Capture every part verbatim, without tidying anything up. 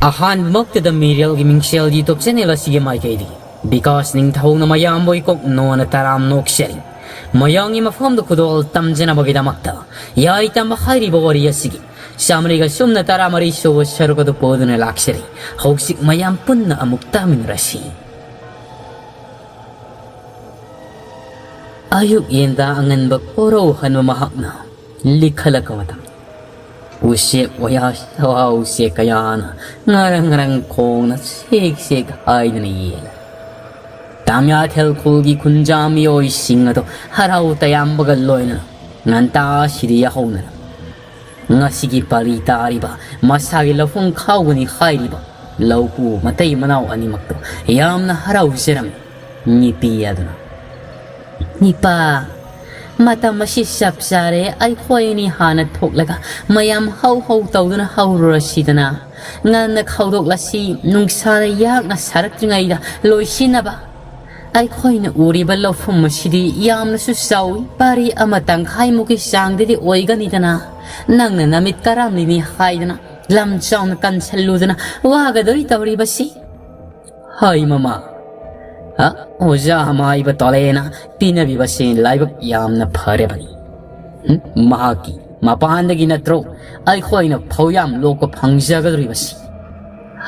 ꯑꯍꯥꯟꯕꯃꯛꯇꯗ ꯃꯤꯔꯦꯜꯒꯤ ꯃꯤꯡꯁꯦꯜ YouTube channel ꯑꯁꯤꯒꯤ ꯃꯥꯏꯀꯩꯗꯒꯤ ꯕꯤꯀꯥꯁ ꯅꯤꯡꯊꯧꯅ ꯃꯌꯥꯝꯕꯨ ꯏꯀꯣꯛ ꯅꯣꯟꯅ ꯇꯔꯥꯝ ꯅꯣꯛꯆꯔꯤ꯫ ꯃꯌꯥꯝꯒꯤ ꯃꯐꯝꯗ ꯈꯨꯗꯣꯜ ꯇꯝꯖꯅꯕꯒꯤꯗꯃꯛꯇ ꯌꯥꯏ ꯇꯝꯕ ꯍꯥꯏꯔꯤꯕ ꯋꯥꯔꯤ ꯑꯁꯤꯒꯤ ꯆꯥꯃꯔꯤꯒ ꯁꯨꯞꯅ ꯇꯔꯥꯃꯔꯤ ꯁꯨꯕ ꯁꯔꯨꯛ ꯑꯗꯨ ꯄꯨꯗꯨꯅ ꯂꯥꯛꯆꯔꯤ꯫ ꯍꯧꯖꯤꯛ ꯃꯌꯥꯝ ꯄꯨꯟꯅ ꯑꯃꯨꯛ ꯇꯥꯃꯤꯟꯅꯔꯁꯤ꯫ ꯑꯌꯨꯛ ꯌꯦꯟꯗꯥ ꯑꯉꯟꯕ ꯀꯣꯔꯧꯍꯟꯕ ꯃꯍꯥꯛꯅ ꯂꯤꯈꯠꯂꯛꯄ ꯃꯇꯝ, ꯎꯆꯦꯛ ꯋꯥꯌꯥ ꯁꯋꯥ ꯎꯆꯦꯛ ꯀꯌꯥꯅ ꯉꯔꯪ ꯉꯔꯪ ꯈꯣꯡꯅ ꯁꯦꯛ ꯁꯦꯛ ꯍꯥꯏꯗꯨꯅ ꯌꯦꯜꯂꯦ꯫ ꯇꯥꯃꯤꯌꯥꯊꯦꯜ ꯈꯨꯜꯒꯤ ꯈꯨꯟꯖꯥ ꯃꯤꯑꯣꯏꯁꯤꯡ ꯑꯗꯨ ꯍꯔꯥꯎ ꯇꯌꯥꯝꯕꯒ ꯂꯣꯏꯅꯅ ꯉꯟꯇꯥꯁꯤꯗ ꯌꯥꯍꯧꯅꯔꯝꯃꯤ꯫ ꯉꯁꯤꯒꯤ ꯄꯥꯂꯤ ꯇꯥꯔꯤꯕ ꯃꯁꯥꯒꯤ ꯂꯧꯐꯝ ꯈꯥꯎꯒꯅꯤ ꯍꯥꯏꯔꯤꯕ ꯂꯧꯎ ꯃꯇꯩ ꯃꯅꯥꯎ ꯑꯅꯤꯃꯛꯇꯣ ꯌꯥꯝꯅ ꯍꯔꯥꯎꯖꯔꯝꯃꯤ꯫ ꯅꯤꯄꯤ ꯑꯗꯨꯅ, "ꯏꯄꯥ, ꯃꯇꯝ ꯑꯁꯤ ꯆꯞ ꯆꯥꯔꯦ, ꯑꯩꯈꯣꯏ ꯑꯅꯤ ꯍꯥꯟꯅ ꯊꯣꯛꯂꯒ ꯃꯌꯥꯝ ꯍꯧ ꯍꯧ ꯇꯧꯗꯨꯅ ꯍꯧꯔꯨꯔꯁꯤꯗꯅ꯫ ꯉꯟꯅ ꯈꯥꯎꯗꯣꯛꯂꯁꯤ, ꯅꯨꯡꯁꯥꯅ ꯌꯥꯛꯅ ꯁꯥꯔꯛꯇ꯭ꯔꯤꯉꯩꯗ ꯂꯣꯏꯁꯤꯟꯅꯕ꯫ ꯑꯩꯈꯣꯏꯅ ꯎꯔꯤꯕ ꯂꯧꯐꯝ ꯑꯁꯤꯗꯤ ꯌꯥꯝꯅꯁꯨ ꯆꯥꯎꯏ, ꯄꯥꯔꯤ ꯑꯃ ꯇꯪꯈꯥꯏꯃꯨꯛꯀꯤ ꯆꯥꯡꯗꯗꯤ ꯑꯣꯏꯒꯅꯤꯗꯅ꯫ ꯅꯪꯅ ꯅꯃꯤꯠ ꯀꯔꯥꯝꯂꯤꯅꯤ ꯍꯥꯏꯗꯅ ꯂꯝ ꯆꯥꯎꯅ ꯀꯟꯁꯜꯂꯨꯗꯅ ꯋꯥꯒꯗꯣꯔꯤ ꯇꯧꯔꯤꯕꯁꯤ꯫" ꯍꯥꯏ ꯃꯃꯥ, "ꯍ, ꯑꯣꯖꯥ ꯑꯃꯥꯏꯕ ꯇꯣꯂꯦꯅ ꯄꯤꯅꯕꯤꯕꯁꯤ ꯂꯥꯏꯕꯛ ꯌꯥꯝꯅ ꯐꯔꯕꯅꯤ꯫ ꯍꯨꯝ, ꯃꯍꯥꯛꯀꯤ ꯃꯄꯥꯟꯗꯒꯤ ꯅꯠꯇ꯭ꯔꯣ ꯑꯩꯈꯣꯏꯅ ꯐꯧ ꯌꯥꯝ ꯂꯣꯛꯄ ꯐꯪꯖꯒꯗꯧꯔꯤꯕꯁꯤ?"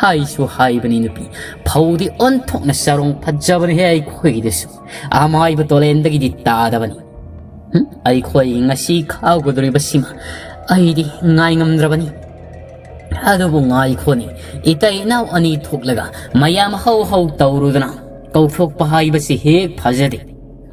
ꯍꯥꯏꯁꯨ ꯍꯥꯏꯕꯅꯤ ꯅꯨꯄꯤ, ꯐꯧꯗꯤ ꯑꯣꯟꯊꯣꯛꯅ ꯆꯔꯣꯡ ꯐꯖꯕꯅꯤꯍꯦ ꯑꯩꯈꯣꯏꯒꯤꯗꯁꯨ꯫ ꯑꯃꯥꯏꯕ ꯇꯣꯂꯦꯟꯗꯒꯤꯗꯤ ꯇꯥꯗꯕꯅꯤ꯫ ꯍꯨꯝ, ꯑꯩꯈꯣꯏ ꯉꯁꯤ ꯈꯥꯎꯒꯗꯧꯔꯤꯕꯁꯤꯃ ꯑꯩꯗꯤ ꯉꯥꯏ ꯉꯝꯗ꯭ꯔꯕꯅꯤ꯫ ꯑꯗꯨꯕꯨ ꯉꯥꯏꯈꯣꯅꯦ, ꯏꯇꯩ ꯏꯅꯥꯎ ꯑꯅꯤ ꯊꯣꯛꯂꯒ ꯃꯌꯥꯝ ꯍꯧ ꯍꯧ ꯇꯧꯔꯨꯗꯅ ꯀꯧꯊꯣꯛꯄ ꯍꯥꯏꯕꯁꯤ ꯍꯦꯛ ꯐꯖꯗꯦ꯫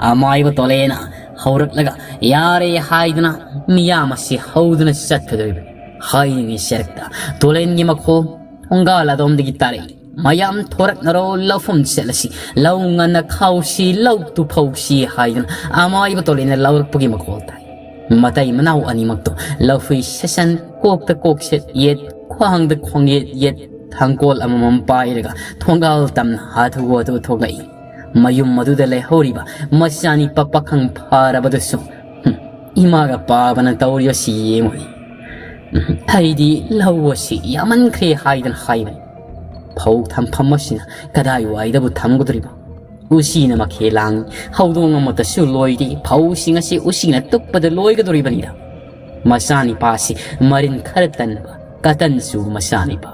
ꯑꯃꯥꯏꯕ ꯇꯣꯂꯦꯅ ꯍꯧꯔꯛꯂꯒ ꯌꯥꯔꯦ ꯍꯥꯏꯗꯨꯅ ꯃꯤꯌꯥꯝ ꯑꯁꯤ ꯍꯧꯗꯨꯅ ꯆꯠꯀꯗꯧꯔꯤꯕꯅꯤ꯫ ꯍꯥꯏꯔꯤꯉꯩ ꯁꯔꯛꯇ ꯇꯣꯂꯦꯟꯒꯤ ꯃꯈꯣꯜ, ꯊꯣꯡꯒꯥꯜ ꯑꯗꯣꯝꯗꯒꯤ ꯇꯥꯔꯛꯏ꯫ "ꯃꯌꯥꯝ ꯊꯣꯔꯛꯅꯔꯣ, ꯂꯧꯐꯝ ꯆꯠꯂꯁꯤ, ꯂꯧ ꯉꯟꯅ ꯈꯥꯎꯁꯤ, ꯂꯧ ꯇꯨꯐꯧꯁꯤ" ꯍꯥꯏꯗꯨꯅ ꯑꯃꯥꯏꯕ ꯇꯣꯂꯦꯟꯅ ꯂꯥꯎꯔꯛꯄꯒꯤ ꯃꯈꯣꯜ ꯇꯥꯏ꯫ ꯃꯇꯩ ꯃꯅꯥꯎ ꯑꯅꯤꯃꯛꯇꯣ ꯂꯧꯐꯩ ꯁꯦꯁꯟ, ꯀꯣꯛꯇ ꯀꯣꯛꯁꯦꯠ ꯌꯦꯠ, ꯈ꯭ꯋꯥꯡꯗ ꯈꯣꯡꯌꯦꯠ ꯌꯦꯠ, ꯊꯥꯡꯒꯣꯜ ꯑꯃꯃꯝ ꯄꯥꯏꯔꯒ ꯊꯣꯡꯒꯥꯜ ꯇꯝꯅ ꯍꯥꯊꯨ ꯍꯥꯊꯨ ꯊꯣꯛꯂꯛꯏ꯫ ꯃꯌꯨꯝ ꯑꯗꯨꯗ ꯂꯩꯍꯧꯔꯤꯕ ꯃꯆꯥꯅꯤꯄꯥ ꯄꯥꯈꯪ ꯐꯥꯔꯕꯗꯨꯁꯨ, ꯍꯨꯝ, ꯏꯃꯥꯒ ꯄꯥꯕꯅ ꯇꯧꯔꯤꯕꯁꯤ ꯌꯦꯡꯉꯨꯏ꯫ "ꯑꯩꯗꯤ ꯂꯧ ꯑꯁꯤ ꯌꯥꯝꯃꯟꯈ꯭ꯔꯦ ꯍꯥꯏꯗꯅ ꯍꯥꯏꯕꯅꯤ꯫ ꯐꯧ ꯊꯝꯐꯝ ꯑꯁꯤꯅ ꯀꯗꯥꯏꯋꯥꯏꯗꯕꯨ ꯊꯝꯒꯗꯧꯔꯤꯕ? ꯎꯆꯤꯅ ꯃꯈꯦ ꯂꯥꯡꯉꯤ, ꯍꯧꯗꯣꯡ ꯑꯃꯠꯇꯁꯨ ꯂꯣꯏꯗꯦ꯫ ꯐꯧꯁꯤꯡ ꯑꯁꯤ ꯎꯆꯤꯅ ꯇꯨꯞꯄꯗ ꯂꯣꯏꯒꯗꯧꯔꯤꯕꯅꯤꯗ꯫ ꯃꯆꯥꯅꯤꯄꯥꯁꯤ ꯃꯔꯤꯟ ꯈꯔ ꯇꯟꯕ, ꯀꯇꯟ ꯆꯨꯕ ꯃꯆꯥꯅꯤꯄꯥ꯫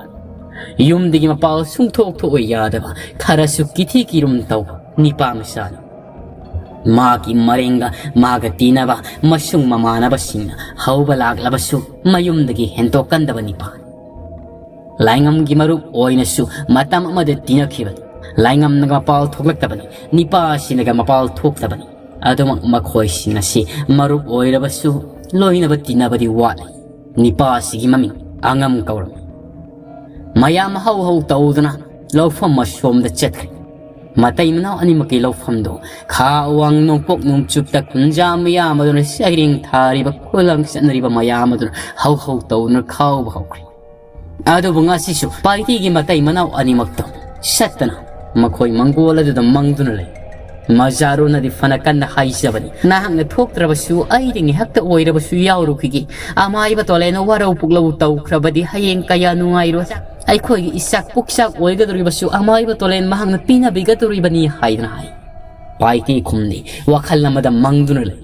ꯌꯨꯝꯗꯒꯤ ꯃꯄꯥꯜ ꯁꯨꯡꯊꯣꯛ ꯊꯣꯛꯑꯣꯏ ꯌꯥꯗꯕ, ꯈꯔꯁꯨ ꯀꯤꯊꯤ ꯀꯤꯔꯨꯝ ꯇꯧꯕ ꯅꯤꯄꯥ ꯃꯆꯥꯅꯤ꯫ ꯃꯥꯒꯤ ꯃꯔꯦꯡꯒ ꯃꯥꯒ ꯇꯤꯟꯅꯕ ꯃꯁꯨꯡ ꯃꯃꯥꯟꯅꯕꯁꯤꯡꯅ ꯍꯧꯕ ꯂꯥꯛꯂꯕꯁꯨ ꯃꯌꯨꯝꯗꯒꯤ ꯍꯦꯟꯇꯣꯛꯀꯟꯗꯕ ꯅꯤꯄꯥꯅꯤ꯫ ꯂꯥꯏꯉꯝꯒꯤ ꯃꯔꯨꯞ ꯑꯣꯏꯅꯁꯨ ꯃꯇꯝ ꯑꯃꯗ ꯇꯤꯟꯅꯈꯤꯕꯅꯤ꯫ ꯂꯥꯏꯉꯝꯅꯒ ꯃꯄꯥꯜ ꯊꯣꯛꯂꯛꯇꯕꯅꯤ, ꯅꯤꯄꯥꯁꯤꯅꯒ ꯃꯄꯥꯜ ꯊꯣꯛꯇꯕꯅꯤ꯫ ꯑꯗꯨꯃꯛ ꯃꯈꯣꯏꯁꯤꯡ ꯑꯁꯤ ꯃꯔꯨꯞ ꯑꯣꯏꯔꯕꯁꯨ ꯂꯣꯏꯅꯕ ꯇꯤꯟꯅꯕꯗꯤ ꯋꯥꯠꯂꯤ꯫ ꯅꯤꯄꯥꯁꯤꯒꯤ ꯃꯃꯤꯡ ꯑꯉꯝ ꯀꯧꯔꯝꯃꯤ꯫ ꯃꯌꯥꯝ ꯍꯧ ꯍꯧ ꯇꯧꯗꯨꯅ ꯂꯧꯐꯝ ꯑꯁꯣꯝꯗ ꯆꯠꯈ꯭ꯔꯦ꯫ ꯃꯇꯩ ꯃꯅꯥꯎ ꯑꯅꯤꯃꯛꯀꯤ ꯂꯧꯐꯝꯗꯨ ꯈꯥ ꯋꯥꯡ ꯅꯣꯡꯄꯣꯛ ꯅꯣꯡꯆꯨꯞꯇ ꯈꯨꯟꯖꯥ ꯃꯌꯥꯝ ꯑꯗꯨꯅ ꯁꯩꯔꯦꯡ ꯊꯥꯔꯤꯕ, ꯈꯨꯂꯪ ꯆꯠꯅꯔꯤꯕ ꯃꯌꯥꯝ ꯑꯗꯨꯅ ꯍꯧ ꯍꯧ ꯇꯧꯗꯨꯅ ꯈꯥꯎꯕ ꯍꯧꯈ꯭ꯔꯦ꯫ ꯑꯗꯨꯕꯨ ꯉꯁꯤꯁꯨ ꯄꯥꯏꯇꯤꯒꯤ ꯃꯇꯩ ꯃꯅꯥꯎ ꯑꯅꯤꯃꯛꯇꯣ ꯆꯠꯇꯅ ꯃꯈꯣꯏ ꯃꯪꯒꯣꯜ ꯑꯗꯨꯗ ꯃꯪꯗꯨꯅ ꯂꯩ꯫ ꯃꯖꯥꯔꯨꯅꯗꯤ ꯐꯅ ꯀꯟꯅ ꯍꯥꯏꯖꯕꯅꯤ, "ꯅꯍꯥꯛꯅ ꯊꯣꯛꯇ꯭ꯔꯕꯁꯨ ꯑꯩꯗꯤ ꯉꯥꯏꯍꯥꯛꯇ ꯑꯣꯏꯔꯕꯁꯨ ꯌꯥꯎꯔꯨꯈꯤꯒꯦ꯫ ꯑꯃꯥꯏꯕ ꯇꯣꯂꯦꯟꯅ ꯋꯥꯔꯧ ꯄꯨꯛꯂꯧ ꯇꯧꯈ꯭ꯔꯕꯗꯤ ꯍꯌꯦꯡ ꯀꯌꯥ ꯅꯨꯡꯉꯥꯏꯔꯣꯏ꯫ ꯑꯩꯈꯣꯏꯒꯤ ꯏꯆꯥꯛ ꯄꯨꯛꯆꯥꯛ ꯑꯣꯏꯒꯗꯧꯔꯤꯕꯁꯨ ꯑꯃꯥꯏꯕ ꯇꯣꯂꯦꯟ ꯃꯍꯥꯛꯅ ꯄꯤꯅꯕꯤꯒꯗꯧꯔꯤꯕꯅꯤ" ꯍꯥꯏꯗꯨꯅ ꯍꯥꯏ꯫ ꯄꯥꯏꯇꯤ ꯈꯨꯝꯗꯤ ꯋꯥꯈꯜ ꯑꯃꯗ ꯃꯪꯗꯨꯅ ꯂꯩ꯫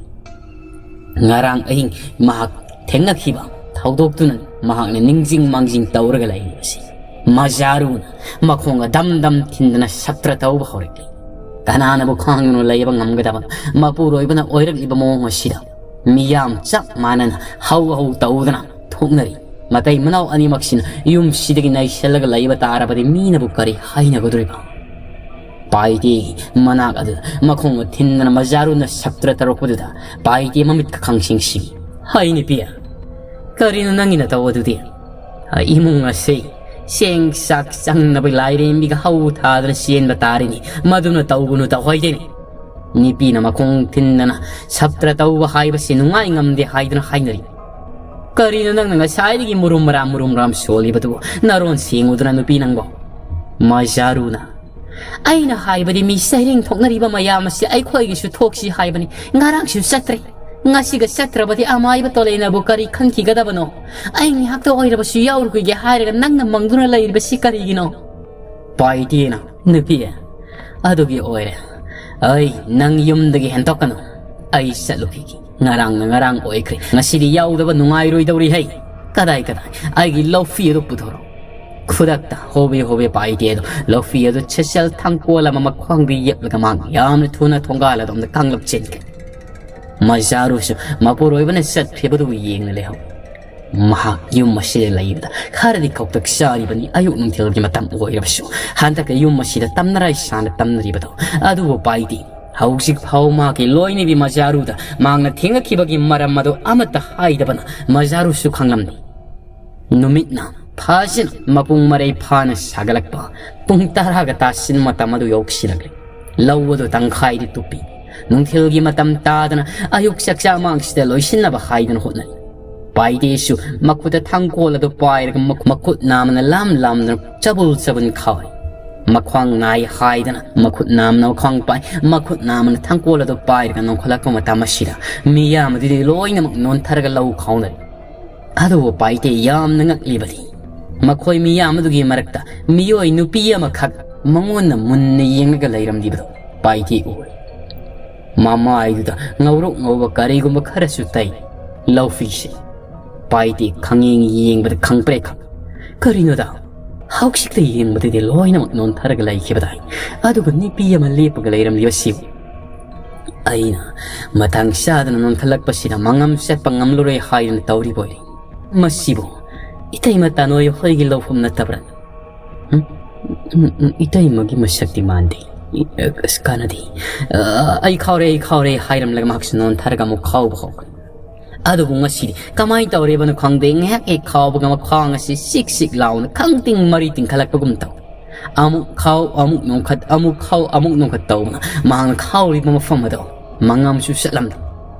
ꯉꯔꯥꯡ ꯑꯍꯤꯡ ꯃꯍꯥꯛ ꯊꯦꯡꯅꯈꯤꯕ ꯊꯧꯗꯣꯛꯇꯨꯅ ꯃꯍꯥꯛꯅ ꯅꯤꯡꯁꯤꯡ ꯃꯥꯡꯖꯤꯡ ꯇꯧꯔꯒ ꯂꯩꯔꯤꯕꯁꯤ꯫ ꯃꯖꯥꯔꯨꯅ ꯃꯈꯣꯡꯒ ꯗꯝ ꯗꯝ ꯊꯤꯟꯗꯅ ꯁꯛꯇ꯭ꯔ ꯇꯧꯕ ꯍꯧꯔꯛꯂꯤ꯫ ꯀꯅꯥꯅꯕꯨ ꯈꯥꯡꯗꯨꯅ ꯂꯩꯕ ꯉꯝꯒꯗꯕ ꯃꯄꯨꯔꯣꯏꯕꯅ ꯑꯣꯏꯔꯛꯂꯤꯕ ꯃꯑꯣꯡ ꯑꯁꯤꯗ ꯃꯤꯌꯥꯝ ꯆꯞ ꯃꯥꯟꯅꯅ ꯍꯧ ꯍꯧ ꯇꯧꯗꯅ ꯊꯣꯛꯅꯔꯤ꯫ ꯃꯇꯩ ꯃꯅꯥꯎ ꯑꯅꯤꯃꯛꯁꯤꯅ ꯌꯨꯝꯁꯤꯗꯒꯤ ꯅꯩꯁꯜꯂꯒ ꯂꯩꯕ ꯇꯥꯔꯕꯗꯤ ꯃꯤꯅꯕꯨ ꯀꯔꯤ ꯍꯥꯏꯅꯒꯗꯧꯔꯤꯕ? ꯄꯥꯏꯇꯦꯒꯤ ꯃꯅꯥꯛ ꯑꯗꯨꯗ ꯃꯈꯣꯡ ꯊꯤꯟꯗꯅ ꯃꯖꯥꯔꯨꯅ ꯁꯛꯇ꯭ꯔ ꯇꯧꯔꯛꯄꯗꯨꯗ ꯄꯥꯏꯇꯦ ꯃꯃꯤꯠꯀ ꯈꯪꯁꯤꯡ ꯁꯤꯡꯏ꯫ "ꯍꯩ ꯅꯨꯄꯤ, ꯀꯔꯤꯅꯣ ꯅꯪꯒꯤ ꯅꯇꯧ ꯑꯗꯨꯗꯤ? ꯏꯃꯨꯡ ꯑꯁꯤ ꯆꯦꯡ ꯆꯥꯛ ꯆꯪꯅꯕ ꯂꯥꯏꯔꯦꯝꯕꯤꯒ ꯍꯧ ꯊꯥꯗꯅ ꯆꯦꯟꯕ ꯇꯥꯔꯤꯅꯤ꯫ ꯃꯗꯨꯅ ꯇꯧꯒꯅꯨ ꯇꯧꯍꯩꯗꯦꯅꯤ꯫ ꯅꯨꯄꯤꯅ ꯃꯈꯣꯡ ꯊꯤꯟꯗꯅ ꯁꯛꯇ꯭ꯔ ꯇꯧꯕ ꯍꯥꯏꯕꯁꯤ ꯅꯨꯡꯉꯥꯏ ꯉꯝꯗꯦ ꯍꯥꯏꯗꯨꯅ ꯍꯥꯏꯅꯔꯤ꯫ ꯀꯔꯤꯅꯣ ꯅꯪꯅ ꯉꯁꯥꯏꯗꯒꯤ ꯃꯨꯔꯨꯝ ꯃꯔꯥꯝ ꯃꯨꯔꯨꯝ ꯃꯔꯥꯝ ꯁꯣꯜꯂꯤꯕꯗꯨꯕꯨ? ꯅꯔꯣꯟ ꯁꯦꯡꯉꯨꯗꯅ ꯅꯨꯄꯤ ꯅꯪꯕꯣ?" ꯃꯖꯥꯔꯨꯅ, "ꯑꯩꯅ ꯍꯥꯏꯕꯗꯤ ꯃꯤ ꯁꯩꯔꯦꯡ ꯊꯣꯛꯅꯔꯤꯕ ꯃꯌꯥꯝ ꯑꯁꯤ ꯑꯩꯈꯣꯏꯒꯤꯁꯨ ꯊꯣꯛꯁꯤ ꯍꯥꯏꯕꯅꯤ꯫ ꯉꯔꯥꯡꯁꯨ ꯆꯠꯇ꯭ꯔꯦ꯫ ꯉꯁꯤꯒ ꯆꯠꯇ꯭ꯔꯕꯗꯤ ꯑꯃꯥꯏꯕ ꯇꯣꯂꯦꯅꯕꯨ ꯀꯔꯤ ꯈꯟꯈꯤꯒꯗꯕꯅꯣ? ꯑꯩ ꯉꯥꯏꯍꯥꯛꯇ ꯑꯣꯏꯔꯕꯁꯨ ꯌꯥꯎꯔꯨꯈꯤꯒꯦ ꯍꯥꯏꯔꯒ ꯅꯪꯅ ꯃꯪꯗꯨꯅ ꯂꯩꯔꯤꯕꯁꯤ ꯀꯔꯤꯒꯤꯅꯣ? ꯄꯥꯏꯇꯦꯅ, ꯅꯨꯄꯤ, ꯑꯗꯨꯒꯤ ꯑꯣꯏꯔꯦ꯫ ꯑꯩ ꯅꯪ ꯌꯨꯝꯗꯒꯤ ꯍꯦꯟꯗꯣꯛꯀꯅꯨ꯫ ꯑꯩ ꯆꯠꯂꯨꯈꯤꯒꯦ꯫ ꯉꯔꯥꯡꯅ ꯉꯔꯥꯡ ꯑꯣꯏꯈ꯭ꯔꯦ꯫ ꯉꯁꯤꯗꯤ ꯌꯥꯎꯗꯕ ꯅꯨꯡꯉꯥꯏꯔꯣꯏꯗꯧꯔꯤ ꯍꯩ꯫ ꯀꯗꯥꯏ ꯀꯗꯥꯏ? ꯑꯩꯒꯤ ꯂꯧꯐꯤ ꯑꯗꯨ ꯄꯨꯊꯣꯔꯛꯎ꯫ ꯈꯨꯗꯛꯇ ꯍꯣꯕꯦ ꯍꯣꯕꯦ ꯄꯥꯏꯇꯦ ꯑꯗꯨ ꯂꯧꯐꯤ ꯑꯗꯨ ꯁꯦꯁꯦꯜ ꯊꯥꯡꯀꯣꯜ ꯑꯃ ꯃꯈ꯭ꯋꯥꯡꯗ ꯌꯦꯞꯂꯒ ꯃꯥ ꯌꯥꯝꯅ ꯊꯨꯅ ꯊꯣꯡꯒꯥꯜ ꯑꯗꯣꯝꯗ ꯀꯥꯡꯂꯞ ꯆꯦꯟꯈ꯭ꯔꯦ꯫ ꯃꯖꯥꯔꯨꯁꯨ ꯃꯄꯨꯔꯣꯏꯕꯅ ꯆꯠꯈ꯭ꯔꯤꯕꯗꯨꯕꯨ ꯌꯦꯡꯅ ꯂꯩꯍꯧ꯫ ꯃꯍꯥꯛ ꯌꯨꯝ ꯑꯁꯤꯗ ꯂꯩꯕꯗ ꯈꯔꯗꯤ ꯈꯧꯇꯛ ꯆꯥꯔꯤꯕꯅꯤ꯫ ꯑꯌꯨꯛ ꯅꯨꯡꯊꯤꯜꯒꯤ ꯃꯇꯝ ꯑꯣꯏꯔꯕꯁꯨ ꯍꯟꯗꯛꯇ ꯌꯨꯝ ꯑꯁꯤꯗ ꯇꯝꯅꯔꯥꯏ ꯁꯥꯅ ꯇꯝꯅꯔꯤꯕꯗꯣ꯫ ꯑꯗꯨꯕꯨ ꯄꯥꯏꯗꯦ꯫ ꯍꯧꯖꯤꯛ ꯐꯥꯎ ꯃꯍꯥꯛꯀꯤ ꯂꯣꯏꯅꯕꯤ ꯃꯖꯥꯔꯨꯗ ꯃꯍꯥꯛꯅ ꯊꯦꯡꯅꯈꯤꯕꯒꯤ ꯃꯔꯝ ꯑꯗꯨ ꯑꯃꯠꯇ ꯍꯥꯏꯗꯕꯅ ꯃꯖꯥꯔꯨꯁꯨ ꯈꯪꯂꯝꯗꯦ꯫ ꯅꯨꯃꯤꯠꯅ ꯐꯥꯖꯤꯅ ꯃꯄꯨꯡ ꯃꯔꯩ ꯐꯥꯅ ꯁꯥꯒꯠꯂꯛꯄ ꯄꯨꯡ ꯇꯔꯥꯒ ꯇꯥꯁꯤꯟ ꯃꯇꯝ ꯑꯗꯨ ꯌꯧꯁꯤꯜꯂꯛꯂꯦ꯫ ꯂꯧ ꯑꯗꯨ ꯇꯪꯈꯥꯏꯗꯤ ꯇꯨꯞꯄꯤ꯫ ꯅꯨꯡꯊꯤꯜꯒꯤ ꯃꯇꯝ ꯇꯥꯗꯅ ꯑꯌꯨꯛ ꯆꯥꯛꯆꯥ ꯃꯥꯡꯁꯤꯗ ꯂꯣꯏꯁꯤꯟꯅꯕ ꯍꯥꯏꯗꯨꯅ ꯍꯣꯠꯅꯔꯤ꯫ ꯄꯥꯏꯗꯦꯁꯨ ꯃꯈꯨꯠꯇ ꯊꯥꯡꯒꯣꯜ ꯑꯗꯨ ꯄꯥꯏꯔꯒ ꯃꯈꯨ-, ꯃꯈꯨꯠ ꯅꯥꯝꯃꯅ ꯂꯥꯝ ꯂꯥꯝꯗꯨꯅ ꯆꯕꯨꯜ ꯆꯕꯨꯜ ꯈꯥꯎꯔꯤ꯫ ꯃꯈ꯭ꯋꯥꯡ ꯅꯥꯏ ꯍꯥꯏꯗꯅ ꯃꯈꯨꯠ ꯅꯥꯝꯃꯅ ꯃꯈ꯭ꯋꯥꯡ ꯄꯥꯏ, ꯃꯈꯨꯠ ꯅꯥꯝꯃꯅ ꯊꯥꯡꯒꯣꯜ ꯑꯗꯨ ꯄꯥꯏꯔꯒ ꯅꯣꯟꯈꯠꯂꯛꯄ ꯃꯇꯝ ꯑꯁꯤꯗ ꯃꯤꯌꯥꯝ ꯑꯗꯨꯗꯤ ꯂꯣꯏꯅꯃꯛ ꯅꯣꯟꯊꯔꯒ ꯂꯧ ꯈꯥꯎꯅꯔꯤ꯫ ꯑꯗꯨꯕꯨ ꯄꯥꯏꯇꯦ ꯌꯥꯝꯅ ꯉꯛꯂꯤꯕꯗꯤ ꯃꯈꯣꯏ ꯃꯤꯌꯥꯝ ꯑꯗꯨꯒꯤ ꯃꯔꯛꯇ ꯃꯤꯑꯣꯏ ꯅꯨꯄꯤ ꯑꯃꯈꯛ ꯃꯉꯣꯟꯗ ꯃꯨꯟꯅ ꯌꯦꯡꯂꯒ ꯂꯩꯔꯝꯂꯤꯕꯗꯣ ꯄꯥꯏꯇꯦ ꯎꯔꯦ꯫ ꯃꯃꯥꯏꯗꯨꯗ ꯉꯧꯔꯣꯛ ꯉꯧꯕ ꯀꯔꯤꯒꯨꯝꯕ ꯈꯔꯁꯨ ꯇꯩ꯫ ꯂꯧꯐꯤꯁꯦ ꯄꯥꯏꯇꯦ ꯈꯪꯌꯦꯡ ꯌꯦꯡꯕꯗ ꯈꯪꯄ꯭ꯔꯦꯛ ꯈꯪ꯫ ꯀꯔꯤꯅꯣꯗ? ꯍꯧꯖꯤꯛꯇ ꯌꯦꯡꯕꯗꯗꯤ ꯂꯣꯏꯅꯃꯛ ꯅꯣꯟꯊꯔꯒ ꯂꯩꯈꯤꯕꯗꯥꯏ꯫ ꯑꯗꯨꯒ ꯅꯨꯄꯤ ꯑꯃ ꯂꯦꯞꯄꯒ ꯂꯩꯔꯝꯂꯤꯕꯁꯤꯕꯨ꯫ ꯑꯩꯅ ꯃꯇꯥꯡ ꯆꯥꯗꯅ ꯅꯣꯟꯈꯠꯂꯛꯄꯁꯤꯗ ꯃꯉꯝ ꯆꯠꯄ ꯉꯝꯂꯔꯣꯏ ꯍꯥꯏꯗꯨꯅ ꯇꯧꯔꯤꯕ ꯑꯣꯏꯔꯦ꯫ ꯃꯁꯤꯕꯨ ꯏꯇꯩꯃ ꯇꯥꯅꯣꯏ ꯍꯣꯏꯒꯤ ꯂꯧꯐꯝ ꯅꯠꯇꯕ꯭ꯔꯥ? ꯎꯝ? ꯎꯝ, ꯎꯝ, ꯏꯇꯩꯃꯒꯤ ꯃꯁꯛꯇꯤ ꯃꯥꯟꯗꯦ꯫ ꯑꯁ, ꯀꯥꯟꯅꯗꯦ꯫ ꯑ, "ꯑꯩ ꯈꯥꯎꯔꯦ, ꯑꯩ ꯈꯥꯎꯔꯦ" ꯍꯥꯏꯔꯝꯂꯒ ꯃꯍꯥꯛꯁꯨ ꯅꯣꯟꯊꯔꯒ ꯑꯃꯨꯛ ꯈꯥꯎꯕ ꯍꯧꯈ꯭ꯔꯦ꯫ ꯑꯗꯨꯕꯨ ꯉꯁꯤꯗꯤ ꯀꯃꯥꯏꯅ ꯇꯧꯔꯤꯕꯅꯣ ꯈꯪꯗꯦ, ꯉꯥꯏꯍꯥꯛ ꯍꯦꯛ ꯈꯥꯎꯕꯒ ꯃꯈ꯭ꯋꯥꯡ ꯑꯁꯤ ꯆꯤꯛ ꯆꯤꯛ ꯂꯥꯎꯅ ꯈꯪꯇꯤꯡ ꯃꯔꯤ ꯇꯤꯡꯈꯠꯂꯛꯄꯒꯨꯝ ꯇꯧ꯫ ꯑꯃꯨꯛ ꯈꯥꯎ, ꯑꯃꯨꯛ ꯅꯣꯡꯈꯠ, ꯑꯃꯨꯛ ꯈꯥꯎ, ꯑꯃꯨꯛ ꯅꯣꯡꯈꯠ ꯇꯧꯕꯅ ꯃꯍꯥꯛꯅ ꯈꯥꯎꯔꯤꯕ ꯃꯐꯝ ꯑꯗꯣ ꯃꯉꯥꯝꯁꯨ ꯆꯠꯂꯝꯗꯦ꯫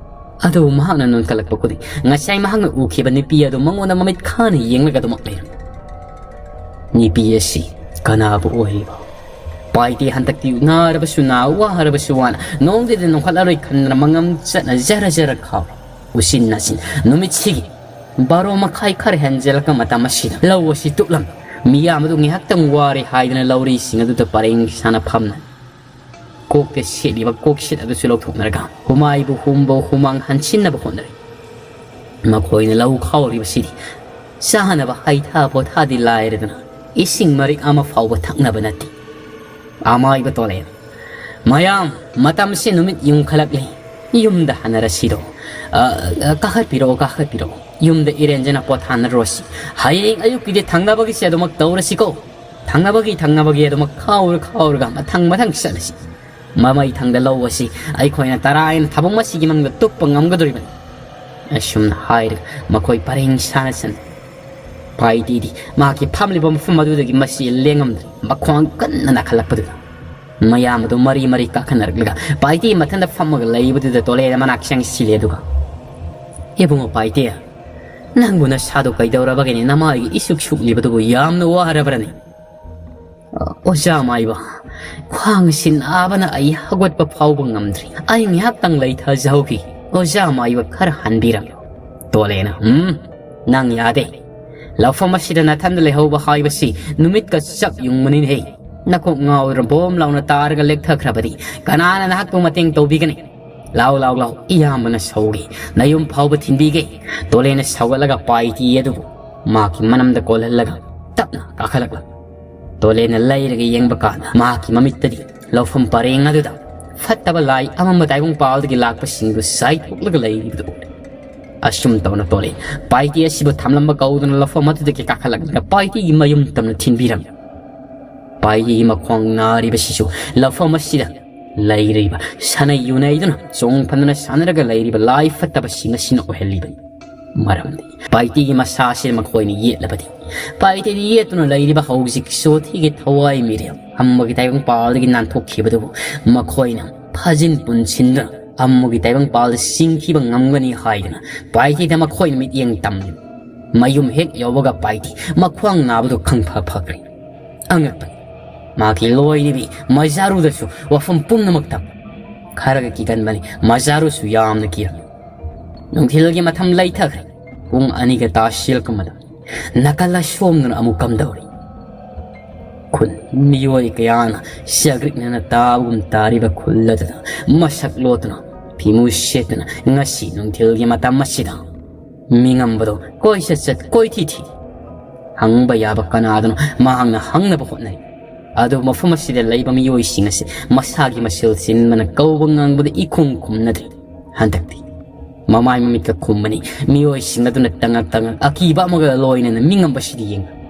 ꯑꯗꯨꯕꯨ ꯃꯍꯥꯛꯅ ꯅꯣꯟꯈꯠꯂꯛꯄ ꯈꯨꯗꯤꯡ ꯉꯁꯥꯏ ꯃꯍꯥꯛꯅ ꯎꯈꯤꯕ ꯅꯨꯄꯤ ꯑꯗꯨ ꯃꯉꯣꯟꯗ ꯃꯃꯤꯠ ꯈꯥꯅ ꯌꯦꯡꯂꯒ ꯑꯗꯨꯃꯛ ꯂꯩꯔꯝꯃꯤ꯫ ꯅꯨꯄꯤ ꯑꯁꯤ ꯀꯅꯥꯕꯨ ꯑꯣꯏꯔꯤꯕ? ꯄꯥꯏꯇꯦ ꯍꯟꯗꯛꯇꯤ ꯅꯥꯔꯕꯁꯨ ꯅꯥ, ꯋꯥꯔꯕꯁꯨ ꯋꯥꯅ, ꯅꯣꯡꯗꯤꯗ ꯅꯣꯡꯈꯠꯂꯔꯣꯏ ꯈꯟꯗꯅ ꯃꯉꯝ ꯆꯠꯅ ꯖꯔ ꯖꯔ ꯈꯥꯎꯔꯤ꯫ ꯎꯆꯤꯟ ꯅꯥꯆꯤꯟ ꯅꯨꯃꯤꯠꯁꯤꯒꯤ ꯕꯥꯔꯣ ꯃꯈꯥꯏ ꯈꯔ ꯍꯦꯟꯖꯜꯂꯛꯄ ꯃꯇꯝ ꯑꯁꯤꯗ ꯂꯧ ꯑꯁꯤ ꯇꯨꯞꯂꯝꯃꯤ꯫ ꯃꯤꯌꯥꯝ ꯑꯗꯨ ꯉꯥꯏꯍꯥꯛꯇꯪ ꯋꯥꯔꯦ ꯍꯥꯏꯗꯅ ꯂꯧꯔꯤꯁꯤꯡ ꯑꯗꯨꯗ ꯄꯔꯦꯡ ꯁꯥꯅ ꯐꯝꯅ ꯀꯣꯛꯇ ꯁꯦꯠꯂꯤꯕ ꯀꯣꯛꯁꯤꯠ ꯑꯗꯨꯁꯨ ꯂꯧꯊꯣꯛꯅꯔꯒ ꯍꯨꯃꯥꯏꯕꯨ ꯍꯨꯝꯕ ꯍꯨꯃꯥꯡ ꯍꯟꯁꯤꯟꯅꯕ ꯍꯣꯠꯅꯔꯤ꯫ ꯃꯈꯣꯏꯅ ꯂꯧ ꯈꯥꯎꯔꯤꯕꯁꯤꯗꯤ ꯆꯥꯅꯕ ꯍꯩꯊꯥ ꯄꯣꯊꯥꯗꯤ ꯂꯥꯏꯔꯗꯅ ꯏꯁꯤꯡ ꯃꯔꯤꯛ ꯑꯃ ꯐꯥꯎꯕ ꯊꯛꯅꯕ ꯅꯠꯇꯦ꯫ ꯑꯃꯥꯏꯕ ꯇꯣꯂꯦꯟ, "ꯃꯌꯥꯝ, ꯃꯇꯝꯁꯤ ꯅꯨꯃꯤꯠ ꯌꯨꯡꯈꯠꯂꯛꯂꯤ꯫ ꯌꯨꯝꯗ ꯍꯟꯅꯔꯁꯤꯔꯣ? ꯑ, ꯑ, ꯀꯥꯈꯠꯄꯤꯔꯛꯑꯣ, ꯀꯥꯈꯠꯄꯤꯔꯛꯑꯣ꯫ ꯌꯨꯝꯗ ꯏꯔꯦꯟꯖꯅ ꯄꯣꯊꯥꯅꯔꯨꯔꯁꯤ꯫ ꯍꯌꯦꯡ ꯑꯌꯨꯛꯀꯤꯗꯤ ꯊꯪꯅꯕꯒꯤꯁꯦ ꯑꯗꯨꯃꯛ ꯇꯧꯔꯁꯤꯀꯣ꯫ ꯊꯪꯅꯕꯒꯤ, ꯊꯪꯅꯕꯒꯤ ꯑꯗꯨꯃꯛ ꯈꯥꯎꯔ ꯈꯥꯎꯔꯒ ꯃꯊꯪ ꯃꯊꯪ ꯆꯠꯂꯁꯤ꯫ ꯃꯃꯩ ꯊꯪꯗ ꯂꯧ ꯑꯁꯤ ꯑꯩꯈꯣꯏꯅ ꯇꯔꯥꯏꯅ ꯊꯕꯛ ꯑꯁꯤꯒꯤ ꯃꯅꯨꯡꯗ ꯇꯨꯞꯄ ꯉꯝꯒꯗꯧꯔꯤꯕꯅꯤ"꯫ ꯑꯁꯨꯝꯅ ꯍꯥꯏꯔꯒ ꯃꯈꯣꯏ ꯄꯔꯦꯡ ꯁꯥꯅ ꯆꯠꯅꯩ꯫ ꯄꯥꯏꯇꯤꯗꯤ ꯃꯍꯥꯛꯀꯤ ꯐꯝꯂꯤꯕ ꯃꯐꯝ ꯑꯗꯨꯗꯒꯤ ꯃꯁꯤ ꯂꯦꯡꯉꯝꯗ꯭ꯔꯦ꯫ ꯃꯈ꯭ꯋꯥꯡ ꯀꯟꯅ ꯅꯥꯈꯠꯂꯛꯄꯗꯨꯗ ꯃꯌꯥꯝ ꯑꯗꯨ ꯃꯔꯤ ꯃꯔꯤ ꯀꯥꯈꯠꯅꯔꯛꯂꯒ ꯄꯥꯏꯇꯤ ꯃꯊꯟꯇ ꯐꯝꯃꯒ ꯂꯩꯕꯗꯨꯗ ꯇꯣꯂꯦꯅ ꯃꯅꯥꯛ ꯆꯪꯁꯤꯜꯂꯦ ꯑꯗꯨꯒ, "ꯏꯕꯨꯡꯉꯣ ꯄꯥꯏꯇꯤ, ꯅꯪꯕꯨ ꯅꯁꯥꯗꯣ ꯀꯩꯗꯧꯔꯕꯒꯤꯅꯤ? ꯅꯃꯥꯏꯒꯤ ꯏꯁꯨꯛ ꯁꯨꯛꯂꯤꯕꯗꯨꯕꯨ ꯌꯥꯝꯅ ꯋꯥꯔꯕ꯭ꯔꯅꯦ?" "ꯑꯣꯖꯥ ꯃꯥꯏꯕ, ꯈ꯭ꯋꯥꯡ ꯑꯁꯤ ꯅꯥꯕꯅ ꯑꯩ ꯍꯧꯒꯠꯄ ꯐꯥꯎꯕ ꯉꯝꯗ꯭ꯔꯤ꯫ ꯑꯩ ꯉꯥꯏꯍꯥꯛꯇꯪ ꯂꯩꯊꯖꯍꯧꯈꯤ꯫ ꯑꯣꯖꯥ ꯃꯥꯏꯕ ꯈꯔ ꯍꯟꯕꯤꯔꯝꯂꯣ"꯫ ꯇꯣꯂꯦꯅ, "ꯎꯝ, ꯅꯪ ꯌꯥꯗꯦ꯫ ꯂꯧꯐꯝ ꯑꯁꯤꯗ ꯅꯊꯟꯗ ꯂꯩꯍꯧꯕ ꯍꯥꯏꯕꯁꯤ ꯅꯨꯃꯤꯠꯀ ꯆꯞ ꯌꯨꯡꯕꯅꯤꯅꯦꯍꯦ꯫ ꯅꯀꯣꯛ ꯉꯥꯎꯗꯨꯅ ꯕꯣꯝ ꯂꯥꯎꯅ ꯇꯥꯔꯒ ꯂꯦꯛꯊꯈ꯭ꯔꯕꯗꯤ ꯀꯅꯥꯅ ꯅꯍꯥꯛꯄꯨ ꯃꯇꯦꯡ ꯇꯧꯕꯤꯒꯅꯤ? ꯂꯥꯎ, ꯂꯥꯎ, ꯂꯥꯎ, ꯏꯌꯥꯝꯕꯅ ꯁꯧꯒꯦ, ꯅꯌꯨꯝ ꯐꯥꯎꯕ ꯊꯤꯟꯕꯤꯒꯦ"꯫ ꯇꯣꯂꯦꯅ ꯁꯧꯒꯠꯂꯒ ꯄꯥꯏꯇꯤ ꯑꯗꯨꯕꯨ ꯃꯍꯥꯛꯀꯤ ꯃꯅꯝꯗ ꯀꯣꯜꯍꯜꯂꯒ ꯇꯞꯅ ꯀꯥꯈꯠꯂꯛꯂꯝꯃꯤ꯫ ꯇꯣꯂꯦꯅ ꯂꯩꯔꯒ ꯌꯦꯡꯕ ꯀꯥꯟꯗ ꯃꯍꯥꯛꯀꯤ ꯃꯃꯤꯠꯇꯗꯤ ꯂꯧꯐꯝ ꯄꯔꯦꯡ ꯑꯗꯨꯗ ꯐꯠꯇꯕ ꯂꯥꯏ ꯑꯃꯝꯕ ꯇꯥꯏꯕꯪꯄꯥꯜꯗꯒꯤ ꯂꯥꯛꯄꯁꯤꯡꯗꯨ ꯆꯥꯏꯊꯣꯛꯂꯒ ꯂꯩꯔꯤꯕꯗꯨ ꯎꯔꯦ꯫ ꯑꯁꯨꯝ ꯇꯧꯅ ꯇꯣꯂꯦ ꯄꯥꯏꯇꯤ ꯑꯁꯤꯕꯨ ꯊꯝꯂꯝꯕ ꯀꯧꯗꯨꯅ ꯂꯧꯐꯝ ꯑꯗꯨꯗꯒꯤ ꯀꯥꯈꯠꯂꯛꯂꯒ ꯄꯥꯏꯇꯤꯒꯤ ꯃꯌꯨꯝ ꯇꯝꯅ ꯊꯤꯟꯕꯤꯔꯝꯃꯤ꯫ ꯄꯥꯏꯇꯤꯒꯤ ꯃꯈ꯭ꯋꯥꯡ ꯅꯥꯔꯤꯕꯁꯤꯁꯨ ꯂꯧꯐꯝ ꯑꯁꯤꯗ ꯂꯩꯔꯤꯕ ꯁꯥꯟꯅꯩ ꯌꯨꯅꯩꯗꯨꯅ ꯆꯣꯡ ꯐꯟꯗꯨꯅ ꯁꯥꯟꯅꯔꯒ ꯂꯩꯔꯤꯕ ꯂꯥꯏ ꯐꯠꯇꯕꯁꯤꯡ ꯑꯁꯤꯅ ꯑꯣꯏꯍꯜꯂꯤꯕꯅꯤ꯫ ꯃꯔꯝꯗꯤ ꯄꯥꯏꯇꯤꯒꯤ ꯃꯁꯥ ꯑꯁꯤꯗ ꯃꯈꯣꯏꯅ ꯌꯦꯠꯂꯕꯗꯤ, ꯄꯥꯏꯇꯤꯗ ꯌꯦꯠꯇꯨꯅ ꯂꯩꯔꯤꯕ ꯍꯧꯖꯤꯛ ꯆꯣꯊꯤꯒꯤ ꯊꯋꯥꯏ ꯃꯤꯔꯦꯜ ꯑꯃꯒꯤ ꯇꯥꯏꯕꯪꯄꯥꯜꯗꯒꯤ ꯅꯥꯟꯊꯣꯛꯈꯤꯕꯗꯨꯕꯨ ꯃꯈꯣꯏꯅ ꯐꯥꯖꯤꯟ ꯄꯨꯟꯁꯤꯟꯗꯨꯅ ꯑꯃꯒꯤ ꯇꯥꯏꯕꯪꯄꯥꯜꯗ ꯆꯤꯡꯊꯤꯕ ꯉꯝꯒꯅꯤ ꯍꯥꯏꯗꯨꯅ ꯄꯥꯏꯇꯤꯗ ꯃꯈꯣꯏꯅ ꯃꯤꯠꯌꯦꯡ ꯇꯝꯂꯤ꯫ ꯃꯌꯨꯝ ꯍꯦꯛ ꯌꯧꯕꯒ ꯄꯥꯏꯇꯤ ꯃꯈ꯭ꯋꯥꯡ ꯅꯥꯕꯗꯨ ꯈꯪꯐ ꯐꯈ꯭ꯔꯦ꯫ ꯑꯉꯛꯄꯅꯤ꯫ ꯃꯍꯥꯛꯀꯤ ꯂꯣꯏꯔꯤꯕꯤ ꯃꯖꯥꯔꯨꯗꯁꯨ ꯋꯥꯐꯝ ꯄꯨꯝꯅꯃꯛꯇ ꯈꯔꯒ ꯀꯤꯒꯟꯕꯅꯤ꯫ ꯃꯖꯥꯔꯨꯁꯨ ꯌꯥꯝꯅ ꯀꯤꯔꯝꯃꯤ꯫ ꯅꯨꯡꯊꯤꯜꯒꯤ ꯃꯇꯝ ꯂꯩꯊꯈ꯭ꯔꯦ꯫ ꯄꯨꯡ ꯑꯅꯤꯒ ꯇꯥꯁꯤꯜꯂꯛꯄ ꯃꯇꯝ, ꯅꯥꯀꯜ ꯑꯁꯣꯝꯗꯅ ꯑꯃꯨꯛ ꯀꯝꯗꯧꯔꯤ? ꯈꯨꯟ ꯃꯤꯑꯣꯏ ꯀꯌꯥꯅ ꯆꯒ꯭ꯔꯤꯛꯅꯅ ꯇꯥꯕꯒꯨꯝ ꯇꯥꯔꯤꯕ ꯈꯨꯜ ꯑꯗꯨꯗ ꯃꯁꯛ ꯂꯣꯠꯇꯨꯅ, ꯐꯤꯃꯨ ꯁꯦꯠꯇꯨꯅ ꯉꯁꯤ ꯅꯨꯡꯊꯤꯜꯒꯤ ꯃꯇꯝ ꯑꯁꯤꯗ ꯃꯤꯉꯝꯕꯗꯣ ꯀꯣꯏꯆꯠ ꯆꯠ, ꯀꯣꯏꯊꯤ ꯊꯤ꯫ ꯍꯪꯕ ꯌꯥꯕ ꯀꯅꯥꯗꯅꯣ ꯃꯍꯥꯛꯅ ꯍꯪꯅꯕ ꯍꯣꯠꯅꯔꯤ꯫ ꯑꯗꯨꯕꯨ ꯃꯐꯝ ꯑꯁꯤꯗ ꯂꯩꯕ ꯃꯤꯑꯣꯏꯁꯤꯡ ꯑꯁꯤ ꯃꯁꯥꯒꯤ ꯃꯁꯦꯜ ꯆꯤꯟꯕꯅ ꯀꯧꯕ ꯉꯥꯡꯕꯗ ꯏꯈꯨꯝ ꯈꯨꯝꯅꯗ꯭ꯔꯤ꯫ ꯍꯟꯗꯛꯇꯤ ꯃꯃꯥꯏ ꯃꯃꯤꯠꯀ ꯈꯨꯝꯕꯅꯤ꯫ ꯃꯤꯑꯣꯏꯁꯤꯡ ꯑꯗꯨꯅ ꯇꯉꯛ ꯇꯉꯛ ꯑꯀꯤꯕ ꯑꯃꯒ ꯂꯣꯏꯅꯅ ꯃꯤꯉꯝꯕꯁꯤꯗ ꯌꯦꯡꯂꯝꯃꯤ꯫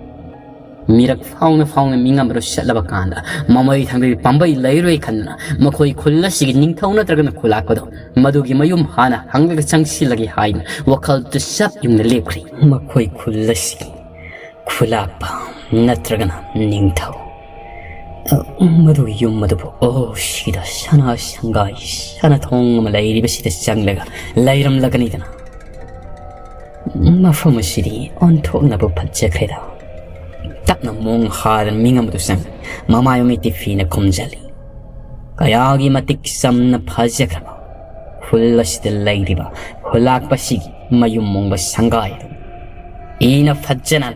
ꯃꯤꯔꯛ ꯐꯥꯎꯅ ꯐꯥꯎꯅ ꯃꯤꯉꯝꯕꯗꯨ ꯆꯠꯂꯕ ꯀꯥꯟꯗ ꯃꯃꯩ ꯊꯪꯗꯗꯤ ꯄꯥꯝꯕꯩ ꯂꯩꯔꯣꯏ ꯈꯟꯗꯨꯅ ꯃꯈꯣꯏ ꯈꯨꯜ ꯑꯁꯤꯒꯤ ꯅꯤꯡꯊꯧ ꯅꯠꯇ꯭ꯔꯒꯅ ꯈꯨꯂꯥꯛꯄꯗꯣ ꯃꯗꯨꯒꯤ ꯃꯌꯨꯝ ꯍꯥꯟꯅ ꯍꯪꯂꯒ ꯆꯪꯁꯤꯜꯂꯒꯦ ꯍꯥꯏꯗꯨꯅ ꯋꯥꯈꯜꯗꯨ ꯆꯞ ꯌꯨꯡꯅ ꯂꯦꯞꯈ꯭ꯔꯤ꯫ ꯃꯈꯣꯏ ꯈꯨꯜ ꯑꯁꯤꯒꯤ ꯈꯨꯂꯥꯛꯄ ꯅꯠꯇ꯭ꯔꯒꯅ ꯅꯤꯡꯊꯧ꯫ ꯑ, ꯃꯗꯨꯒꯤ ꯌꯨꯝ ꯑꯗꯨꯕꯨ, ꯑꯣ, ꯁꯤꯗ ꯁꯅꯥ ꯁꯪꯒꯥꯏ, ꯁꯅꯥ ꯊꯣꯡ ꯑꯃ ꯂꯩꯔꯤꯕꯁꯤꯗ ꯆꯪꯂꯒ ꯂꯩꯔꯝꯂꯒꯅꯤꯗꯅ꯫ ꯃꯐꯝ ꯑꯁꯤꯗꯤ ꯑꯣꯟꯊꯣꯛꯅꯕꯨ ꯐꯖꯈ꯭ꯔꯦꯗ꯫ ꯇꯞꯅ ꯃꯣꯡ ꯍꯥꯗꯅ ꯃꯤꯉꯝꯕꯗꯨ ꯆꯪ ꯃꯃꯥꯏ ꯃꯃꯤꯠꯇꯤ ꯐꯤꯅ ꯈꯨꯝꯖꯤꯜꯂꯤ꯫ ꯀꯌꯥꯒꯤ ꯃꯇꯤꯛ ꯆꯝꯅ ꯐꯖꯈ꯭ꯔꯕ ꯈꯨꯜ ꯑꯁꯤꯗ ꯂꯩꯔꯤꯕ ꯈꯨꯂꯥꯛꯄꯁꯤꯒꯤ ꯃꯌꯨꯝ ꯃꯣꯡꯕ ꯁꯪꯒꯥꯏ ꯑꯗꯨ ꯏꯅ ꯐꯖꯅ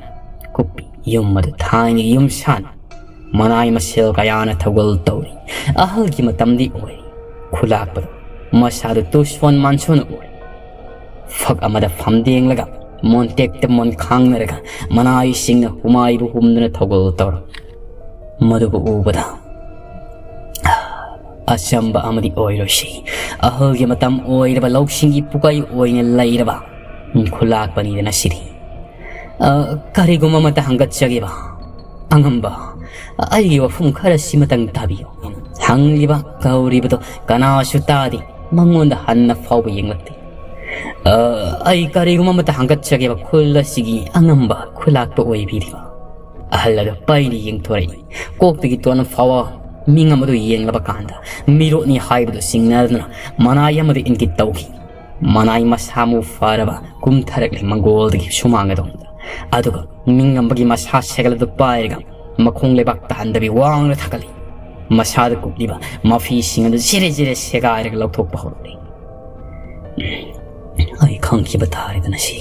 ꯀꯨꯞꯄꯤ꯫ ꯌꯨꯝ ꯑꯗꯨ ꯊꯥꯏꯅꯒꯤ ꯌꯨꯝꯁꯥꯅꯤ꯫ ꯃꯅꯥꯏ ꯃꯁꯦꯜ ꯀꯌꯥꯅ ꯊꯧꯒꯜ ꯇꯧꯔꯤ꯫ ꯑꯍꯜꯒꯤ ꯃꯇꯝꯗꯤ ꯑꯣꯏꯔꯤ꯫ ꯈꯨꯂꯥꯛꯄꯗꯨ ꯃꯁꯥꯗꯨ ꯇꯨꯁꯣꯟ ꯃꯥꯟꯁꯣꯟ ꯑꯣꯏ꯫ ꯐꯛ ꯑꯃꯗ ꯐꯝꯗꯦꯡꯂꯒ ꯃꯣꯟꯇꯦꯛꯇ ꯃꯣꯟ ꯈꯥꯡꯅꯔꯒ ꯃꯅꯥꯏꯁꯤꯡꯅ ꯍꯨꯃꯥꯏꯕꯨ ꯍꯨꯝꯗꯨꯅ ꯊꯧꯒꯜ ꯇꯧꯔꯝꯃꯤ꯫ ꯃꯗꯨꯕꯨ ꯎꯕꯗ ꯑꯆꯝꯕ ꯑꯃꯗꯤ ꯑꯣꯏꯔꯣꯏꯁꯤ꯫ ꯑꯍꯜꯒꯤ ꯃꯇꯝ ꯑꯣꯏꯔꯕ ꯂꯧꯁꯤꯡꯒꯤ ꯄꯨꯀꯩ ꯑꯣꯏꯅ ꯂꯩꯔꯕ ꯈꯨꯂꯥꯛꯄꯅꯤꯗꯅ ꯁꯤꯗꯤ꯫ ꯑ, ꯀꯔꯤꯒꯨꯝꯕ ꯑꯃꯠꯇ ꯍꯪꯒꯠꯆꯒꯦꯕ꯫ ꯑꯉꯝꯕ, ꯑꯩꯒꯤ ꯋꯥꯐꯝ ꯈꯔ ꯁꯤꯃꯇꯪ ꯇꯥꯕꯤꯌꯨ꯫ ꯍꯪꯂꯤꯕ ꯀꯧꯔꯤꯕꯗꯣ ꯀꯅꯥꯁꯨ ꯇꯥꯗꯦ꯫ ꯃꯉꯣꯟꯗ ꯍꯟꯅ ꯐꯥꯎꯕ ꯌꯦꯡꯂꯛꯇꯦ꯫ "ꯑ, ꯑꯩ ꯀꯔꯤꯒꯨꯝꯕ ꯑꯃꯠꯇ ꯍꯪꯒꯠꯆꯒꯦꯕ ꯈꯨꯜ ꯑꯁꯤꯒꯤ ꯑꯉꯝꯕ ꯈꯨꯂꯥꯛꯄ ꯑꯣꯏꯕꯤꯔꯤꯕ?" ꯑꯍꯜ ꯑꯗꯨ ꯄꯩꯅ ꯌꯦꯡꯊꯣꯔꯛꯏ꯫ ꯀꯣꯛꯇꯒꯤ ꯇꯣꯟꯅ ꯐꯥꯎꯕ ꯃꯤꯡ ꯑꯃꯗꯨ ꯌꯦꯡꯂꯕ ꯀꯥꯟꯗ ꯃꯤꯔꯣꯠꯅꯤ ꯍꯥꯏꯕꯗꯨ ꯆꯤꯡꯅꯗꯨꯅ ꯃꯅꯥꯏ ꯑꯃꯗ ꯏꯪꯒꯤꯠ ꯇꯧꯈꯤ꯫ ꯃꯅꯥꯏ ꯃꯁꯥ ꯃꯎ ꯐꯔꯕ ꯀꯨꯝꯊꯔꯛꯂꯤ ꯃꯪꯒꯣꯜꯗꯒꯤ ꯁꯨꯃꯥꯡ ꯑꯗꯣꯝꯗ꯫ ꯑꯗꯨꯒ ꯃꯤꯡ ꯑꯃꯒꯤ ꯃꯁꯥ ꯁꯦꯒꯜ ꯑꯗꯨ ꯄꯥꯏꯔꯒ ꯃꯈꯣꯡ ꯂꯩꯕꯥꯛ ꯇꯥꯍꯟꯗꯕꯤ ꯋꯥꯡꯅ ꯊꯥꯡꯒꯠꯂꯤ꯫ ꯃꯁꯥꯗ ꯀꯨꯞꯂꯤꯕ ꯃꯐꯤꯁꯤꯡ ꯑꯗꯨ ꯖꯤꯔꯦ ꯖꯤꯔꯦ ꯁꯦꯒꯥꯏꯔꯒ ꯂꯧꯊꯣꯛꯄ ꯍꯧꯔꯛꯂꯤ꯫ "ꯑꯩ ꯈꯪꯈꯤꯕ ꯇꯥꯔꯦꯗꯅ ꯁꯤ꯫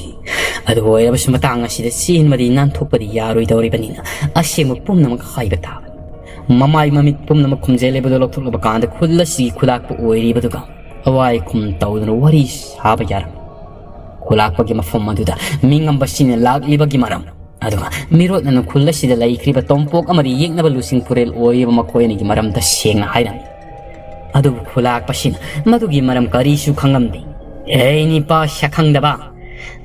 ꯑꯗꯨ ꯑꯣꯏꯔꯕꯁꯨ ꯃꯇꯥꯡ ꯑꯁꯤꯗ ꯆꯦꯟꯕꯗꯤ ꯅꯥꯟꯊꯣꯛꯄꯗꯤ ꯌꯥꯔꯣꯏꯗꯧꯔꯤꯕꯅꯤꯅ ꯑꯁꯦꯡꯕ ꯄꯨꯝꯅꯃꯛ ꯍꯥꯏꯕ ꯇꯥꯕꯅꯤ"꯫ ꯃꯃꯥꯏ ꯃꯃꯤꯠ ꯄꯨꯝꯅꯃꯛ ꯈꯨꯝꯖꯤꯜꯂꯤꯕꯗꯨ ꯂꯧꯊꯣꯛꯂꯕ ꯀꯥꯟꯗ ꯈꯨꯜ ꯑꯁꯤꯒꯤ ꯈꯨꯂꯥꯛꯄ ꯑꯣꯏꯔꯤꯕꯗꯨꯒ ꯑꯋꯥꯏ ꯈꯨꯝ ꯇꯧꯗꯨꯅ ꯋꯥꯔꯤ ꯁꯥꯕ ꯌꯥꯔꯝꯃꯤ꯫ ꯈꯨꯂꯥꯛꯄꯒꯤ ꯃꯐꯝ ꯑꯗꯨꯗ ꯃꯤꯉꯝꯕꯁꯤꯡꯅ ꯂꯥꯛꯂꯤꯕꯒꯤ ꯃꯔꯝ, ꯑꯗꯨꯒ ꯃꯤꯔꯣꯠꯅꯅ ꯈꯨꯜ ꯑꯁꯤꯗ ꯂꯩꯈ꯭ꯔꯤꯕ ꯇꯣꯝꯄꯣꯛ ꯑꯃꯗꯤ ꯌꯦꯛꯅꯕ ꯂꯨꯆꯤꯡ ꯄꯨꯔꯦꯜ ꯑꯣꯏꯔꯤꯕ ꯃꯈꯣꯏ ꯑꯅꯤꯒꯤ ꯃꯔꯝꯗ ꯁꯦꯡꯅ ꯍꯥꯏꯔꯝꯃꯤ꯫ ꯑꯗꯨꯕꯨ ꯈꯨꯂꯥꯛꯄꯁꯤꯅ ꯃꯗꯨꯒꯤ ꯃꯔꯝ ꯀꯔꯤꯁꯨ ꯈꯪꯂꯝꯗꯦ꯫ "ꯑꯦ ꯅꯤꯄꯥ ꯁꯛꯈꯪꯗꯕ,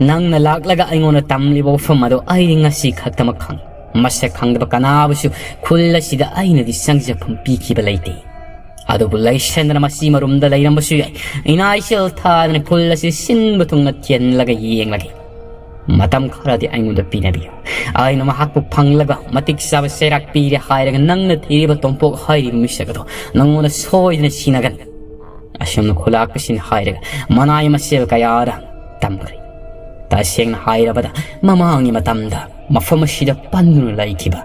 ꯅꯪꯅ ꯂꯥꯛꯂꯒ ꯑꯩꯉꯣꯟꯗ ꯇꯝꯂꯤꯕ ꯋꯥꯐꯝ ꯑꯗꯨ ꯑꯩꯗꯤ ꯉꯁꯤ ꯈꯛꯇꯃꯛ ꯈꯪꯏ꯫ ꯃꯁꯛ ꯈꯪꯗꯕ ꯀꯅꯥꯕꯨꯁꯨ ꯈꯨꯜ ꯑꯁꯤꯗ ꯑꯩꯅꯗꯤ ꯆꯪꯖꯐꯝ ꯄꯤꯈꯤꯕ ꯂꯩꯇꯦ꯫ ꯑꯗꯨꯕꯨ ꯂꯩꯁꯟꯗꯅ ꯃꯁꯤ ꯃꯔꯨꯝꯗ ꯂꯩꯔꯝꯕꯁꯨ ꯌꯥꯏ꯫ ꯏꯅꯥ ꯏꯁꯦꯜ ꯊꯥꯗꯅ ꯈꯨꯜ ꯑꯁꯤ ꯁꯤꯟꯕ ꯊꯨꯡꯅ ꯊꯦꯟꯂꯒ ꯌꯦꯡꯂꯒꯦ꯫ ꯃꯇꯝ ꯈꯔꯗꯤ ꯑꯩꯉꯣꯟꯗ ꯄꯤꯅꯕꯤꯌꯨ꯫ ꯑꯩꯅ ꯃꯍꯥꯛꯄꯨ ꯐꯪꯂꯒ ꯃꯇꯤꯛ ꯆꯥꯕ ꯆꯩꯔꯥꯛ ꯄꯤꯔꯦ ꯍꯥꯏꯔꯒ ꯅꯪꯅ ꯊꯤꯔꯤꯕ ꯇꯣꯝꯄꯣꯛ ꯍꯥꯏꯔꯤꯕ ꯃꯤꯁꯛ ꯑꯗꯣ ꯅꯪꯉꯣꯟꯗ ꯁꯣꯏꯗꯅ ꯁꯤꯟꯅꯒꯅꯤ"꯫ ꯑꯁꯨꯝꯅ ꯈꯨꯂꯥꯛꯄꯁꯤꯅ ꯍꯥꯏꯔꯒ ꯃꯅꯥꯏ ꯃꯁꯤꯜ ꯀꯌꯥꯗ ꯇꯝꯈ꯭ꯔꯦ꯫ ꯇꯁꯦꯡꯅ ꯍꯥꯏꯔꯕꯗ, ꯃꯃꯥꯡꯒꯤ ꯃꯇꯝꯗ ꯃꯐꯝ ꯑꯁꯤꯗ ꯄꯟꯗꯨꯅ ꯂꯩꯈꯤꯕ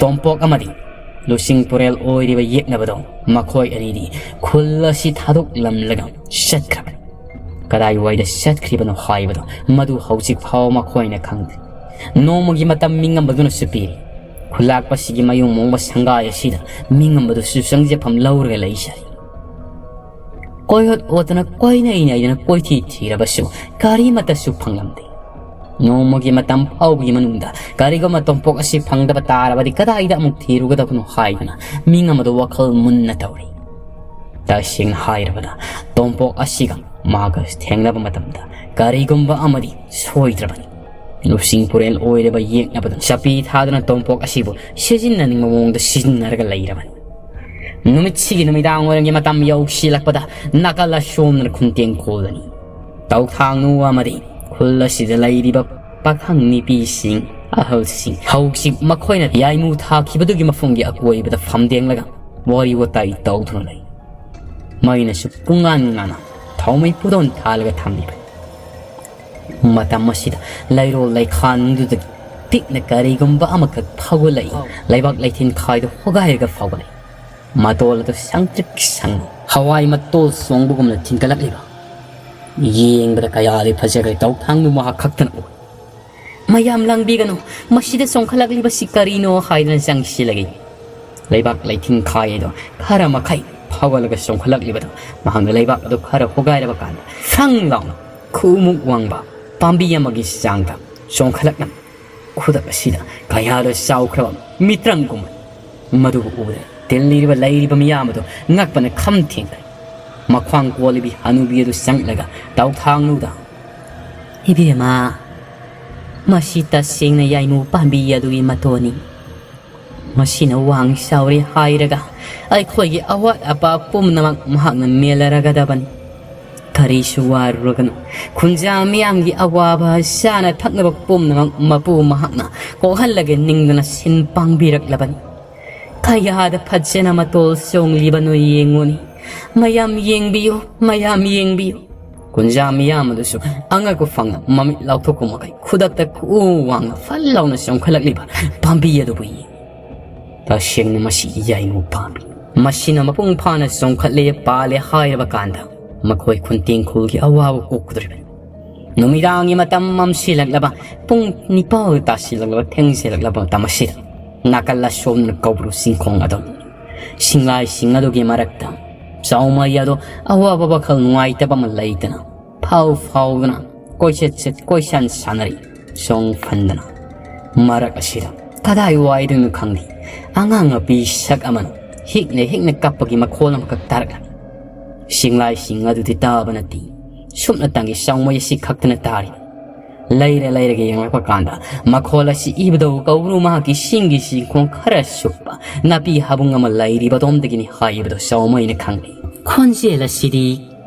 ꯇꯣꯝꯄꯣꯛ ꯑꯃꯗꯤ ꯂꯨꯆꯤꯡ ꯄꯨꯔꯦꯜ ꯑꯣꯏꯔꯤꯕ ꯌꯦꯛꯅꯕꯗꯣ, ꯃꯈꯣꯏ ꯑꯅꯤꯗꯤ ꯈꯨꯜ ꯑꯁꯤ ꯊꯥꯗꯣꯛꯂꯝꯂꯒ ꯆꯠꯈ꯭ꯔꯕꯅꯤ꯫ ꯀꯗꯥꯏꯋꯥꯏꯗ ꯆꯠꯈ꯭ꯔꯤꯕꯅꯣ ꯍꯥꯏꯕꯗꯣ ꯃꯗꯨ ꯍꯧꯖꯤꯛ ꯐꯥꯎ ꯃꯈꯣꯏꯅ ꯈꯪꯗ꯭ꯔꯤ꯫ ꯅꯣꯡꯃꯒꯤ ꯃꯇꯝ ꯃꯤꯉꯝꯕꯗꯨꯅꯁꯨ ꯄꯤꯔꯤ꯫ ꯈꯨꯂꯥꯛꯄꯁꯤꯒꯤ ꯃꯌꯨꯝ ꯃꯣꯡꯕ ꯁꯪꯒꯥꯏ ꯑꯁꯤꯗ ꯃꯤꯉꯝꯕꯗꯨꯁꯨ ꯆꯪꯖꯐꯝ ꯂꯧꯔꯒ ꯂꯩꯖꯔꯤ꯫ ꯀꯣꯏꯍꯣꯠ ꯍꯣꯠꯇꯅ, ꯀꯣꯏꯅꯩ ꯅꯩꯗꯅ, ꯀꯣꯏꯊꯤ ꯊꯤꯔꯕꯁꯨ ꯀꯔꯤꯃꯠꯇꯁꯨ ꯐꯪꯂꯝꯗꯦ꯫ ꯅꯣꯡꯃꯒꯤ ꯃꯇꯝ ꯐꯥꯎꯕꯒꯤ ꯃꯅꯨꯡꯗ ꯀꯔꯤꯒꯨꯝꯕ ꯇꯣꯝꯄꯣꯛ ꯑꯁꯤ ꯐꯪꯗꯕ ꯇꯥꯔꯕꯗꯤ ꯀꯗꯥꯏꯗ ꯑꯃꯨꯛ ꯊꯤꯔꯨꯒꯗꯕꯅꯣ ꯍꯥꯏꯗꯨꯅ ꯃꯤꯉꯝꯕꯗꯨ ꯋꯥꯈꯜ ꯃꯨꯟꯅ ꯇꯧꯔꯤ꯫ ꯇꯁꯦꯡꯅ ꯍꯥꯏꯔꯕꯗ, ꯇꯣꯝꯄꯣꯛ ꯑꯁꯤꯒ ꯃꯥꯒ ꯊꯦꯡꯅꯕ ꯃꯇꯝꯗ ꯀꯔꯤꯒꯨꯝꯕ ꯑꯃꯗꯤ ꯁꯣꯏꯗ꯭ꯔꯕꯅꯤ꯫ ꯂꯨꯆꯤꯡ ꯄꯨꯔꯦꯜ ꯑꯣꯏꯔꯕ ꯌꯦꯛꯅꯕꯗꯨ ꯆꯄꯤ ꯊꯥꯗꯨꯅ ꯇꯣꯝꯄꯣꯛ ꯑꯁꯤꯕꯨ ꯁꯤꯖꯤꯟꯅꯅꯤꯡꯕ ꯃꯑꯣꯡꯗ ꯁꯤꯖꯤꯟꯅꯔꯒ ꯂꯩꯔꯕꯅꯤ꯫ ꯅꯨꯃꯤꯠꯁꯤꯒꯤ ꯅꯨꯃꯤꯗꯥꯡ ꯋꯥꯏꯔꯝꯒꯤ ꯃꯇꯝ ꯌꯧꯁꯤꯜꯂꯛꯄꯗ ꯅꯥꯀꯜ ꯑꯁꯣꯝꯗꯅ ꯈꯨꯟꯇꯦꯡ ꯈꯣꯜꯂꯅꯤ꯫ ꯇꯧꯊꯥꯡꯅꯨ ꯑꯃꯗꯤ ꯈꯨꯜ ꯑꯁꯤꯗ ꯂꯩꯔꯤꯕ ꯄꯥꯈꯪ ꯅꯨꯄꯤꯁꯤꯡ, ꯑꯍꯜꯁꯤꯡ, ꯍꯧꯖꯤꯛ ꯃꯈꯣꯏꯅ ꯌꯥꯏꯃꯨ ꯊꯥꯈꯤꯕꯗꯨꯒꯤ ꯃꯐꯝꯒꯤ ꯑꯀꯣꯏꯕꯗ ꯐꯝꯗꯦꯡꯂꯒ ꯋꯥꯔꯤ ꯋꯥꯇꯥꯏ ꯇꯧꯗꯨꯅ ꯂꯩ꯫ ꯃꯩꯅꯁꯨ ꯄꯨꯡꯉꯥꯟ ꯉꯥꯟꯅ ꯊꯥꯎꯃꯩ ꯄꯨꯗꯣꯟ ꯊꯥꯜꯂꯒ ꯊꯝꯂꯤꯕꯅꯤ꯫ ꯃꯇꯝ ꯑꯁꯤꯗ ꯂꯩꯔꯣꯜ ꯂꯩꯈꯥꯟꯗꯨꯗꯒꯤ ꯄꯤꯛꯅ ꯀꯔꯤꯒꯨꯝꯕ ꯑꯃꯈꯛ ꯐꯥꯎꯒꯠꯂꯛꯏ꯫ ꯂꯩꯕꯥꯛ ꯂꯩꯊꯦꯟ ꯈꯥꯏꯗꯨ ꯍꯣꯒꯥꯏꯔꯒ ꯐꯥꯎꯒꯠꯂꯛꯏ꯫ ꯃꯇꯣꯜ ꯑꯗꯨ ꯁꯪꯇ꯭ꯔꯤꯛ ꯁꯪ, ꯍꯋꯥꯏ ꯃꯇꯣꯜ ꯆꯣꯡꯕꯒꯨꯝꯅ ꯊꯤꯟꯒꯠꯂꯛꯂꯤꯕ꯫ ꯌꯦꯡꯕꯗ ꯀꯌꯥꯗꯤ ꯐꯖꯈ꯭ꯔꯦ, ꯇꯧꯊꯥꯡꯗꯨ ꯃꯍꯥꯛ ꯈꯛꯇꯅ ꯎꯏ꯫ "ꯃꯌꯥꯝ ꯂꯥꯡꯕꯤꯒꯅꯨ, ꯃꯁꯤꯗ ꯆꯣꯡꯈꯠꯂꯛꯂꯤꯕꯁꯤ ꯀꯔꯤꯅꯣ?" ꯍꯥꯏꯗꯨꯅ ꯆꯪꯁꯤꯜꯂꯒ ꯂꯩꯕꯥꯛ ꯂꯩꯊꯦꯟ ꯈꯥꯏ ꯑꯗꯨ ꯈꯔ ꯃꯈꯩ ꯐꯥꯎꯒꯠꯂꯒ ꯆꯣꯡꯈꯠꯂꯛꯂꯤꯕꯗꯨ ꯃꯍꯥꯛꯅ ꯂꯩꯕꯥꯛ ꯑꯗꯨ ꯈꯔ ꯍꯣꯒꯥꯏꯔꯕ ꯀꯥꯟꯗ ꯐ꯭ꯔꯪ ꯂꯥꯎꯅ ꯈꯨꯃꯨꯛ ꯋꯥꯡꯕ ꯄꯥꯝꯕꯤ ꯑꯃꯒꯤ ꯆꯥꯡꯗ ꯆꯣꯡꯈꯠꯂꯛꯂꯝꯃꯤ꯫ ꯈꯨꯗꯛ ꯑꯁꯤꯗ ꯀꯌꯥꯗ ꯆꯥꯎꯈ꯭ꯔꯕ ꯃꯤꯇ꯭ꯔꯪꯒꯨꯝꯕ ꯃꯗꯨꯕꯨ ꯎꯔꯦ꯫ ꯇꯤꯜꯂꯤꯔꯤꯕ ꯂꯩꯔꯤꯕ ꯃꯤꯌꯥꯝ ꯑꯗꯨ ꯉꯛꯄꯅ ꯈꯝ ꯊꯦꯡꯅꯔꯦ꯫ ꯃꯈ꯭ꯋꯥꯡ ꯀꯣꯜꯂꯤꯕꯤ ꯍꯅꯨꯕꯤ ꯑꯗꯨ ꯆꯪꯂꯒ ꯇꯧꯊꯥꯡꯂꯨꯗ, "ꯏꯕꯦꯝꯃ, ꯃꯁꯤ ꯇꯁꯦꯡꯅ ꯌꯥꯏꯃꯨ ꯄꯥꯝꯕꯤ ꯑꯗꯨꯒꯤ ꯃꯇꯣꯟꯅꯤ꯫ ꯃꯁꯤꯅ ꯋꯥꯡ ꯆꯥꯎꯔꯦ ꯍꯥꯏꯔꯒ ꯑꯩꯈꯣꯏꯒꯤ ꯑꯋꯥꯠ ꯑꯄꯥ ꯄꯨꯝꯅꯃꯛ ꯃꯍꯥꯛꯅ ꯃꯦꯜꯂꯔꯒꯗꯕꯅꯤ꯫ ꯀꯔꯤꯁꯨ ꯋꯥꯔꯨꯔꯒꯅꯨ꯫ ꯈꯨꯟꯖꯥ ꯃꯤꯌꯥꯝꯒꯤ ꯑꯋꯥꯕ, ꯆꯥꯅ ꯊꯛꯅꯕ ꯄꯨꯝꯅꯃꯛ ꯃꯄꯨ ꯃꯍꯥꯛꯅ ꯀꯣꯛꯍꯜꯂꯒꯦ ꯅꯤꯡꯗꯅ ꯁꯤꯟ ꯄꯥꯡꯕꯤꯔꯛꯂꯕꯅꯤ꯫ ꯀꯌꯥꯗ ꯐꯖꯅ ꯃꯇꯣꯜ ꯆꯣꯡꯂꯤꯕꯅꯣ ꯌꯦꯡꯉꯨꯅꯤ꯫ ꯃꯌꯥꯝ ꯌꯦꯡꯕꯤꯌꯨ, ꯃꯌꯥꯝ ꯌꯦꯡꯕꯤꯌꯨ꯫" ꯈꯨꯟꯖꯥ ꯃꯤꯌꯥꯝ ꯑꯗꯨꯁꯨ ꯑꯉꯛꯄ ꯐꯪꯅ ꯃꯃꯤꯠ ꯂꯥꯎꯊꯣꯛꯄ ꯃꯈꯩ ꯈꯨꯗꯛꯇ ꯈꯨꯎ ꯋꯥꯡꯅ ꯐꯜ ꯂꯥꯎꯅ ꯆꯣꯡꯈꯠꯂꯛꯂꯤꯕ ꯄꯥꯝꯕꯤ ꯑꯗꯨꯕꯨ ꯌꯦꯡꯏ꯫ ꯇꯁꯦꯡꯅ ꯃꯁꯤ ꯌꯥꯏꯉꯨ ꯄꯥꯝꯕꯤ꯫ ꯃꯁꯤꯅ ꯃꯄꯨꯡ ꯐꯥꯅ ꯆꯣꯡꯈꯠꯂꯦ, ꯄꯥꯜꯂꯦ ꯍꯥꯏꯔꯕ ꯀꯥꯟꯗ ꯃꯈꯣꯏ ꯈꯨꯟꯇꯦꯡ ꯈꯨꯜꯒꯤ ꯑꯋꯥꯕ ꯀꯣꯛꯀꯗꯧꯔꯤꯕꯅꯤ꯫ ꯅꯨꯃꯤꯗꯥꯡꯒꯤ ꯃꯇꯝ ꯃꯝꯁꯤꯜꯂꯛꯂꯕ ꯄꯨꯡ ꯅꯤꯄꯥꯜ ꯇꯥꯁꯤꯜꯂꯛꯂꯕ, ꯊꯦꯡꯖꯤꯜꯂꯛꯂꯕ ꯃꯇꯝ ꯑꯁꯤꯗ ꯅꯥꯀꯜ ꯑꯁꯣꯝꯗꯅ ꯀꯧꯕ꯭ꯔꯨ ꯆꯤꯡꯈꯣꯡ ꯑꯗꯨ, ꯁꯤꯡꯂꯥꯏꯁꯤꯡ ꯑꯗꯨꯒꯤ ꯃꯔꯛꯇ ꯆꯥꯎꯃꯩ ꯑꯗꯨ ꯑꯋꯥꯕ ꯋꯥꯈꯜ ꯅꯨꯡꯉꯥꯏꯇꯕ ꯑꯃ ꯂꯩꯇꯅ ꯐꯥꯎ ꯐꯥꯎꯗꯅ ꯀꯣꯏꯆꯠ ꯆꯠ ꯀꯣꯏꯁꯥꯟ ꯁꯥꯟꯅꯔꯤ꯫ ꯆꯣꯡ ꯐꯟꯗꯅ ꯃꯔꯛ ꯑꯁꯤꯗ ꯀꯗꯥꯏ ꯋꯥꯏꯗꯅꯣ ꯈꯪꯗꯦ, ꯑꯉꯥꯡ ꯅꯨꯄꯤ ꯁꯛ ꯑꯃꯅ ꯍꯤꯛꯅ ꯍꯤꯛꯅ ꯀꯞꯄꯒꯤ ꯃꯈꯣꯜ ꯑꯃꯈꯛ ꯇꯥꯔꯛꯂꯝꯃꯤ꯫ ꯁꯤꯡꯂꯥꯏꯁꯤꯡ ꯑꯗꯨꯗꯤ ꯇꯥꯕ ꯅꯠꯇꯦ, ꯁꯨꯞꯅꯇꯪꯒꯤ ꯆꯥꯎꯃꯩ ꯑꯁꯤ ꯈꯛꯇꯅ ꯇꯥꯔꯤ꯫ ꯂꯩꯔ ꯂꯩꯔꯒ ꯌꯦꯡꯂꯛꯄ ꯀꯥꯟꯗ ꯃꯈꯣꯜ ꯑꯁꯤ ꯏꯕꯗꯧ ꯀꯧꯕ꯭ꯔꯨ ꯃꯍꯥꯛꯀꯤ ꯁꯤꯡꯒꯤ ꯆꯤꯡꯈꯣꯡ ꯈꯔ ꯁꯨꯞꯄ ꯅꯥꯄꯤ ꯍꯥꯕꯨꯡ ꯑꯃ ꯂꯩꯔꯤꯕꯗꯣꯝꯗꯒꯤꯅꯤ ꯍꯥꯏꯕꯗꯨ ꯆꯥꯎꯃꯩꯅ ꯈꯪꯂꯦ꯫ ꯈꯣꯟꯖꯦꯜ ꯑꯁꯤꯗꯤ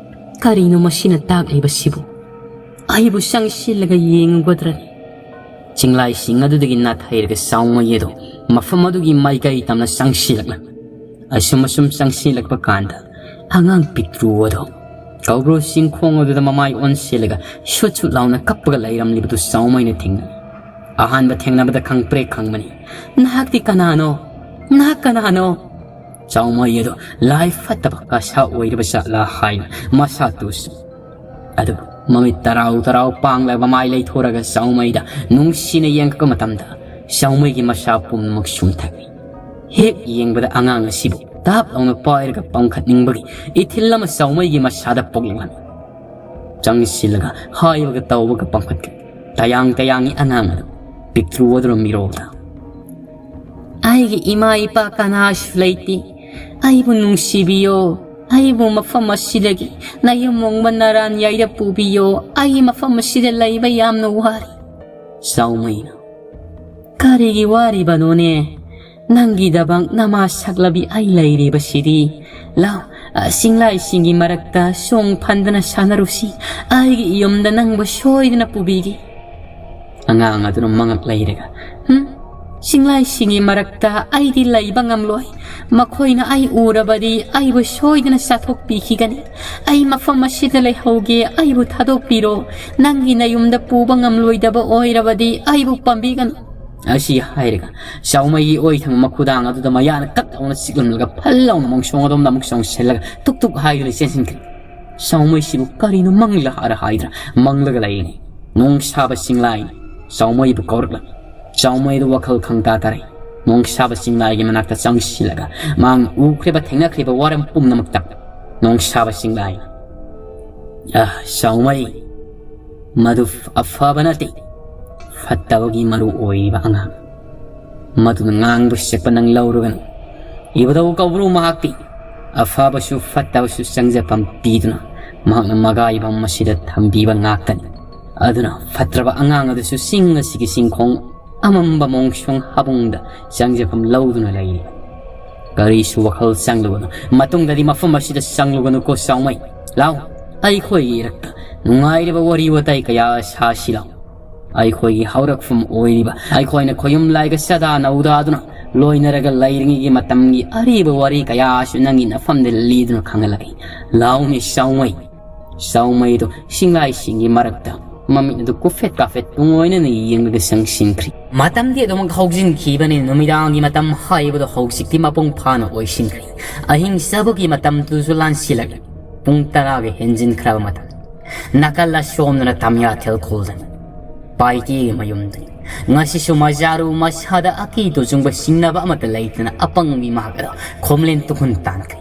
ꯀꯔꯤꯅꯣ ꯃꯁꯤꯅ ꯇꯥꯛꯂꯤꯕꯁꯤꯕꯨ? ꯑꯩꯕꯨ ꯆꯪꯁꯤꯜꯂꯒ ꯌꯦꯡꯉꯨꯒꯗ꯭ꯔꯅꯤ? ꯆꯤꯡꯂꯥꯏꯁꯤꯡ ꯑꯗꯨꯗꯒꯤ ꯅꯥꯊꯩꯔꯒ ꯆꯥꯎꯃꯩ ꯑꯗꯨ ꯃꯐꯝ ꯑꯗꯨꯒꯤ ꯃꯥꯏꯀꯩ ꯇꯝꯅ ꯆꯪꯁꯤꯜꯂꯛꯂꯝꯃꯤ꯫ ꯑꯁꯨꯝ ꯑꯁꯨꯝ ꯆꯪꯁꯤꯜꯂꯛꯄ ꯀꯥꯟꯗ ꯑꯉꯥꯡ ꯄꯤꯛꯇ꯭ꯔꯨ ꯑꯗꯨ ꯀꯧꯕ꯭ꯔꯨ ꯆꯤꯡꯈꯣꯡ ꯑꯗꯨꯗ ꯃꯃꯥꯏ ꯑꯣꯟꯁꯤꯜꯂꯒ ꯁꯨꯠ ꯁꯨꯠ ꯂꯥꯎꯅ ꯀꯞꯄꯒ ꯂꯩꯔꯝꯂꯤꯕꯗꯨ ꯆꯥꯎꯃꯩꯅ ꯊꯦꯡꯅꯩ꯫ ꯑꯍꯥꯟꯕ ꯊꯦꯡꯅꯕꯗ ꯈꯪꯄ꯭ꯔꯦꯛ ꯈꯪꯕꯅꯤ꯫ "ꯅꯍꯥꯛꯇꯤ ꯀꯅꯥꯅꯣ? ꯅꯍꯥꯛ ꯀꯅꯥꯅꯣ?" ꯆꯥꯎꯃꯩ ꯑꯗꯨ ꯂꯥꯏ ꯐꯠꯇꯕ ꯀꯁꯥ ꯑꯣꯏꯔꯕ ꯖꯥꯠꯂꯥ ꯍꯥꯏꯅ ꯃꯁꯥ ꯇꯨꯁꯤ꯫ ꯑꯗꯨꯕꯨ ꯃꯃꯤꯠ ꯇꯔꯥꯎ ꯇꯔꯥꯎ ꯄꯥꯡꯂꯒ ꯃꯃꯥꯏ ꯂꯩꯊꯣꯔꯒ ꯆꯥꯎꯃꯩꯗ ꯅꯨꯡꯁꯤꯅ ꯌꯦꯡꯉꯛꯄ ꯃꯇꯝꯗ ꯆꯥꯎꯃꯩꯒꯤ ꯃꯁꯥ ꯄꯨꯝꯅꯃꯛ ꯁꯨꯝꯊꯈꯤ꯫ ꯍꯦꯛ ꯌꯦꯡꯕꯗ ꯑꯉꯥꯡ ꯑꯁꯤꯕꯨ ꯇꯥꯞ ꯂꯥꯎꯅ ꯄꯥꯏꯔꯒ ꯄꯝꯈꯠꯅꯤꯡꯕꯒꯤ ꯏꯊꯤꯜ ꯑꯃ ꯆꯥꯎꯃꯩꯒꯤ ꯃꯁꯥꯗ ꯄꯣꯛꯂꯛꯂꯝꯃꯤ꯫ ꯆꯪꯁꯤꯜꯂꯒ ꯍꯥꯏꯕꯒ ꯇꯧꯕꯒ ꯄꯝꯈꯠꯈꯤ꯫ ꯇꯌꯥꯡ ꯇꯌꯥꯡꯉꯤ ꯑꯉꯥꯡ ꯑꯗꯨ꯫ ꯄꯤꯛꯇ꯭ꯔꯨ ꯑꯗꯨꯅ ꯃꯤꯔꯣꯜꯗ, "ꯑꯩꯒꯤ ꯏꯃꯥ ꯏꯄꯥ ꯀꯅꯥꯁꯨ ꯂꯩꯇꯦ꯫ ꯑꯩꯕꯨ ꯅꯨꯡꯁꯤꯕꯤꯌꯣ꯫ ꯑꯩꯕꯨ ꯃꯐꯝ ꯑꯁꯤꯗꯒꯤ ꯅꯌꯨꯝ ꯃꯣꯡꯕ ꯅꯔꯥꯟ ꯌꯥꯏꯗ ꯄꯨꯕꯤꯌꯣ꯫ ꯑꯩ ꯃꯐꯝ ꯑꯁꯤꯗ ꯂꯩꯕ ꯌꯥꯝꯅ ꯋꯥꯔꯦ꯫" ꯆꯥꯎꯃꯩꯅ, "ꯀꯔꯤꯒꯤ ꯋꯥꯔꯤꯕꯅꯣꯅꯦ? ꯅꯪꯒꯤꯗꯃꯛ ꯅꯃꯥ ꯁꯛꯂꯕꯤ ꯑꯩ ꯂꯩꯔꯤꯕꯁꯤꯗꯤ꯫ ꯂꯥꯎ, ꯑ, ꯆꯤꯡꯂꯥꯏꯁꯤꯡꯒꯤ ꯃꯔꯛꯇ ꯆꯣꯡ ꯐꯟꯗꯅ ꯁꯥꯟꯅꯔꯨꯁꯤ꯫ ꯑꯩꯒꯤ ꯌꯨꯝꯗ ꯅꯪꯕꯨ ꯁꯣꯏꯗꯅ ꯄꯨꯕꯤꯒꯦ꯫" ꯑꯉꯥꯡ ꯑꯗꯨꯅ ꯃꯉꯛ ꯂꯩꯔꯒ, "ꯍꯨꯝ, ꯆꯤꯡꯂꯥꯏꯁꯤꯡꯒꯤ ꯃꯔꯛꯇ ꯑꯩꯗꯤ ꯂꯩꯕ ꯉꯝꯂꯣꯏ꯫ ꯃꯈꯣꯏꯅ ꯑꯩ ꯎꯔꯕꯗꯤ ꯑꯩꯕꯨ ꯁꯣꯏꯗꯅ ꯆꯥꯊꯣꯛꯄꯤꯈꯤꯒꯅꯤ꯫ ꯑꯩ ꯃꯐꯝ ꯑꯁꯤꯗ ꯂꯩꯍꯧꯒꯦ, ꯑꯩꯕꯨ ꯊꯥꯗꯣꯛꯄꯤꯔꯣ꯫ ꯅꯪꯒꯤ ꯅꯌꯨꯝꯗ ꯄꯨꯕ ꯉꯝꯂꯣꯏꯗꯕ ꯑꯣꯏꯔꯕꯗꯤ ꯑꯩꯕꯨ ꯄꯥꯝꯕꯤꯒꯅꯨ꯫" ꯑꯁꯤ ꯍꯥꯏꯔꯒ ꯆꯥꯎꯃꯩꯒꯤ ꯑꯣꯏꯊꯪꯕ ꯃꯈꯨꯗꯥꯡ ꯑꯗꯨꯗ ꯃꯌꯥꯅ ꯀꯛ ꯂꯥꯎꯅ ꯆꯤꯛꯂꯝꯂꯒ ꯐꯜ ꯂꯥꯎꯅ ꯃꯣꯡꯁꯣꯡ ꯑꯗꯣꯝꯗ ꯑꯃꯨꯛ ꯆꯣꯡꯁꯤꯜꯂꯒ ꯇꯨꯛ ꯇꯨꯛ ꯍꯥꯏꯗꯨꯅ ꯆꯦꯟꯁꯤꯟꯈ꯭ꯔꯦ꯫ ꯆꯥꯎꯃꯩꯁꯤꯕꯨ ꯀꯔꯤꯅꯣ ꯃꯪꯂꯥꯔ ꯍꯥꯏꯗ꯭ꯔꯥ ꯃꯪꯂꯒ ꯂꯩꯔꯤꯅꯤ꯫ ꯅꯣꯡꯁꯥꯕ ꯆꯤꯡꯂꯥꯏ ꯆꯥꯎꯃꯩꯕꯨ ꯀꯧꯔꯛꯂꯝꯃꯤ꯫ ꯆꯥꯎꯃꯩꯗꯨ ꯋꯥꯈꯜ ꯈꯪꯇꯥ ꯇꯥꯔꯦ꯫ ꯅꯣꯡꯁꯥꯕ ꯆꯤꯡꯂꯥꯏꯒꯤ ꯃꯅꯥꯛꯇ ꯆꯪꯁꯤꯜꯂꯒ ꯃꯍꯥꯛꯅ ꯎꯈ꯭ꯔꯤꯕ ꯊꯦꯡꯅꯈ꯭ꯔꯤꯕ ꯋꯥꯔꯝ ꯄꯨꯝꯅꯃꯛꯇ ꯅꯣꯡꯁꯥꯕ ꯆꯤꯡꯂꯥꯏ, "ꯑ, ꯆꯥꯎꯃꯩ, ꯃꯗꯨ ꯑꯐꯕ ꯅꯠꯇꯦ, ꯐꯠꯇꯕꯒꯤ ꯃꯔꯨ ꯑꯣꯏꯔꯤꯕ ꯑꯉꯥꯡ꯫ ꯃꯗꯨꯅ ꯉꯥꯡꯕ ꯁꯦꯛꯄ ꯅꯪ ꯂꯧꯔꯨꯒꯅꯨ꯫ ꯏꯕꯨꯙꯧ ꯀꯧꯕ꯭ꯔꯨ ꯃꯍꯥꯛꯇꯤ ꯑꯐꯕꯁꯨ ꯐꯠꯇꯕꯁꯨ ꯆꯪꯖꯐꯝ ꯄꯤꯗꯨꯅ ꯃꯍꯥꯛꯅ ꯃꯒꯥꯏꯐꯝ ꯑꯁꯤꯗ ꯊꯝꯕꯤꯕ ꯉꯥꯛꯇꯅꯤ꯫ ꯑꯗꯨꯅ ꯐꯠꯇ꯭ꯔꯕ ꯑꯉꯥꯡ ꯑꯗꯨꯁꯨ ꯆꯤꯡ ꯑꯁꯤꯒꯤ ꯆꯤꯡꯈꯣꯡ ꯑꯃꯝꯕ ꯃꯣꯡꯁꯣꯡ ꯍꯥꯕꯨꯡꯗ ꯆꯪꯖꯐꯝ ꯂꯧꯗꯨꯅ ꯂꯩꯔꯤ꯫ ꯀꯔꯤꯁꯨ ꯋꯥꯈꯜ ꯆꯪꯂꯨꯒꯅꯨ꯫ ꯃꯇꯨꯡꯗꯗꯤ ꯃꯐꯝ ꯑꯁꯤꯗ ꯆꯪꯂꯨꯒꯅꯨꯀꯣ ꯆꯥꯎꯃꯩ꯫ ꯂꯥꯎ, ꯑꯩꯈꯣꯏꯒꯤ ꯏꯔꯛꯇ ꯅꯨꯡꯉꯥꯏꯔꯤꯕ ꯋꯥꯔꯤ ꯋꯥꯇꯥꯏ ꯀꯌꯥ ꯁꯥꯁꯤ ꯂꯥꯎ꯫ ꯑꯩꯈꯣꯏꯒꯤ ꯍꯧꯔꯛꯐꯝ ꯑꯣꯏꯔꯤꯕ ꯑꯩꯈꯣꯏꯅ ꯈꯣꯌꯨꯝ ꯂꯥꯏꯒ ꯆꯥꯗꯥ ꯅꯧꯗꯥꯗꯨꯅ ꯂꯣꯏꯅꯔꯒ ꯂꯩꯔꯤꯉꯩꯒꯤ ꯃꯇꯝꯒꯤ ꯑꯔꯤꯕ ꯋꯥꯔꯤ ꯀꯌꯥꯁꯨ ꯅꯪꯒꯤ ꯅꯐꯝꯗ ꯂꯤꯗꯨꯅ ꯈꯪꯍꯜꯂꯒꯦ꯫ ꯂꯥꯎꯅꯦ ꯆꯥꯎꯃꯩ꯫" ꯆꯥꯎꯃꯩꯗꯣ ꯆꯤꯡꯂꯥꯏꯁꯤꯡꯒꯤ ꯃꯔꯛꯇ ꯃꯃꯤꯠ ꯑꯗꯨ ꯀꯨꯐꯦꯠ ꯀꯥꯐꯦꯠ ꯇꯨꯡꯑꯣꯏꯅꯅ ꯌꯦꯡꯂꯒ ꯆꯪꯁꯤꯟꯈ꯭ꯔꯤ꯫ ꯃꯇꯝꯗꯤ ꯑꯗꯨꯃꯛ ꯍꯧꯖꯤꯟꯈꯤꯕꯅꯤ꯫ ꯅꯨꯃꯤꯗꯥꯡꯒꯤ ꯃꯇꯝ ꯍꯥꯏꯕꯗꯨ ꯍꯧꯖꯤꯛꯇꯤ ꯃꯄꯨꯡ ꯐꯥꯅ ꯑꯣꯏꯁꯤꯟꯈ꯭ꯔꯤ꯫ ꯑꯍꯤꯡ ꯆꯥꯕꯒꯤ ꯃꯇꯝꯗꯨꯁꯨ ꯂꯥꯟꯁꯤꯜꯂꯛꯂꯤ꯫ ꯄꯨꯡ ꯇꯔꯥꯒ ꯍꯦꯟꯖꯤꯟꯈ꯭ꯔꯕ ꯃꯇꯝ꯫ ꯅꯥꯀꯜ ꯑꯁꯣꯝꯗꯅ ꯇꯝꯌꯥꯊꯦꯜ ꯈꯨꯜꯗꯅꯤ꯫ ꯄꯥꯏꯇꯦꯒꯤ ꯃꯌꯨꯝꯗꯅꯤ꯫ ꯉꯁꯤꯁꯨ ꯃꯖꯥꯔꯨ ꯃꯁꯥꯗ ꯑꯀꯤ ꯇꯨꯖꯨꯡꯕ ꯆꯤꯡꯅꯕ ꯑꯃꯠꯇ ꯂꯩꯇꯅ ꯑꯄꯪꯕꯤ ꯃꯍꯥꯛ ꯑꯗꯨ ꯈꯣꯝꯂꯦꯟ ꯇꯨꯈꯨꯟ ꯇꯥꯟꯈ꯭ꯔꯤ꯫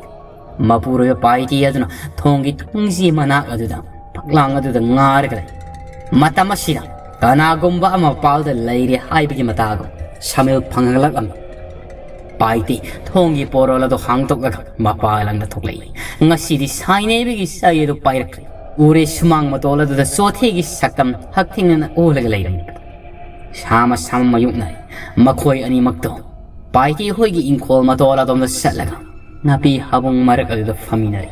ꯃꯄꯨꯔꯣꯏꯕ ꯄꯥꯏꯇꯦ ꯑꯗꯨꯅ ꯊꯣꯡꯒꯤ ꯊꯣꯡꯖꯤ ꯃꯅꯥꯛ ꯑꯗꯨꯗ ꯐꯛꯂꯥꯡ ꯑꯗꯨꯗ ꯉꯥꯔꯒ ꯂꯩ꯫ ꯃꯇꯝ ꯑꯁꯤꯗ ꯀꯅꯥꯒꯨꯝꯕ ꯑꯃ ꯃꯄꯥꯜꯗ ꯂꯩꯔꯦ ꯍꯥꯏꯕꯒꯤ ꯃꯇꯥꯒꯨꯝ ꯁꯃꯤꯜ ꯐꯪꯍꯜꯂꯛꯂꯝꯃꯤ꯫ ꯄꯥꯏꯇꯦ ꯊꯣꯡꯒꯤ ꯄꯣꯔꯣꯜ ꯑꯗꯨ ꯍꯥꯡꯗꯣꯛꯂꯒ ꯃꯄꯥꯜ ꯂꯝꯗ ꯊꯣꯛꯂꯛꯏ꯫ ꯉꯁꯤꯗꯤ ꯁꯥꯏꯅꯩꯕꯒꯤ ꯆꯩ ꯑꯗꯨ ꯄꯥꯏꯔꯛꯈ꯭ꯔꯦ꯫ ꯎꯔꯦ ꯁꯨꯃꯥꯡ ꯃꯇꯣꯜ ꯑꯗꯨꯗ ꯆꯣꯊꯦꯒꯤ ꯁꯛꯇꯝ ꯍꯛꯊꯦꯡꯅꯅ ꯑꯣꯜꯂꯒ ꯂꯩꯔꯝꯃꯤ꯫ ꯁꯥꯃ ꯁꯥꯃ ꯃꯥꯌꯣꯛꯅꯔꯦ꯫ ꯃꯈꯣꯏ ꯑꯅꯤꯃꯛꯇꯣ ꯄꯥꯏꯇꯦ ꯍꯣꯏꯒꯤ ꯏꯪꯈꯣꯜ ꯃꯇꯣꯜ ꯑꯗꯣꯝꯗ ꯆꯠꯂꯒ ꯅꯥꯄꯤ ꯍꯥꯕꯨꯡ ꯃꯔꯛ ꯑꯗꯨꯗ ꯐꯝꯃꯤꯟꯅꯔꯦ꯫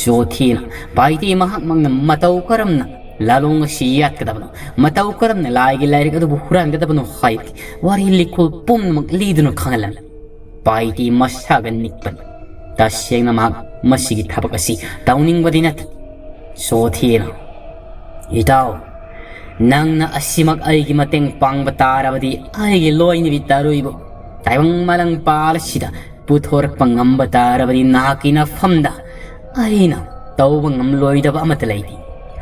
ꯆꯣꯊꯦꯅ ꯄꯥꯏꯇꯦ ꯃꯍꯥꯛꯃꯛꯅ ꯃꯇꯧ ꯀꯔꯝꯅ ꯂꯥꯂꯣꯡ ꯑꯁꯤ ꯌꯥꯠꯀꯗꯕꯅꯣ, ꯃꯇꯧ ꯀꯔꯝꯅ ꯂꯥꯏꯒꯤ ꯂꯥꯏꯔꯤꯛ ꯑꯗꯨꯕꯨ ꯍꯨꯔꯥꯟꯒꯗꯕꯅꯣ ꯍꯥꯏꯕꯒꯤ ꯋꯥꯔꯤ ꯂꯤꯈꯣꯜ ꯄꯨꯝꯅꯃꯛ ꯂꯤꯗꯨꯅ ꯈꯪꯍꯜꯂꯝꯃꯤ꯫ ꯄꯥꯏꯇꯦ ꯃꯁꯥꯒ ꯅꯤꯛꯄꯅꯤ꯫ ꯇꯁꯦꯡꯅ ꯃꯍꯥꯛ ꯃꯁꯤꯒꯤ ꯊꯕꯛ ꯑꯁꯤ ꯇꯧꯅꯤꯡꯕꯗꯤ ꯅꯠꯇꯦ꯫ ꯆꯣꯊꯦꯅ, "ꯏꯇꯥꯎ, ꯅꯪꯅ ꯑꯁꯤꯃꯛ ꯑꯩꯒꯤ ꯃꯇꯦꯡ ꯄꯥꯡꯕ ꯇꯥꯔꯕꯗꯤ ꯑꯩꯒꯤ ꯂꯣꯏꯅꯕꯤ ꯇꯔꯨꯏꯕꯨ ꯇꯥꯏꯕꯪ ꯃꯥꯂꯪ ꯄꯥꯜ ꯑꯁꯤꯗ ꯄꯨꯊꯣꯔꯛꯄ ꯉꯝꯕ ꯇꯥꯔꯕꯗꯤ ꯅꯍꯥꯛꯀꯤ ꯅꯐꯝꯗ ꯑꯩꯅ ꯇꯧꯕ ꯉꯝꯂꯣꯏꯗꯕ ꯑꯃꯠꯇ ꯂꯩꯇꯦ꯫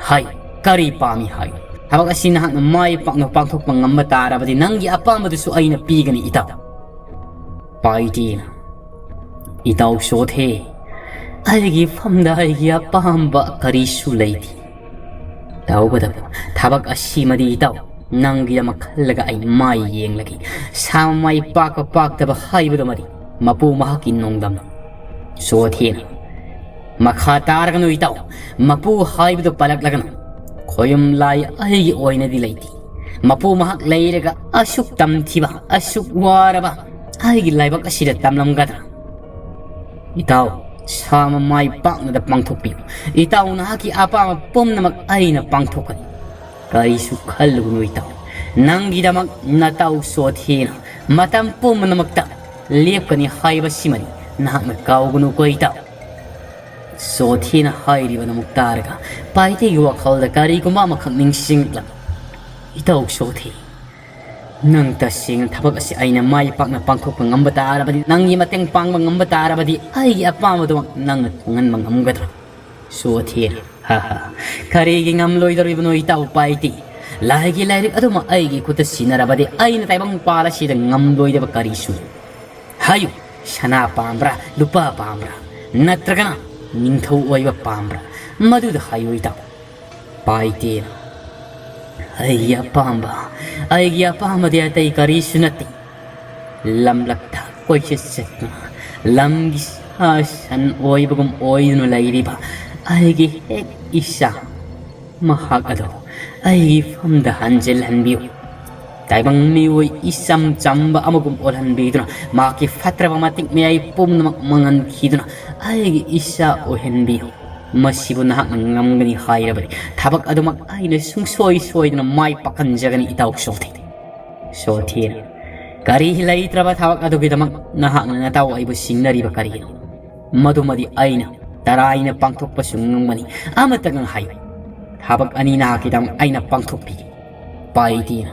ꯍꯥꯏ, ꯀꯔꯤ ꯄꯥꯝꯃꯤ ꯍꯥꯏꯌꯨ꯫ ꯊꯕꯛ ꯑꯁꯤ ꯅꯍꯥꯛꯅ ꯃꯥꯏ ꯄꯥꯛꯅ ꯄꯥꯡꯊꯣꯛꯄ ꯉꯝꯕ ꯇꯥꯔꯕꯗꯤ ꯅꯪꯒꯤ ꯑꯄꯥꯝꯕꯗꯨꯁꯨ ꯑꯩꯅ ꯄꯤꯒꯅꯤ ꯏꯇꯥꯎ꯫" ꯄꯥꯏꯇꯦꯅ, "ꯏꯇꯥꯎ ꯆꯣꯊꯦ, ꯑꯩꯒꯤ ꯐꯝꯗ ꯑꯩꯒꯤ ꯑꯄꯥꯝꯕ ꯀꯔꯤꯁꯨ ꯂꯩꯇꯦ꯫ ꯇꯧꯕꯇꯕꯨ ꯊꯕꯛ ꯑꯁꯤꯃꯗꯤ ꯏꯇꯥꯎ, ꯅꯪꯒꯤꯗꯃꯛ ꯈꯜꯂꯒ ꯑꯩ ꯃꯥꯏ ꯌꯦꯡꯂꯒꯦ꯫ ꯁꯥ ꯃꯥꯏ ꯄꯥꯛꯄ ꯄꯥꯛꯇꯕ ꯍꯥꯏꯕꯗꯨꯃꯗꯤ ꯃꯄꯨ ꯃꯍꯥꯛꯀꯤ ꯅꯣꯡꯗꯝꯅꯤ꯫" ꯆꯣꯊꯦꯅ, "ꯃꯈꯥ ꯇꯥꯔꯒꯅꯨ ꯏꯇꯥꯎ, ꯃꯄꯨ ꯍꯥꯏꯕꯗꯨ ꯄꯜꯂꯛꯂꯒꯅꯨ꯫ ꯈꯣꯌꯨꯝ ꯂꯥꯏ ꯑꯩꯒꯤ ꯑꯣꯏꯅꯗꯤ ꯂꯩꯇꯦ꯫ ꯃꯄꯨ ꯃꯍꯥꯛ ꯂꯩꯔꯒ ꯑꯁꯨꯛ ꯇꯝꯊꯤꯕ, ꯑꯁꯨꯛ ꯋꯥꯔꯕ ꯑꯩꯒꯤ ꯂꯥꯏꯕꯛ ꯑꯁꯤꯗ ꯇꯝꯂꯝꯒꯗ꯭ꯔꯥ? ꯏꯇꯥꯎ, ꯁꯥ ꯃꯃꯥꯏ ꯄꯥꯛꯅꯗ ꯄꯥꯡꯊꯣꯛꯄꯤꯌꯨ꯫ ꯏꯇꯥꯎ, ꯅꯍꯥꯛꯀꯤ ꯑꯄꯥꯝꯕ ꯄꯨꯝꯅꯃꯛ ꯑꯩꯅ ꯄꯥꯡꯊꯣꯛꯀꯅꯤ꯫ ꯀꯔꯤꯁꯨ ꯈꯜꯂꯨꯒꯅꯨ ꯏꯇꯥꯎ꯫ ꯅꯪꯒꯤꯗꯃꯛ ꯅꯇꯥꯎ ꯆꯣꯊꯦꯅ ꯃꯇꯝ ꯄꯨꯝꯅꯃꯛꯇ ꯂꯦꯞꯀꯅꯤ ꯍꯥꯏꯕꯁꯤꯃꯗꯤ ꯅꯍꯥꯛꯅ ꯀꯥꯎꯒꯅꯨꯀꯣ ꯏꯇꯥꯎ꯫" ꯁꯣꯊꯤꯅ ꯍꯥꯏꯔꯤꯕꯗꯨꯃꯛ ꯇꯥꯔꯒ ꯄꯥꯏꯇꯤꯒꯤ ꯋꯥꯈꯜꯗ ꯀꯔꯤꯒꯨꯝꯕ ꯑꯃꯈꯛ ꯅꯤꯡꯁꯤꯡꯂꯛꯂꯝꯃꯤ꯫ "ꯏꯇꯥꯎ ꯁꯣꯊꯤ, ꯅꯪ ꯇꯁꯦꯡꯅ ꯊꯕꯛ ꯑꯁꯤ ꯑꯩꯅ ꯃꯥꯏ ꯄꯥꯛꯅ ꯄꯥꯡꯊꯣꯛꯄ ꯉꯝꯕ ꯇꯥꯔꯕꯗꯤ, ꯅꯪꯒꯤ ꯃꯇꯦꯡ ꯄꯥꯡꯕ ꯉꯝꯕ ꯇꯥꯔꯕꯗꯤ ꯑꯩꯒꯤ ꯑꯄꯥꯝꯕꯗꯨꯃꯛ ꯅꯪꯅ ꯊꯨꯡꯍꯟꯕ ꯉꯝꯒꯗ꯭ꯔꯥ?" ꯁꯣꯊꯤꯅ, "ꯍꯥ ꯍꯥ, ꯀꯔꯤꯒꯤ ꯉꯝꯂꯣꯏꯗꯧꯔꯤꯕꯅꯣ ꯏꯇꯥꯎ ꯄꯥꯏꯇꯤ? ꯂꯥꯏꯒꯤ ꯂꯥꯏꯔꯤꯛ ꯑꯗꯨꯃꯛ ꯑꯩꯒꯤ ꯈꯨꯠꯇ ꯁꯤꯟꯅꯔꯕꯗꯤ ꯑꯩꯅ ꯇꯥꯏꯕꯪ ꯄꯥꯜ ꯑꯁꯤꯗ ꯉꯝꯂꯣꯏꯗꯕ ꯀꯔꯤꯁꯨ ꯂꯩ꯫ ꯍꯥꯏꯌꯨ, ꯁꯅꯥ ꯄꯥꯝꯕ꯭ꯔꯥ, ꯂꯨꯄꯥ ꯄꯥꯝꯕ꯭ꯔꯥ, ꯅꯠꯇ꯭ꯔꯒꯅ ꯅꯤꯡꯊꯧ ꯑꯣꯏꯕ ꯄꯥꯝꯕ꯭ꯔꯥ? ꯃꯗꯨꯗ ꯍꯥꯏꯌꯨ ꯏꯇꯥꯎ꯫" ꯄꯥꯏꯇꯦꯅ, "ꯑꯩꯒꯤ ꯑꯄꯥꯝꯕ, ꯑꯩꯒꯤ ꯑꯄꯥꯝꯕꯗꯤ ꯑꯇꯩ ꯀꯔꯤꯁꯨ ꯅꯠꯇꯦ꯫ ꯂꯝꯂꯛꯇ ꯀꯣꯏꯆꯠ ꯆꯠꯇꯨꯅ ꯂꯝꯒꯤ ꯁꯥ ꯁꯟ ꯑꯣꯏꯕꯒꯨꯝ ꯑꯣꯏꯗꯨꯅ ꯂꯩꯔꯤꯕ ꯑꯩꯒꯤ ꯍꯦꯛ ꯏꯆꯥ, ꯃꯍꯥꯛ ꯑꯗꯨ ꯑꯩꯒꯤ ꯐꯝꯗ ꯍꯟꯖꯤꯜꯍꯟꯕꯤꯌꯨ꯫ ꯇꯥꯏꯕꯪ ꯃꯤꯑꯣꯏ ꯏꯆꯝ ꯆꯝꯕ ꯑꯃꯒꯨꯝ ꯑꯣꯜꯍꯟꯕꯤꯗꯨꯅ, ꯃꯍꯥꯛꯀꯤ ꯐꯠꯇ꯭ꯔꯕ ꯃꯇꯤꯛ ꯃꯌꯥꯏ ꯄꯨꯝꯅꯃꯛ ꯃꯥꯡꯍꯟꯈꯤꯗꯨꯅ ꯑꯩꯒꯤ ꯏꯆꯥ ꯑꯣꯏꯍꯟꯕꯤꯌꯨ꯫ ꯃꯁꯤꯕꯨ ꯅꯍꯥꯛꯅ ꯉꯝꯒꯅꯤ ꯍꯥꯏꯔꯕꯗꯤ ꯊꯕꯛ ꯑꯗꯨꯃꯛ ꯑꯩꯅ ꯁꯨꯡꯁꯣꯏ ꯁꯣꯏꯗꯅ ꯃꯥꯏ ꯄꯥꯛꯍꯟꯖꯒꯅꯤ ꯏꯇꯥꯎ ꯁꯣꯊꯤ꯫" ꯁꯣꯊꯤꯅ, "ꯀꯔꯤ ꯂꯩꯇ꯭ꯔꯕ ꯊꯕꯛ ꯑꯗꯨꯒꯤꯗꯃꯛ ꯅꯍꯥꯛꯅ ꯅꯇꯥꯎ ꯑꯩꯕꯨ ꯁꯤꯡꯅꯔꯤꯕ ꯀꯔꯤꯒꯤꯅꯣ? ꯃꯗꯨꯃꯗꯤ ꯑꯩꯅ ꯇꯔꯥꯏꯅ ꯄꯥꯡꯊꯣꯛꯄꯁꯨ ꯉꯝꯒꯅꯤ꯫ ꯑꯃꯇꯒ ꯍꯥꯏꯌꯨ, ꯊꯕꯛ ꯑꯅꯤ ꯅꯍꯥꯛꯀꯤꯗꯃꯛ ꯑꯩꯅ ꯄꯥꯡꯊꯣꯛꯄꯤꯒꯦ꯫" ꯄꯥꯏꯇꯤꯅ,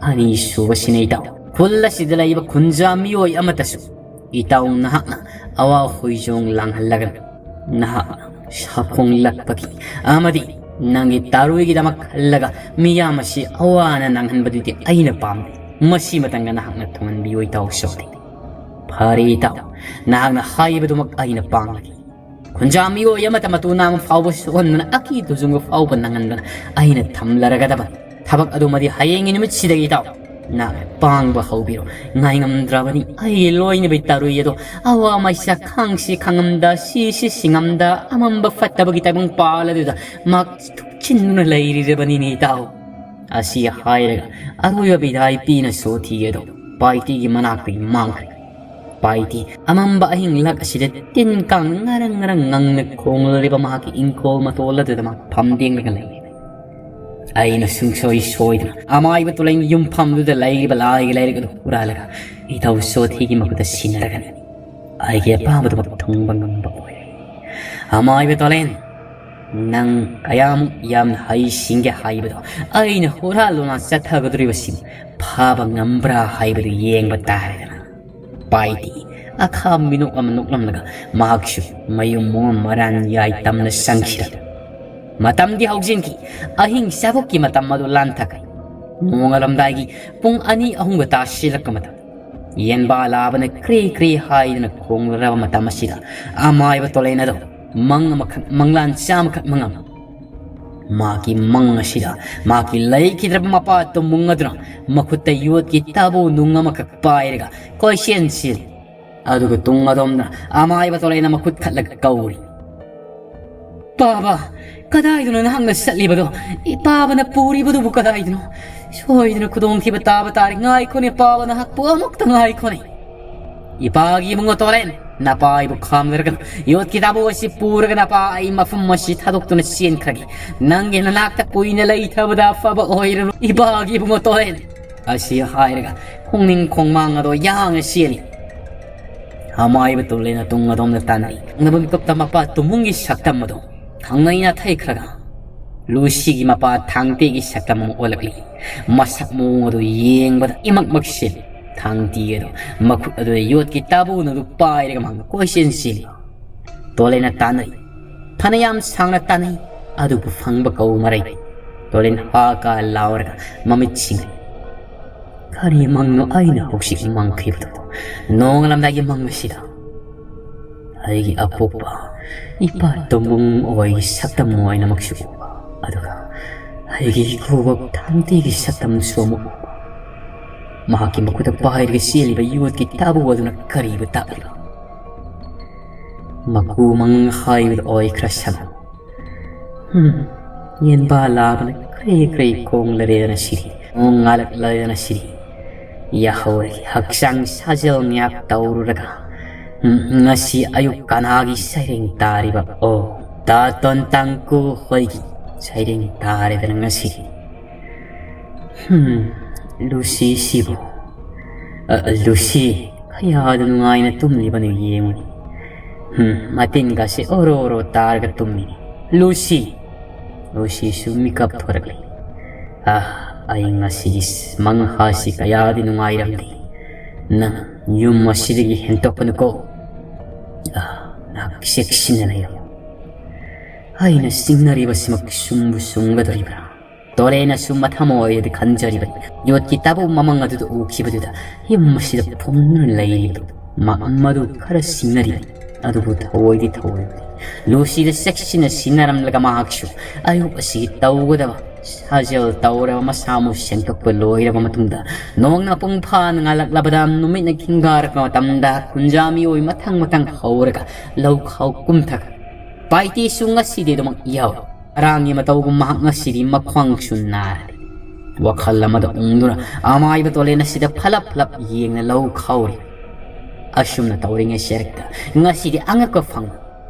"ꯑꯅꯤꯁꯨꯕꯁꯤꯅ ꯏꯇꯥꯎ, ꯈꯨꯜ ꯑꯁꯤꯗ ꯂꯩꯕ ꯈꯨꯟꯖꯥ ꯃꯤꯑꯣꯏ ꯑꯃꯠꯇꯁꯨ ꯏꯇꯥꯎ ꯅꯍꯥꯛꯅ ꯑꯋꯥ ꯍꯨꯏꯖꯣꯡ ꯂꯥꯡꯍꯜꯂꯒꯅꯨ꯫ ꯅꯍꯥꯛꯅ ꯁꯥꯐꯣꯡꯂꯛꯄꯒꯤ ꯑꯃꯗꯤ ꯅꯪꯒꯤ ꯇꯥꯔꯨꯏꯒꯤꯗꯃꯛ ꯈꯜꯂꯒ ꯃꯤꯌꯥꯝ ꯑꯁꯤ ꯑꯋꯥ ꯑꯅꯥ ꯅꯪꯍꯟꯕꯗꯨꯗꯤ ꯑꯩꯅ ꯄꯥꯝꯗꯦ꯫ ꯃꯁꯤꯃꯇꯪꯒ ꯅꯍꯥꯛꯅ ꯊꯨꯡꯍꯟꯕꯤꯌꯨ ꯏꯇꯥꯎ ꯁꯣꯊꯤ꯫" "ꯐꯔꯦ ꯏꯇꯥꯎ, ꯅꯍꯥꯛꯅ ꯍꯥꯏꯕꯗꯨꯃꯛ ꯑꯩꯅ ꯄꯥꯡꯂꯒꯦ꯫ ꯈꯨꯟꯖꯥ ꯃꯤꯑꯣꯏ ꯑꯃꯠꯇ ꯃꯇꯨ ꯅꯥꯝꯃ ꯐꯥꯎꯕ ꯁꯣꯛꯍꯟꯗꯅ, ꯑꯀꯤ ꯇꯨꯖꯨꯡꯕ ꯐꯥꯎꯕ ꯅꯪꯍꯟꯗꯅ ꯑꯩꯅ ꯊꯝꯂꯔꯒꯗꯕꯅꯤ꯫ ꯊꯕꯛ ꯑꯗꯨꯃꯗꯤ ꯍꯌꯦꯡꯒꯤ ꯅꯨꯃꯤꯠꯁꯤꯗꯒꯤ ꯏꯇꯥꯎ ꯅꯍꯥꯛ ꯄꯥꯡꯕ ꯍꯧꯕꯤꯔꯣ꯫ ꯉꯥꯏꯉꯝꯗ꯭ꯔꯕꯅꯤ ꯑꯩꯒꯤ ꯂꯣꯏꯅꯕꯤ ꯇꯥꯔꯨꯏ ꯑꯗꯣ꯫ ꯑꯋꯥ ꯃꯩꯁꯥ ꯈꯥꯡꯁꯤ ꯈꯥꯡꯉꯝꯗ, ꯁꯤꯁꯤ ꯁꯤꯡꯉꯝꯗ, ꯑꯃꯝꯕ ꯐꯠꯇꯕꯒꯤ ꯇꯥꯏꯕꯪ ꯄꯥꯜ ꯑꯗꯨꯗ ꯃꯍꯥꯛ ꯊꯨꯞꯆꯤꯟꯗꯨꯅ ꯂꯩꯔꯤꯔꯕꯅꯤꯅꯦ ꯏꯇꯥꯎ꯫" ꯑꯁꯤ ꯍꯥꯏꯔꯒ ꯑꯔꯣꯏꯕ ꯕꯤꯗꯥꯏ ꯄꯤꯅ ꯁꯣꯊꯤ ꯑꯗꯣ ꯄꯥꯏꯇꯤꯒꯤ ꯃꯅꯥꯛꯇꯒꯤ ꯃꯥꯡꯈ꯭ꯔꯦ꯫ ꯄꯥꯏꯇꯤ ꯑꯃꯝꯕ ꯑꯍꯤꯡ ꯂꯛ ꯑꯁꯤꯗ ꯇꯤꯟ ꯀꯥꯡ ꯉꯔꯪ ꯉꯔꯪ ꯉꯪꯅ ꯈꯣꯡꯂꯤꯕ ꯃꯍꯥꯛꯀꯤ ꯏꯪꯈꯣꯜ ꯃꯇꯣꯜ ꯑꯗꯨꯗ ꯃꯍꯥꯛ ꯐꯝꯗꯦꯡꯂꯒ ꯂꯩꯔꯦ꯫ ꯑꯩꯅ ꯁꯨꯡꯁꯣꯏ ꯁꯣꯏꯗꯅ ꯑꯃꯥꯏꯕ ꯇꯨꯂꯦꯟꯒꯤ ꯌꯨꯝꯐꯝꯗꯨꯗ ꯂꯩꯔꯤꯕ ꯂꯥꯏꯒꯤ ꯂꯥꯏꯔꯤꯛ ꯑꯗꯨ ꯍꯨꯔꯥꯜꯂꯒ ꯏꯇꯥꯎ ꯁꯣꯊꯤꯒꯤ ꯃꯈꯨꯠꯇ ꯁꯤꯟꯅꯔꯒꯅꯤ꯫ ꯑꯩꯒꯤ ꯑꯄꯥꯝꯕꯗꯨꯃꯛ ꯊꯨꯡꯕ ꯉꯝꯕ ꯑꯣꯏꯔꯦ꯫ ꯑꯃꯥꯏꯕ ꯇꯣꯂꯦꯟ, ꯅꯪ ꯀꯌꯥꯃꯨꯛ ꯌꯥꯝꯅ ꯍꯩ ꯁꯤꯡꯒꯦ ꯍꯥꯏꯕꯗꯣ ꯑꯩꯅ ꯍꯨꯔꯥꯜꯂꯨꯅ ꯆꯠꯊꯒꯗꯧꯔꯤꯕꯁꯤ ꯐꯥꯕ ꯉꯝꯕ꯭ꯔꯥ ꯍꯥꯏꯕꯗꯨ ꯌꯦꯡꯕ ꯇꯥꯔꯦꯗꯅ꯫ ꯄꯥꯏꯗꯤ ꯑꯈꯥ ꯃꯤꯅꯣꯛ ꯑꯃ ꯅꯣꯛꯂꯝꯂꯒ ꯃꯍꯥꯛꯁꯨ ꯃꯌꯨꯝ ꯃꯣꯡ ꯃꯔꯥꯟ ꯌꯥꯏ ꯇꯝꯅ ꯆꯪꯈꯤꯔ꯫ ꯃꯇꯝꯗꯤ ꯍꯧꯖꯤꯟꯈꯤ꯫ ꯑꯍꯤꯡ ꯆꯥꯕꯣꯛꯀꯤ ꯃꯇꯝ ꯑꯗꯨ ꯂꯥꯟꯊꯛꯈ꯭ꯔꯦ꯫ ꯅꯣꯡꯉꯥꯜꯂꯝꯗꯥꯏꯒꯤ ꯄꯨꯡ ꯑꯅꯤ ꯑꯍꯨꯝꯒ ꯇꯥꯁꯤꯜꯂꯛꯄ ꯃꯇꯝ꯫ ꯌꯦꯟꯕꯥ ꯂꯥꯕꯅ ꯀ꯭ꯔꯤ ꯀ꯭ꯔꯤ ꯍꯥꯏꯗꯨꯅ ꯈꯣꯡꯂꯔꯕ ꯃꯇꯝ ꯑꯁꯤꯗ ꯑꯃꯥꯏꯕ ꯇꯣꯂꯦꯟ ꯑꯗꯣ ꯃꯪ ꯑꯃꯈꯛ, ꯃꯪꯂꯥꯟ ꯆꯥꯝꯃꯈꯛ ꯃꯪꯉꯝꯃꯤ꯫ ꯃꯥꯒꯤ ꯃꯪ ꯑꯁꯤꯗ ꯃꯥꯒꯤ ꯂꯩꯈꯤꯗ꯭ꯔꯕ ꯃꯄꯥ ꯇꯨꯝꯃꯨꯡ ꯑꯗꯨꯅ ꯃꯈꯨꯠꯇ ꯌꯣꯠꯀꯤ ꯇꯥꯕꯨ ꯅꯨꯡ ꯑꯃꯈꯛ ꯄꯥꯏꯔꯒ ꯀꯣꯏꯆꯦꯟ ꯆꯦꯜꯂꯤ꯫ ꯑꯗꯨꯒ ꯇꯨꯡ ꯑꯗꯣꯝꯗ ꯑꯃꯥꯏꯕ ꯇꯣꯂꯦꯟꯅ ꯃꯈꯨꯠ ꯈꯠꯂꯒ ꯀꯧꯔꯤ꯫ "ꯄꯥꯕ, ꯀꯗꯥꯏꯗꯅꯣ ꯅꯍꯥꯛꯅ ꯆꯠꯂꯤꯕꯗꯣ? ꯏꯄꯥꯕꯅ ꯄꯨꯔꯤꯕꯗꯨꯕꯨ ꯀꯗꯥꯏꯗꯅꯣ? ꯁꯣꯏꯗꯅ ꯈꯨꯗꯣꯡꯊꯤꯕ ꯇꯥꯕ ꯇꯥꯔꯦ꯫ ꯉꯥꯏꯈꯣꯅꯦ ꯄꯥꯕ, ꯅꯍꯥꯛꯄꯨ ꯑꯃꯨꯛꯇ ꯉꯥꯏꯈꯣꯅꯦ꯫ ꯏꯄꯥꯒꯤ ꯏꯕꯨꯡꯉꯣ ꯇꯣꯂꯦꯟ, ꯅꯄꯥ ꯑꯩꯕꯨ ꯈꯥꯝꯅꯔꯒꯅꯨ꯫ ꯌꯣꯠꯀꯤ ꯇꯥꯕꯨ ꯑꯁꯤ ꯄꯨꯔꯒ ꯅꯄꯥ ꯑꯩ ꯃꯐꯝ ꯑꯁꯤ ꯊꯥꯗꯣꯛꯇꯨꯅ ꯆꯦꯟꯈ꯭ꯔꯒꯦ꯫ ꯅꯪꯒꯤ ꯅꯅꯥꯛꯇ ꯀꯨꯏꯅ ꯂꯩꯊꯕꯗ ꯑꯐꯕ ꯑꯣꯏꯔꯅꯨ, ꯏꯄꯥꯒꯤ ꯏꯕꯨꯡꯉꯣ ꯇꯣꯂꯦꯟ", ꯑꯁꯤ ꯍꯥꯏꯔꯒ ꯈꯣꯡꯅꯤꯡ ꯈꯣꯡꯃꯥꯡ ꯑꯗꯣ ꯌꯥꯡꯅ ꯆꯦꯜꯂꯤ꯫ ꯑꯃꯥꯏꯕ ꯇꯣꯂꯦꯟꯅ ꯇꯨꯡ ꯑꯗꯣꯝꯗ ꯇꯥꯟꯅꯔꯤ꯫ ꯅꯕ ꯃꯤꯀꯨꯞꯇ ꯃꯄꯥ ꯇꯨꯝꯃꯨꯡꯒꯤ ꯁꯛꯇꯝ ꯑꯗꯣ ꯊꯪꯅꯩꯅ ꯊꯩꯈ꯭ꯔꯒ ꯂꯨꯁꯤꯒꯤ ꯃꯄꯥ ꯊꯥꯡꯇꯦꯒꯤ ꯁꯛꯇꯝ ꯑꯃ ꯑꯣꯜꯂꯛꯂꯤ꯫ ꯃꯁꯛ ꯃꯑꯣꯡ ꯑꯗꯨ ꯌꯦꯡꯕꯗ ꯏꯃꯛ ꯃꯛꯁꯤꯜꯂꯤ꯫ ꯊꯥꯡꯇꯤ ꯑꯗꯨ ꯃꯈꯨꯠ ꯑꯗꯨꯗ ꯌꯣꯠꯀꯤ ꯇꯥꯕꯨꯅ ꯑꯗꯨ ꯄꯥꯏꯔꯒ ꯃꯍꯥꯛꯅ ꯀꯣꯏꯆꯦꯟ ꯆꯦꯜꯂꯤ꯫ ꯇꯣꯂꯦꯟꯅ ꯇꯥꯟꯅꯩ꯫ ꯐꯅꯌꯥꯝ ꯁꯥꯡꯅ ꯇꯥꯟꯅꯩ, ꯑꯗꯨꯕꯨ ꯐꯪꯕ ꯀꯧ ꯃꯔꯩ꯫ ꯇꯣꯂꯦꯟ ꯍꯥ ꯀꯥ ꯂꯥꯎꯔꯒ ꯃꯃꯤꯠ ꯁꯤꯡꯂꯤ꯫ "ꯀꯔꯤ ꯃꯪꯅꯣ ꯑꯩꯅ ꯍꯧꯖꯤꯛ ꯃꯪꯈꯤꯕꯗꯣ? ꯅꯣꯡꯉꯥꯜꯂꯝꯗꯥꯏꯒꯤ ꯃꯪ ꯑꯁꯤꯗ ꯑꯩꯒꯤ ꯑꯄꯣꯛꯄ ꯏꯄꯥ ꯇꯣꯝꯕꯨꯡ ꯑꯣꯏꯒꯤ ꯁꯛꯇꯝ ꯑꯣꯏꯅꯃꯛꯁꯨ ꯎꯕ, ꯑꯗꯨꯒ ꯑꯩꯒꯤ ꯏꯀꯨꯕꯣꯛ ꯊꯥꯡꯇꯤꯒꯤ ꯁꯛꯇꯝꯁꯨ ꯑꯃꯨꯛ ꯎꯕ꯫ ꯃꯍꯥꯛꯀꯤ ꯃꯈꯨꯠꯇ ꯄꯥꯏꯔꯒ ꯆꯦꯜꯂꯤꯕ ꯌꯣꯠꯀꯤ ꯇꯥꯕꯨ ꯑꯗꯨꯅ ꯀꯔꯤꯕꯨ ꯇꯥꯛꯂꯤꯕ?" ꯃꯀꯨ ꯃꯪ ꯍꯥꯏꯕꯗꯨ ꯑꯣꯏꯈ꯭ꯔꯁꯅꯨ꯫ ꯍꯝ, ꯌꯦꯟꯕꯥ ꯂꯥꯕꯅ ꯀ꯭ꯔꯤ ꯀ꯭ꯔꯤ ꯈꯣꯡꯂꯔꯦꯗꯅ ꯁꯤꯔꯤ, ꯅꯣꯡ ꯉꯥꯜꯂꯛꯂꯗꯅ ꯁꯤꯔꯤ꯫ ꯌꯥꯍꯧꯔꯒꯤ ꯍꯛꯆꯥꯡ ꯁꯥꯖꯦꯜ ꯉꯥꯛ ꯇꯧꯔꯨꯔꯒ, ꯎꯝ, ꯉꯁꯤ ꯑꯌꯨꯛ ꯀꯅꯥꯒꯤ ꯁꯩꯔꯦꯡ ꯇꯥꯔꯤꯕ? ꯑꯣ, ꯗꯥ ꯇꯣꯟꯇꯥꯡꯀꯨ ꯍꯣꯏꯒꯤ ꯁꯩꯔꯦꯡ ꯇꯥꯔꯦꯗꯅ ꯉꯁꯤꯗꯤ꯫ ꯍꯝ, ꯂꯨꯁꯤꯁꯤꯕꯨ, ꯑ, ꯂꯨꯁꯤ, ꯀꯌꯥꯗ ꯅꯨꯡꯉꯥꯏꯅ ꯇꯨꯝꯂꯤꯕꯅꯣ ꯌꯦꯡꯉꯨꯅꯤ꯫ ꯎꯝ, ꯃꯇꯤꯟꯒꯁꯤ ꯑꯣꯔꯣ ꯑꯣꯔꯣ ꯇꯥꯔꯒ ꯇꯨꯝꯃꯤ꯫ ꯂꯨꯁꯤ! ꯂꯨꯁꯤꯁꯨ ꯃꯤꯀꯞ ꯊꯣꯔꯛꯂꯤ꯫ ꯑꯥ, ꯑꯩ ꯉꯁꯤꯒꯤ ꯃꯪꯍꯥꯁꯤ ꯀꯌꯥꯗꯤ ꯅꯨꯡꯉꯥꯏꯔꯝꯗꯦ꯫ ꯅꯪ ꯌꯨꯝ ꯑꯁꯤꯗꯒꯤ ꯍꯦꯟꯇꯣꯛꯀꯅꯨꯀꯣ꯫ ꯑꯥ, ꯅꯍꯥꯛ ꯆꯦꯛꯁꯤꯟꯅ ꯂꯩꯌꯨ꯫ ꯑꯩꯅ ꯆꯤꯡꯅꯔꯤꯕꯁꯤꯃꯛ ꯆꯨꯝꯕꯨ ꯆꯨꯝꯒꯗꯧꯔꯤꯕ꯭ꯔꯥ? ꯇꯣꯂꯦꯟꯅꯁꯨ ꯃꯊꯃꯣꯏꯗ ꯈꯟꯖꯔꯤꯕꯅꯤ꯫ ꯌꯣꯠꯀꯤ ꯇꯥꯕꯨ ꯃꯃꯪ ꯑꯗꯨꯗ ꯎꯈꯤꯕꯗꯨꯗ ꯌꯨꯝ ꯑꯁꯤꯗ ꯐꯨꯝꯗꯨꯅ ꯂꯩꯔꯤꯕꯗꯨ ꯃ-, ꯃꯗꯨ ꯈꯔ ꯆꯤꯡꯅꯔꯤꯕꯅꯤ꯫ ꯑꯗꯨꯕꯨ ꯊꯑꯣꯏꯗꯤ ꯊꯑꯣꯏꯕꯅꯤ꯫ ꯂꯨꯁꯤꯗ ꯆꯦꯛꯁꯤꯟꯅ ꯁꯤꯟꯅꯔꯝꯂꯒ ꯃꯍꯥꯛꯁꯨ ꯑꯌꯨꯛ ꯑꯁꯤꯒꯤ ꯇꯧꯒꯗꯕ ꯁꯥꯖꯦꯜ ꯇꯧꯔꯕ ꯃꯁꯥ ꯃꯎ ꯁꯦꯡꯗꯣꯛꯄ ꯂꯣꯏꯔꯕ ꯃꯇꯨꯡꯗ ꯅꯣꯡꯅ ꯃꯄꯨꯡ ꯐꯥꯅ ꯉꯥꯜꯂꯛꯂꯕꯗ ꯅꯨꯃꯤꯠꯅ ꯈꯤꯡꯒꯥꯔꯛꯄ ꯃꯇꯝꯗ ꯈꯨꯟꯖꯥ ꯃꯤꯑꯣꯏ ꯃꯊꯪ ꯃꯊꯪ ꯍꯧꯔꯒ ꯂꯧ ꯈꯥꯎ ꯀꯨꯝꯊꯈ꯭ꯔꯦ꯫ ꯄꯥꯏꯇꯤꯁꯨ ꯉꯁꯤꯗꯤ ꯑꯗꯨꯃꯛ ꯌꯥꯎꯏ꯫ ꯉꯔꯥꯡꯒꯤ ꯃꯇꯧꯒꯨꯝ ꯃꯍꯥꯛ ꯉꯁꯤꯗꯤ ꯃꯈ꯭ꯋꯥꯡꯁꯨ ꯅꯥꯔꯦ꯫ ꯋꯥꯈꯜ ꯑꯃꯗ ꯎꯪꯗꯨꯅ ꯑꯃꯥꯏꯕ ꯇꯣꯂꯦꯟ ꯑꯁꯤꯗ ꯐꯂꯞ ꯐꯂꯞ ꯌꯦꯡꯅ ꯂꯧ ꯈꯥꯎꯔꯤ꯫ ꯑꯁꯨꯝꯅ ꯇꯧꯔꯤꯉꯩ ꯁꯦꯔꯛꯇ ꯉꯁꯤꯗꯤ ꯑꯉꯛꯄ ꯐꯪꯕ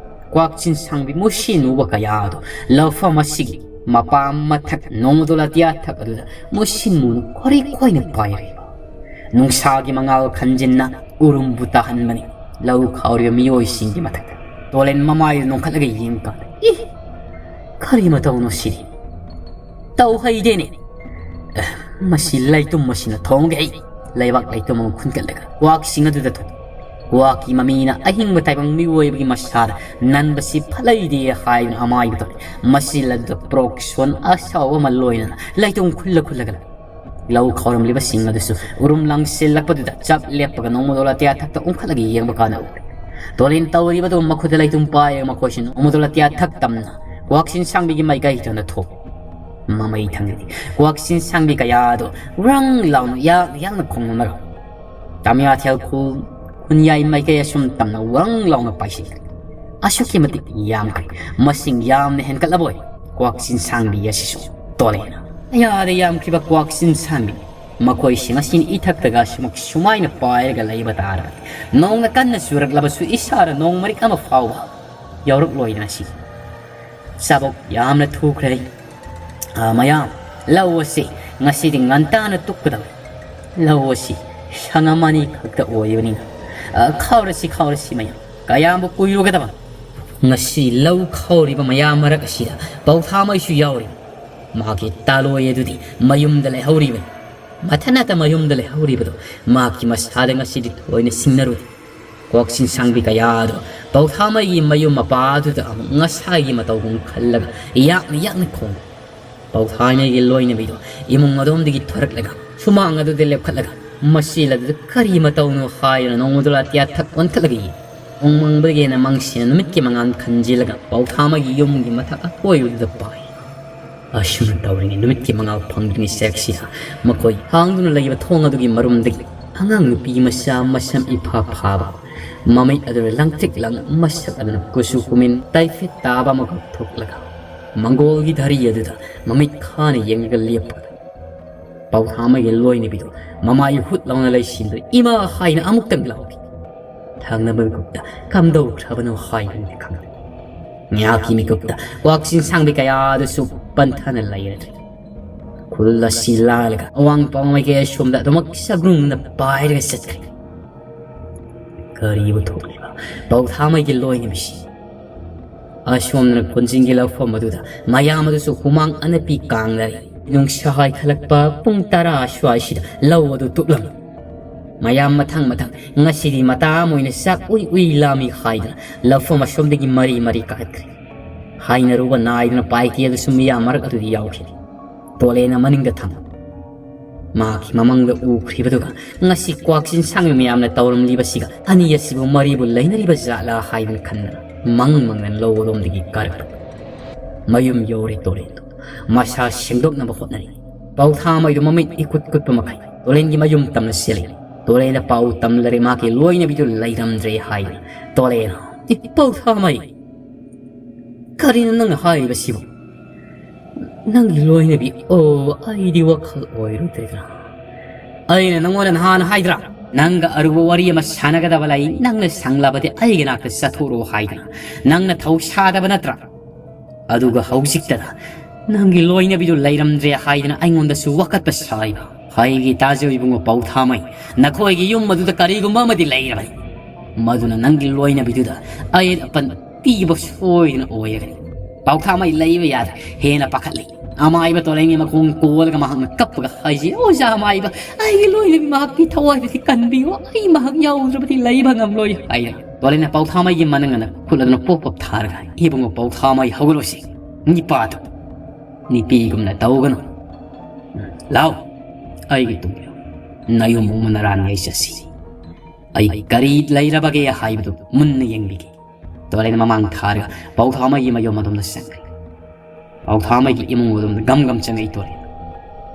ꯀ꯭ꯋꯥꯛꯆꯤꯟ ꯁꯥꯡꯕꯤ ꯃꯨꯁꯤ ꯅꯨꯕ ꯀꯌꯥ ꯑꯗꯨ ꯂꯧꯐꯝ ꯑꯁꯤꯒꯤ ꯃꯄꯥ ꯃꯊꯛ ꯅꯣꯡꯃꯗꯣꯜ ꯑꯇꯤꯌꯥ ꯊꯛ ꯑꯗꯨꯗ ꯃꯨꯁꯤꯟ ꯃꯨꯅ ꯈꯣꯔꯤ ꯈꯣꯏꯅ ꯄꯥꯏꯔꯛꯏꯕ꯫ ꯅꯨꯡꯁꯥꯒꯤ ꯃꯉꯥꯜ ꯈꯟꯖꯤꯟꯅ ꯎꯔꯨꯝꯕꯨ ꯇꯥꯍꯟꯕꯅꯤ ꯂꯧ ꯈꯥꯎꯔꯤꯕ ꯃꯤꯑꯣꯏꯁꯤꯡꯒꯤ ꯃꯊꯛꯇ꯫ ꯇꯣꯂꯦꯟ ꯃꯃꯥꯏꯗꯨ ꯅꯣꯡꯈꯠꯂꯒ ꯌꯦꯡꯕ ꯀꯥꯟꯗ, "ꯏ! ꯀꯔꯤ ꯃꯇꯧꯅꯣ ꯁꯤꯗꯤ? ꯇꯧ ꯍꯩꯗꯦꯅꯦ꯫ ꯑꯦ, ꯃꯁꯤ ꯂꯩꯇꯨꯝ ꯑꯁꯤꯅ ꯊꯣꯡꯒꯦ ꯑꯩ!" ꯂꯩꯕꯥꯛ ꯂꯩꯇꯨꯝ ꯑꯃ ꯈꯨꯟꯒꯠꯂꯒ ꯀ꯭ꯋꯥꯛꯁꯤꯡ ꯑꯗꯨꯗ ꯊꯣꯛ-, ꯀ꯭ꯋꯥꯛꯀꯤ ꯃꯃꯤꯅ ꯑꯍꯤꯡꯕ ꯇꯥꯏꯕꯪ ꯃꯤꯑꯣꯏꯕꯒꯤ ꯃꯁꯥꯗ ꯅꯟꯕꯁꯤ ꯐꯠꯂꯩꯗꯦ ꯍꯥꯏꯗꯨꯅ ꯑꯃꯥꯏꯕ ꯇꯧꯔꯦ꯫ ꯃꯁꯤ ꯂꯗꯨꯗ ꯄ꯭ꯔꯣꯛꯁꯣꯟ ꯑꯁꯥꯎꯕ ꯑꯃ ꯂꯣꯏꯅꯅ ꯂꯩꯇꯨꯝ ꯈꯨꯜꯂ ꯈꯨꯜꯂꯒ ꯂꯩ꯫ ꯂꯧ ꯈꯥꯎꯔꯝꯂꯤꯕꯁꯤꯡ ꯑꯗꯨꯁꯨ ꯎꯔꯨꯝ ꯂꯥꯡꯁꯤꯜꯂꯛꯄꯗꯨꯗ ꯆꯞ ꯂꯦꯞꯄꯒ ꯅꯣꯡꯃꯗꯣꯜ ꯑꯇꯤꯌꯥ ꯊꯛꯇ ꯎꯪꯈꯠꯂꯒ ꯌꯦꯡꯕ ꯀꯥꯟꯗ ꯎꯔꯦ꯫ ꯇꯣꯂꯦꯟ ꯇꯧꯔꯤꯕꯗꯨ ꯃꯈꯨꯠꯇ ꯂꯩꯇꯨꯝ ꯄꯥꯏꯔꯒ ꯃꯈꯣꯏꯁꯨ ꯅꯣꯡꯃꯗꯣꯜ ꯑꯇꯤꯌꯥ ꯊꯛ ꯇꯝꯅ ꯀ꯭ꯋꯥꯛꯁꯤꯟ ꯁꯥꯡꯕꯤꯒꯤ ꯃꯥꯏꯀꯩꯗ ꯊꯣꯛ꯫ ꯃꯃꯩ ꯊꯪꯗꯗꯤ ꯀ꯭ꯋꯥꯛꯁꯤꯟ ꯁꯥꯡꯕꯤ ꯀꯌꯥ ꯑꯗꯨ ꯋ꯭ꯔꯪ ꯂꯥꯎꯅ ꯌꯥꯛ ꯌꯥꯛꯅ ꯈꯣꯡꯅꯔꯝꯃꯤ꯫ ꯇꯃꯤꯌꯥꯊꯦꯜ ꯈꯨꯜ ꯈꯨꯟꯌꯥꯏ ꯃꯥꯏꯀꯩ ꯑꯁꯨꯝ ꯇꯝꯅ ꯋ꯭ꯔꯪ ꯂꯥꯎꯅ ꯄꯥꯏꯁꯤꯜꯂꯤ꯫ ꯑꯁꯨꯛꯀꯤ ꯃꯇꯤꯛ ꯌꯥꯝꯈ꯭ꯔꯦ꯫ ꯃꯁꯤꯡ ꯌꯥꯝꯅ ꯍꯦꯟꯒꯠꯂꯕꯣꯏ꯫ ꯀ꯭ꯋꯥꯛꯆꯤꯟ ꯁꯥꯡꯕꯤ ꯑꯁꯤꯁꯨ ꯇꯣꯂꯦꯟꯅ꯫ ꯑꯌꯥꯗ ꯌꯥꯝꯈꯤꯕ ꯀ꯭ꯋꯥꯛꯆꯤꯟ ꯁꯥꯡꯕꯤ꯫ ꯃꯈꯣꯏꯁꯤꯡ ꯑꯁꯤꯅ ꯏꯊꯛꯇꯒ ꯁꯨꯃꯛ ꯁꯨꯃꯥꯏꯅ ꯄꯥꯏꯔꯒ ꯂꯩꯕ ꯇꯥꯔꯕꯗꯤ ꯅꯣꯡꯅ ꯀꯟꯅ ꯆꯨꯔꯛꯂꯕꯁꯨ ꯏꯁꯥꯗ ꯅꯣꯡ ꯃꯔꯤꯛ ꯑꯃ ꯐꯥꯎꯕ ꯌꯥꯎꯔꯛꯂꯣꯏꯗꯅ ꯁꯤ꯫ ꯆꯥꯕꯣꯛ ꯌꯥꯝꯅ ꯊꯨꯈ꯭ꯔꯦ꯫ ꯑꯥ, ꯃꯌꯥꯝ, ꯂꯧ ꯑꯁꯤ ꯉꯁꯤꯗꯤ ꯉꯟꯇꯥꯅ ꯇꯨꯞꯀꯗꯕꯅꯤ꯫ ꯂꯧ ꯑꯁꯤ ꯁꯪꯉꯝ ꯑꯅꯤ ꯈꯛꯇ ꯑꯣꯏꯕꯅꯤꯅ, ꯑꯥ, ꯈꯥꯎꯔꯁꯤ, ꯈꯥꯎꯔꯁꯤ ꯃꯌꯥꯝ꯫ ꯀꯌꯥꯝꯕꯨ ꯀꯨꯏꯔꯨꯒꯗꯕ? ꯉꯁꯤ ꯂꯧ ꯈꯥꯎꯔꯤꯕ ꯃꯌꯥꯝ ꯃꯔꯛ ꯑꯁꯤꯗ ꯄꯧꯊꯥꯃꯩꯁꯨ ꯌꯥꯎꯔꯤ꯫ ꯃꯍꯥꯛꯀꯤ ꯇꯥꯂꯣꯏ ꯑꯗꯨꯗꯤ ꯃꯌꯨꯝꯗ ꯂꯩꯍꯧꯔꯤꯕꯅꯤ꯫ ꯃꯊꯟꯅꯇ ꯃꯌꯨꯝꯗ ꯂꯩꯍꯧꯔꯤꯕꯗꯨ ꯃꯍꯥꯛꯀꯤ ꯃꯁꯥꯗ ꯉꯁꯤꯗꯤ ꯊꯣꯏꯅ ꯁꯤꯡꯅꯔꯨꯗꯦ꯫ ꯀ꯭ꯋꯥꯛꯁꯤꯟ ꯁꯥꯡꯕꯤ ꯀꯌꯥ ꯑꯗꯨ ꯄꯧꯊꯥꯃꯩꯒꯤ ꯃꯌꯨꯝ ꯃꯄꯥ ꯑꯗꯨꯗ ꯑꯃꯨꯛ ꯉꯁꯥꯏꯒꯤ ꯃꯇꯧꯒꯨꯝ ꯈꯜꯂꯒ ꯌꯥꯛꯅ ꯌꯥꯛꯅ ꯈꯣꯡꯏ꯫ ꯄꯧꯊꯥꯃꯩꯒꯤ ꯂꯣꯏꯅꯕꯤꯗꯨ ꯏꯃꯨꯡ ꯑꯗꯣꯝꯗꯒꯤ ꯊꯣꯔꯛꯂꯒ ꯁꯨꯃꯥꯡ ꯑꯗꯨꯗ ꯂꯦꯞꯈꯠꯂꯒ ꯃꯁꯤ ꯂꯗꯨꯗ ꯀꯔꯤ ꯃꯇꯧꯅꯣ ꯍꯥꯏꯗꯨꯅ ꯅꯣꯡꯃꯗꯨ ꯂꯥꯇꯤꯌꯥ ꯊꯛ ꯑꯣꯟꯊꯠꯂꯒ ꯌꯦꯡꯏ꯫ ꯅꯣꯡ ꯃꯪꯕꯗꯒꯤ ꯍꯦꯟꯅ ꯃꯪꯁꯤꯅ ꯅꯨꯃꯤꯠꯀꯤ ꯃꯉꯥꯜ ꯈꯟꯖꯤꯜꯂꯒ ꯄꯧꯊꯥꯃꯩꯒꯤ ꯌꯨꯝꯒꯤ ꯃꯊꯛ ꯑꯀꯣꯏꯕꯗꯨꯗ ꯄꯥꯏ꯫ ꯑꯁꯨꯝꯅ ꯇꯧꯔꯤꯉꯩ ꯅꯨꯃꯤꯠꯀꯤ ꯃꯉꯥꯜ ꯐꯪꯗ꯭ꯔꯤꯉꯩ ꯆꯦꯛꯁꯤꯗ ꯃꯈꯣꯏ ꯍꯥꯡꯗꯨꯅ ꯂꯩꯕ ꯊꯣꯡ ꯑꯗꯨꯒꯤ ꯃꯔꯨꯝꯗꯒꯤ ꯑꯉꯥꯡ ꯅꯨꯄꯤ ꯃꯆꯥ ꯃꯁꯝ ꯏꯐꯥ ꯐꯥꯕ, ꯃꯃꯤꯠ ꯑꯗꯨꯅ ꯂꯪꯇ꯭ꯔꯤꯛ ꯂꯪ, ꯃꯁꯛ ꯑꯗꯨꯅ ꯀꯨꯆꯨ ꯀꯨꯃꯦꯟ ꯇꯥꯏꯐꯤꯠ ꯇꯥꯕ ꯑꯃꯈꯛ ꯊꯣꯛꯂꯒ ꯃꯪꯒꯣꯜꯒꯤ ꯙꯔꯤ ꯑꯗꯨꯗ ꯃꯃꯤꯠ ꯈꯥꯅ ꯌꯦꯡꯂꯒ ꯂꯦꯞꯄ ꯄꯧꯊꯥꯃꯩꯒꯤ ꯂꯣꯏꯅꯕꯤꯗꯨ ꯃꯃꯥꯏ ꯍꯨꯠ ꯂꯥꯎꯅ ꯂꯩꯁꯤꯟꯗꯨꯅ "ꯏꯃꯥ" ꯍꯥꯏꯅ ꯑꯃꯨꯛꯇꯪ ꯂꯥꯎꯈꯤ꯫ ꯊꯪꯅꯕ ꯃꯤꯀꯨꯞꯇ ꯀꯝꯗꯧꯈ꯭ꯔꯕꯅꯣ ꯍꯥꯏꯕꯗꯤ ꯈꯪꯗꯦ꯫ ꯉꯥꯏꯍꯥꯛꯀꯤ ꯃꯤꯀꯨꯞꯇ ꯀ꯭ꯋꯥꯛꯁꯤꯟ ꯁꯥꯡꯕꯤ ꯀꯌꯥ ꯑꯗꯨꯁꯨ ꯄꯟꯊꯅ ꯂꯩꯔꯗ꯭ꯔꯦ꯫ ꯈꯨꯜ ꯑꯁꯤ ꯂꯥꯜꯂꯒ ꯑꯋꯥꯡ ꯄꯥꯎꯃꯥꯏꯀꯩ ꯑꯁꯣꯝꯗ ꯑꯗꯨꯃꯛ ꯁꯒ꯭ꯔꯨꯡꯅ ꯄꯥꯏꯔꯒ ꯆꯠꯈ꯭ꯔꯦ꯫ ꯀꯔꯤꯕꯨ ꯊꯣꯛꯂꯤꯕ ꯄꯧꯊꯥꯃꯩꯒꯤ ꯂꯣꯏꯅꯕꯤꯁꯤ? ꯑꯁꯣꯝꯗꯅ ꯀꯣꯟꯖꯤꯡꯒꯤ ꯂꯧꯐꯝ ꯑꯗꯨꯗ ꯃꯌꯥꯝ ꯑꯗꯨꯁꯨ ꯍꯨꯃꯥꯡ ꯑꯅꯞꯄꯤ ꯀꯥꯡꯅꯔꯤ꯫ ꯅꯨꯡꯁꯥ ꯍꯥꯏꯈꯠꯂꯛꯄ ꯄꯨꯡ ꯇꯔꯥ ꯑꯁ꯭ꯋꯥꯏꯁꯤꯗ ꯂꯧ ꯑꯗꯨ ꯇꯨꯞꯂꯝꯃꯤ꯫ ꯃꯌꯥꯝ ꯃꯊꯪ ꯃꯊꯪ ꯉꯁꯤꯗꯤ ꯃꯇꯥ ꯑꯃ ꯑꯣꯏꯅ ꯆꯥꯛ ꯎꯏ ꯎꯏ ꯂꯥꯝꯃꯤ ꯍꯥꯏꯗꯨꯅ ꯂꯧꯐꯝ ꯑꯁꯣꯝꯗꯒꯤ ꯃꯔꯤ ꯃꯔꯤ ꯀꯥꯈꯠꯈ꯭ꯔꯦ꯫ ꯍꯥꯏꯅꯔꯨꯕ ꯅꯥꯏꯗꯅ ꯄꯥꯏꯀꯦꯜꯗꯁꯨ ꯃꯤꯌꯥꯝ ꯃꯔꯛ ꯑꯗꯨꯗ ꯌꯥꯎꯈꯤꯔꯦ꯫ ꯇꯣꯂꯦꯟꯅ ꯃꯅꯤꯡꯗ ꯊꯝ ꯃꯍꯥꯛꯀꯤ ꯃꯃꯪꯗ ꯎꯈ꯭ꯔꯤꯕꯗꯨꯒ ꯉꯁꯤ ꯀ꯭ꯋꯥꯛꯁꯤꯟ ꯁꯥꯡꯕꯤ ꯃꯌꯥꯝꯅ ꯇꯧꯔꯝꯂꯤꯕꯁꯤꯒ ꯑꯅꯤ ꯑꯁꯤꯕꯨ ꯃꯔꯤꯕꯨ ꯂꯩꯅꯔꯤꯕ ꯖꯥꯠꯂꯥ ꯍꯥꯏꯗꯨꯅ ꯈꯟꯗꯅ ꯃꯪ ꯃꯪꯗꯅ ꯂꯧ ꯑꯗꯣꯝꯗꯒꯤ ꯀꯥꯔꯛꯄ꯫ ꯃꯌꯨꯝ ꯌꯧꯔꯦ ꯇꯣꯂꯦꯟꯗꯨ꯫ ꯃꯁꯥ ꯁꯦꯡꯗꯣꯛꯅꯕ ꯍꯣꯠꯅꯔꯤ꯫ ꯄꯧꯊꯥꯃꯩꯗꯨ ꯃꯃꯤꯠ ꯏꯀꯨꯠ ꯀꯨꯠꯄ ꯃꯈꯩ ꯇꯣꯂꯦꯟꯒꯤ ꯃꯌꯨꯝ ꯇꯝꯅ ꯆꯦꯜꯂꯤ꯫ ꯇꯣꯂꯦꯟꯗ ꯄꯥꯎ ꯇꯝꯂꯔꯦ ꯃꯍꯥꯛꯀꯤ ꯂꯣꯏꯅꯕꯤꯗꯨ ꯂꯩꯔꯝꯗ꯭ꯔꯦ ꯍꯥꯏꯗꯨꯅ꯫ ꯇꯣꯂꯦꯟ, "ꯏ ꯄꯧꯊꯥꯃꯩ, ꯀꯔꯤꯅꯣ ꯅꯪꯅ ꯍꯥꯏꯔꯤꯕꯁꯤꯕꯨ? ꯅꯪꯒꯤ ꯂꯣꯏꯅꯕꯤ, ꯑꯣ, ꯑꯩꯗꯤ ꯋꯥꯈꯜ ꯑꯣꯏꯔꯨꯗ꯭ꯔꯦꯗꯅ꯫ ꯑꯩꯅ ꯅꯪꯉꯣꯟꯗ ꯅꯍꯥꯟ ꯍꯥꯏꯗ꯭ꯔꯥ? ꯅꯪꯒ ꯑꯔꯨꯕ ꯋꯥꯔꯤ ꯑꯃ ꯁꯥꯟꯅꯒꯗꯕ ꯂꯩ, ꯅꯪꯅ ꯁꯪꯂꯕꯗꯤ ꯑꯩꯒꯤ ꯅꯥꯛꯇ ꯆꯠꯊꯣꯛꯔꯣ ꯍꯥꯏꯗꯅ꯫ ꯅꯪꯅ ꯊꯧ ꯁꯥꯗꯕ ꯅꯠꯇ꯭ꯔꯥ? ꯑꯗꯨꯒ ꯍꯧꯖꯤꯛꯇꯗ ꯅꯪꯒꯤ ꯂꯣꯏꯅꯕꯤꯗꯨ ꯂꯩꯔꯝꯗ꯭ꯔꯦ ꯍꯥꯏꯗꯅ ꯑꯩꯉꯣꯟꯗꯁꯨ ꯋꯥꯀꯠꯄ ꯁꯥꯏꯕ꯫ ꯍꯩꯒꯤ ꯇꯥꯖꯧ ꯏꯕꯨꯡꯉꯣ ꯄꯧꯊꯥꯃꯩ, ꯅꯈꯣꯏꯒꯤ ꯌꯨꯝ ꯑꯗꯨꯗ ꯀꯔꯤꯒꯨꯝꯕ ꯑꯃꯗꯤ ꯂꯩꯔꯕꯅꯤ꯫ ꯃꯗꯨꯅ ꯅꯪꯒꯤ ꯂꯣꯏꯅꯕꯤꯗꯨꯗ ꯑꯌꯦꯠ ꯑꯄꯟ ꯄꯤꯕ ꯁꯣꯏꯗꯅ ꯑꯣꯏꯔꯒꯅꯤ꯫ ꯄꯥꯎꯊꯥꯃꯩ ꯂꯩꯕ ꯌꯥꯗ꯭ꯔꯦ, ꯍꯦꯟꯅ ꯄꯥꯈꯠꯂꯤ꯫ ꯑꯃꯥꯏꯕ ꯇꯣꯂꯦꯟꯒꯤ ꯃꯈꯣꯡ ꯀꯣꯜꯂꯒ ꯃꯍꯥꯛꯅ ꯀꯞꯄꯒ ꯍꯥꯏꯖꯩ, "ꯑꯣꯖꯥ ꯑꯃꯥꯏꯕ, ꯑꯩꯒꯤ ꯂꯣꯏꯅꯕꯤ ꯃꯍꯥꯛꯀꯤ ꯊꯋꯥꯏꯗꯨꯗꯤ ꯀꯟꯕꯤꯌꯨ, ꯑꯩ ꯃꯍꯥꯛ ꯌꯥꯎꯗ꯭ꯔꯕꯗꯤ ꯂꯩꯕ ꯉꯝꯂꯣꯏ" ꯍꯥꯏꯅ꯫ ꯇꯣꯂꯦꯟꯅ ꯄꯥꯎꯊꯥꯃꯩꯒꯤ ꯃꯅꯪ ꯑꯅ ꯈꯨꯠ ꯑꯗꯨꯅ ꯄꯣꯞ ꯄꯣꯞ ꯊꯥꯔꯒ, "ꯏꯕꯨꯡꯉꯣ ꯄꯥꯎꯊꯥꯃꯩ, ꯍꯧꯒꯠꯂꯣꯁꯤ꯫ ꯅꯤꯄꯥꯗꯨ ꯅꯤꯄꯤꯒꯨꯝꯅ ꯇꯧꯒꯅꯨ꯫ ꯂꯥꯎ, ꯑꯩꯒꯤ ꯇꯨꯡꯗ ꯅꯌꯨꯝ ꯃꯨꯡ ꯃꯅꯔꯥꯟ ꯌꯩ ꯆꯠꯁꯤ꯫ ꯑꯩ ꯀꯔꯤ ꯂꯩꯔꯕꯒꯦ ꯍꯥꯏꯕꯗꯨ ꯃꯨꯟꯅ ꯌꯦꯡꯕꯤꯒꯦ"꯫ ꯇꯣꯂꯦꯟ ꯃꯃꯥꯡ ꯊꯥꯔꯒ ꯄꯥꯎꯊꯥꯃꯩꯒꯤ ꯃꯌꯨꯝ ꯑꯗꯣꯝꯗ ꯆꯪꯈ꯭ꯔꯦ꯫ ꯄꯥꯎꯊꯥꯃꯩꯒꯤ ꯏꯃꯨꯡ ꯑꯗꯣꯝꯗ ꯒꯝ ꯒꯝ ꯆꯪꯉꯛꯏ ꯇꯣꯂꯦꯟ꯫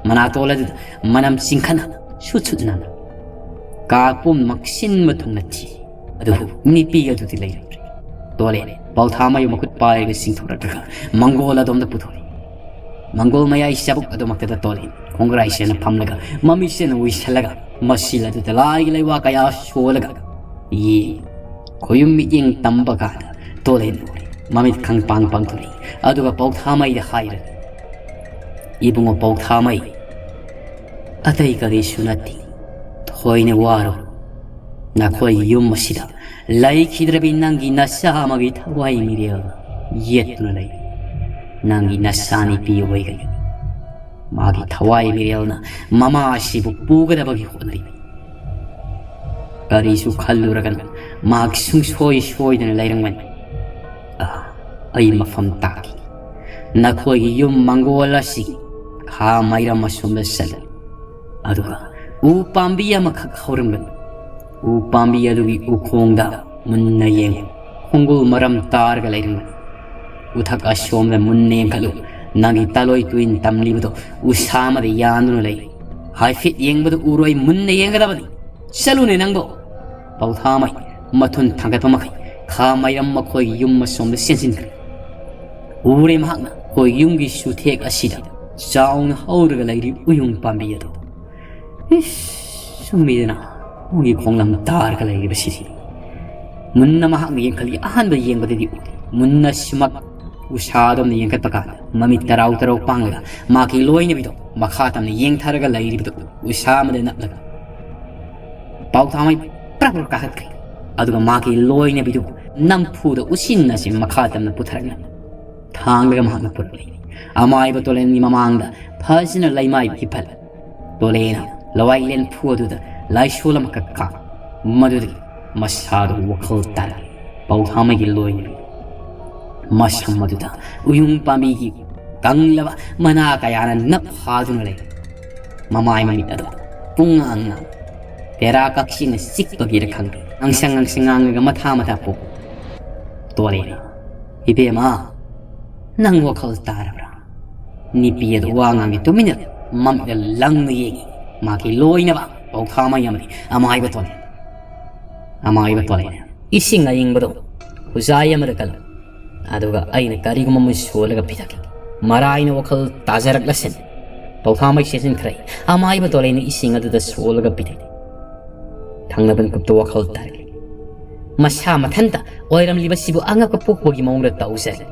ꯃꯅꯥꯇꯣꯜ ꯑꯗꯨꯗ ꯃꯅꯝ ꯆꯤꯡꯈꯠꯅ ꯁꯨꯠ ꯁꯨꯠ ꯅꯝꯃꯤ꯫ ꯀꯥ ꯄꯨꯝꯅꯃꯛ ꯁꯤꯟꯕ ꯊꯨꯡꯅ ꯊꯤ꯫ ꯑꯗꯨꯕꯨ ꯅꯤꯄꯤ ꯑꯗꯨꯗꯤ ꯂꯩꯔꯝꯗ꯭ꯔꯦ꯫ ꯇꯣꯂꯦꯟ ꯄꯥꯎꯊꯥꯃꯩ ꯃꯈꯨꯠ ꯄꯥꯏꯔꯒ ꯆꯤꯡꯊꯣꯔꯛꯂꯒ ꯃꯪꯒꯣꯜ ꯑꯗꯣꯝꯗ ꯄꯨꯊꯣꯔꯛꯏ꯫ ꯃꯪꯒꯣꯜ ꯃꯌꯥꯏ ꯆꯕꯨꯛ ꯑꯗꯨꯃꯛꯇꯗ ꯇꯣꯂꯦꯟ ꯈꯣꯡꯒ꯭ꯔꯥꯏ ꯁꯦꯠꯅ ꯐꯝꯂꯒ ꯃꯃꯤꯠꯁꯦꯅ ꯎꯏꯁꯜꯂꯒ ꯃꯁꯤꯜ ꯑꯗꯨꯗ ꯂꯥꯏꯒꯤ ꯂꯩꯋꯥ ꯀꯌꯥ ꯁꯣꯜꯂꯒ ꯌꯦꯡ ꯈꯣꯌꯨꯝ ꯃꯤꯠꯌꯦꯡ ꯇꯝꯕ ꯀꯥꯟꯗ ꯇꯣꯂꯦꯟ ꯎꯔꯦ꯫ ꯃꯃꯤꯠ ꯈꯪ ꯄꯥꯡ ꯄꯥꯡꯊꯣꯔꯛꯏ꯫ ꯑꯗꯨꯒ ꯄꯥꯎꯊꯥꯃꯩꯗ ꯍꯥꯏꯔꯦ, "ꯏꯕꯨꯡꯉꯣ ꯄꯥꯎꯊꯥꯃꯩ, ꯑꯇꯩ ꯀꯔꯤꯁꯨ ꯅꯠꯇꯦ꯫ ꯊꯣꯏꯅ ꯋꯥꯔꯣ꯫ ꯅꯈꯣꯏꯒꯤ ꯌꯨꯝ ꯑꯁꯤꯗ ꯂꯩꯈꯤꯗ꯭ꯔꯕꯤ ꯅꯪꯒꯤ ꯅꯆꯥ ꯑꯃꯒꯤ ꯊꯋꯥꯏ ꯃꯤꯔꯦꯜ ꯌꯦꯠꯇꯨꯅ ꯂꯩ꯫ ꯅꯪꯒꯤ ꯅꯆꯥꯅꯤꯄꯤ ꯑꯣꯏꯒꯅꯤ꯫ ꯃꯥꯒꯤ ꯊꯋꯥꯏ ꯃꯤꯔꯦꯜꯅ ꯃꯃꯥ ꯑꯁꯤꯕꯨ ꯄꯨꯒꯗꯕꯒꯤ ꯍꯣꯠꯅꯔꯤ꯫ ꯀꯔꯤꯁꯨ ꯈꯜꯂꯨꯔꯒꯅꯨ, ꯃꯍꯥꯛ ꯁꯨꯡꯁꯣꯏ ꯁꯣꯏꯗꯅ ꯂꯩꯔꯝꯒꯅꯤ꯫ ꯑꯥ, ꯑꯩ ꯃꯐꯝ ꯇꯥꯛꯈꯤ꯫ ꯅꯈꯣꯏꯒꯤ ꯌꯨꯝ ꯃꯪꯒꯣꯜ ꯑꯁꯤ ꯈꯥ ꯃꯩꯔꯝ ꯑꯁꯣꯝꯗ ꯆꯠꯂꯨ꯫ ꯑꯗꯨꯒ ꯎ ꯄꯥꯝꯕꯤ ꯑꯃꯈꯛ ꯍꯧꯔꯝꯒꯅꯤ꯫ ꯎ ꯄꯥꯝꯕꯤ ꯑꯗꯨꯒꯤ ꯎꯈꯣꯡꯗ ꯃꯨꯟꯅ ꯌꯦꯡꯉꯨ꯫ ꯈꯣꯡꯒꯨꯜ ꯃꯔꯝ ꯇꯥꯔꯒ ꯂꯩꯔꯝꯒꯅꯤ꯫ ꯎꯊꯛ ꯑꯁꯣꯝꯗ ꯃꯨꯟꯅ ꯌꯦꯡꯈꯠꯂꯨ꯫ ꯅꯪꯒꯤ ꯇꯂꯣꯏ ꯇꯨꯏꯟ ꯇꯝꯂꯤꯕꯗꯣ ꯎꯁꯥ ꯑꯃꯗ ꯌꯥꯟꯗꯨꯅ ꯂꯩ꯫ ꯍꯥꯏꯐꯦꯠ ꯌꯦꯡꯕꯗ ꯎꯔꯣꯏ, ꯃꯨꯟꯅ ꯌꯦꯡꯒꯗꯕꯅꯤ꯫ ꯆꯠꯂꯨꯅꯦ ꯅꯪꯕꯣ!" ꯄꯥꯎꯊꯥꯃꯩ ꯃꯊꯨꯟ ꯊꯥꯡꯒꯠꯄ ꯃꯈꯩ ꯈꯥ ꯃꯩꯔꯝ ꯃꯈꯣꯏꯒꯤ ꯌꯨꯝ ꯑꯁꯣꯝꯗ ꯆꯦꯟꯁꯤꯟꯈ꯭ꯔꯦ꯫ ꯎꯔꯦ ꯃꯍꯥꯛꯅ ꯑꯩꯈꯣꯏ ꯌꯨꯝꯒꯤ ꯆꯨꯊꯦꯛ ꯑꯁꯤꯗ ꯆꯥꯎꯅ ꯍꯧꯔꯒ ꯂꯩꯔꯤ ꯎꯌꯨꯡ ꯄꯥꯝꯕꯤ ꯑꯗꯨ꯫ ꯏꯁ, ꯆꯨꯝꯃꯤꯗꯅ, ꯎꯒꯤ ꯈꯣꯡꯂꯝ ꯇꯥꯔꯒ ꯂꯩꯔꯤꯕꯁꯤꯗꯤ꯫ ꯃꯨꯟꯅ ꯃꯍꯥꯛꯅ ꯌꯦꯡꯈꯠꯂꯤ꯫ ꯑꯍꯥꯟꯕ ꯌꯦꯡꯕꯗꯗꯤ ꯎꯗꯦ꯫ ꯃꯨꯟꯅ ꯁꯤꯃꯛ ꯎꯁꯥꯗꯣꯝꯅ ꯌꯦꯡꯈꯠꯄ ꯀꯥꯟꯗ ꯃꯃꯤꯠ ꯇꯔꯥꯎ ꯇꯔꯥꯎ ꯄꯥꯡꯂꯒ ꯃꯍꯥꯛꯀꯤ ꯂꯣꯏꯅꯕꯤꯗꯣ ꯃꯈꯥ ꯇꯝꯅ ꯌꯦꯡꯊꯔꯒ ꯂꯩꯔꯤꯕꯗꯨ ꯎꯁꯥ ꯑꯃꯗ ꯅꯞꯂꯒ ꯄꯥꯎꯊꯥꯃꯩ ꯄ꯭ꯔꯞ ꯄ꯭ꯔꯞ ꯀꯥꯈꯠꯈ꯭ꯔꯦ꯫ ꯑꯗꯨꯒ ꯃꯍꯥꯛꯀꯤ ꯂꯣꯏꯅꯕꯤꯗꯨꯕꯨ ꯅꯝꯐꯨꯗ ꯎꯆꯤꯟ ꯅꯥꯆꯤꯟ ꯃꯈꯥ ꯇꯝꯅ ꯄꯨꯊꯔꯛꯅ ꯊꯥꯡꯂꯒ ꯃꯍꯥꯛꯅ ꯄꯨꯔꯛꯂꯤ꯫ ꯑꯃꯥꯏꯕ ꯇꯣꯂꯦꯟꯒꯤ ꯃꯃꯥꯡꯗ ꯐꯖꯅ ꯂꯩꯃꯥꯏ ꯍꯤꯞꯍꯜꯂꯦ꯫ ꯇꯣꯂꯦꯅ ꯂꯋꯥꯏ ꯂꯦꯟꯐꯨ ꯑꯗꯨꯗ ꯂꯥꯏꯁꯣꯜ ꯑꯃꯈꯛ ꯀꯥꯞ, ꯃꯗꯨꯗꯒꯤ ꯃꯁꯥꯗꯨ ꯋꯥꯈꯜ ꯇꯥꯔꯛꯂꯤ꯫ ꯄꯧꯊꯥꯃꯩꯒꯤ ꯂꯣꯏꯅꯕꯤ ꯃꯁꯝ ꯑꯗꯨꯗ ꯎꯌꯨꯡ ꯄꯥꯝꯕꯤꯒꯤ ꯀꯪꯂꯕ ꯃꯅꯥ ꯀꯌꯥꯅ ꯅꯞ ꯍꯥꯗꯨꯅ ꯂꯩ꯫ ꯃꯃꯥꯏ ꯃꯃꯤꯠ ꯑꯗꯨ ꯄꯨꯡꯉꯥꯡ ꯉꯥꯡ, ꯇꯦꯔꯥ ꯀꯛꯆꯦꯡꯅ ꯆꯤꯛꯄꯒꯤꯔ ꯈꯪꯗꯦ, ꯉꯥꯡꯁꯪ ꯉꯥꯡꯁꯪ ꯉꯥꯡꯂꯒ ꯃꯊꯥ ꯃꯊꯥ ꯄꯣꯛ꯫ ꯇꯣꯂꯦꯅ, "ꯏꯕꯦꯝꯃ, ꯅꯪ ꯋꯥꯈꯜ ꯇꯥꯔꯕ꯭ꯔꯥ?" ꯅꯨꯄꯤ ꯑꯗꯨ ꯋꯥ ꯉꯥꯡꯗꯦ, ꯇꯨꯃꯤꯟꯅ ꯃꯃꯤꯠꯅ ꯂꯪꯅ ꯌꯦꯡꯉꯤ꯫ ꯃꯍꯥꯛꯀꯤ ꯂꯣꯏꯅꯕ ꯄꯧꯊꯥꯃꯩ ꯑꯃꯗꯤ ꯑꯃꯥꯏꯕ ꯇꯣꯂꯦꯟ꯫ ꯑꯃꯥꯏꯕ ꯇꯣꯂꯦꯟ, "ꯏꯁꯤꯡ ꯑꯏꯪꯕꯗꯣ ꯈꯨꯖꯥꯏ ꯑꯃꯗ ꯀꯜꯂꯨ, ꯑꯗꯨꯒ ꯑꯩꯅ ꯀꯔꯤꯒꯨꯝꯕ ꯑꯃ ꯁꯣꯜꯂꯒ ꯄꯤꯊꯛꯀꯦ꯫ ꯃꯔꯥꯏꯅ ꯋꯥꯈꯜ ꯇꯥꯖꯔꯛꯂꯁꯅꯨ꯫" ꯄꯧꯊꯥꯃꯩ ꯆꯦꯟꯁꯤꯟꯈ꯭ꯔꯦ꯫ ꯑꯃꯥꯏꯕ ꯇꯣꯂꯦꯟꯅ ꯏꯁꯤꯡ ꯑꯗꯨꯗ ꯁꯣꯜꯂꯒ ꯄꯤꯊꯛꯏ꯫ ꯊꯪꯅꯕ ꯃꯤꯀꯨꯞꯇ ꯋꯥꯈꯜ ꯇꯥꯔꯛꯂꯤ꯫ ꯃꯁꯥ ꯃꯊꯟꯇ ꯑꯣꯏꯔꯝꯂꯤꯕꯁꯤꯕꯨ ꯑꯉꯛꯄ ꯄꯣꯛꯄꯒꯤ ꯃꯑꯣꯡꯗ ꯇꯧꯖꯔꯤ꯫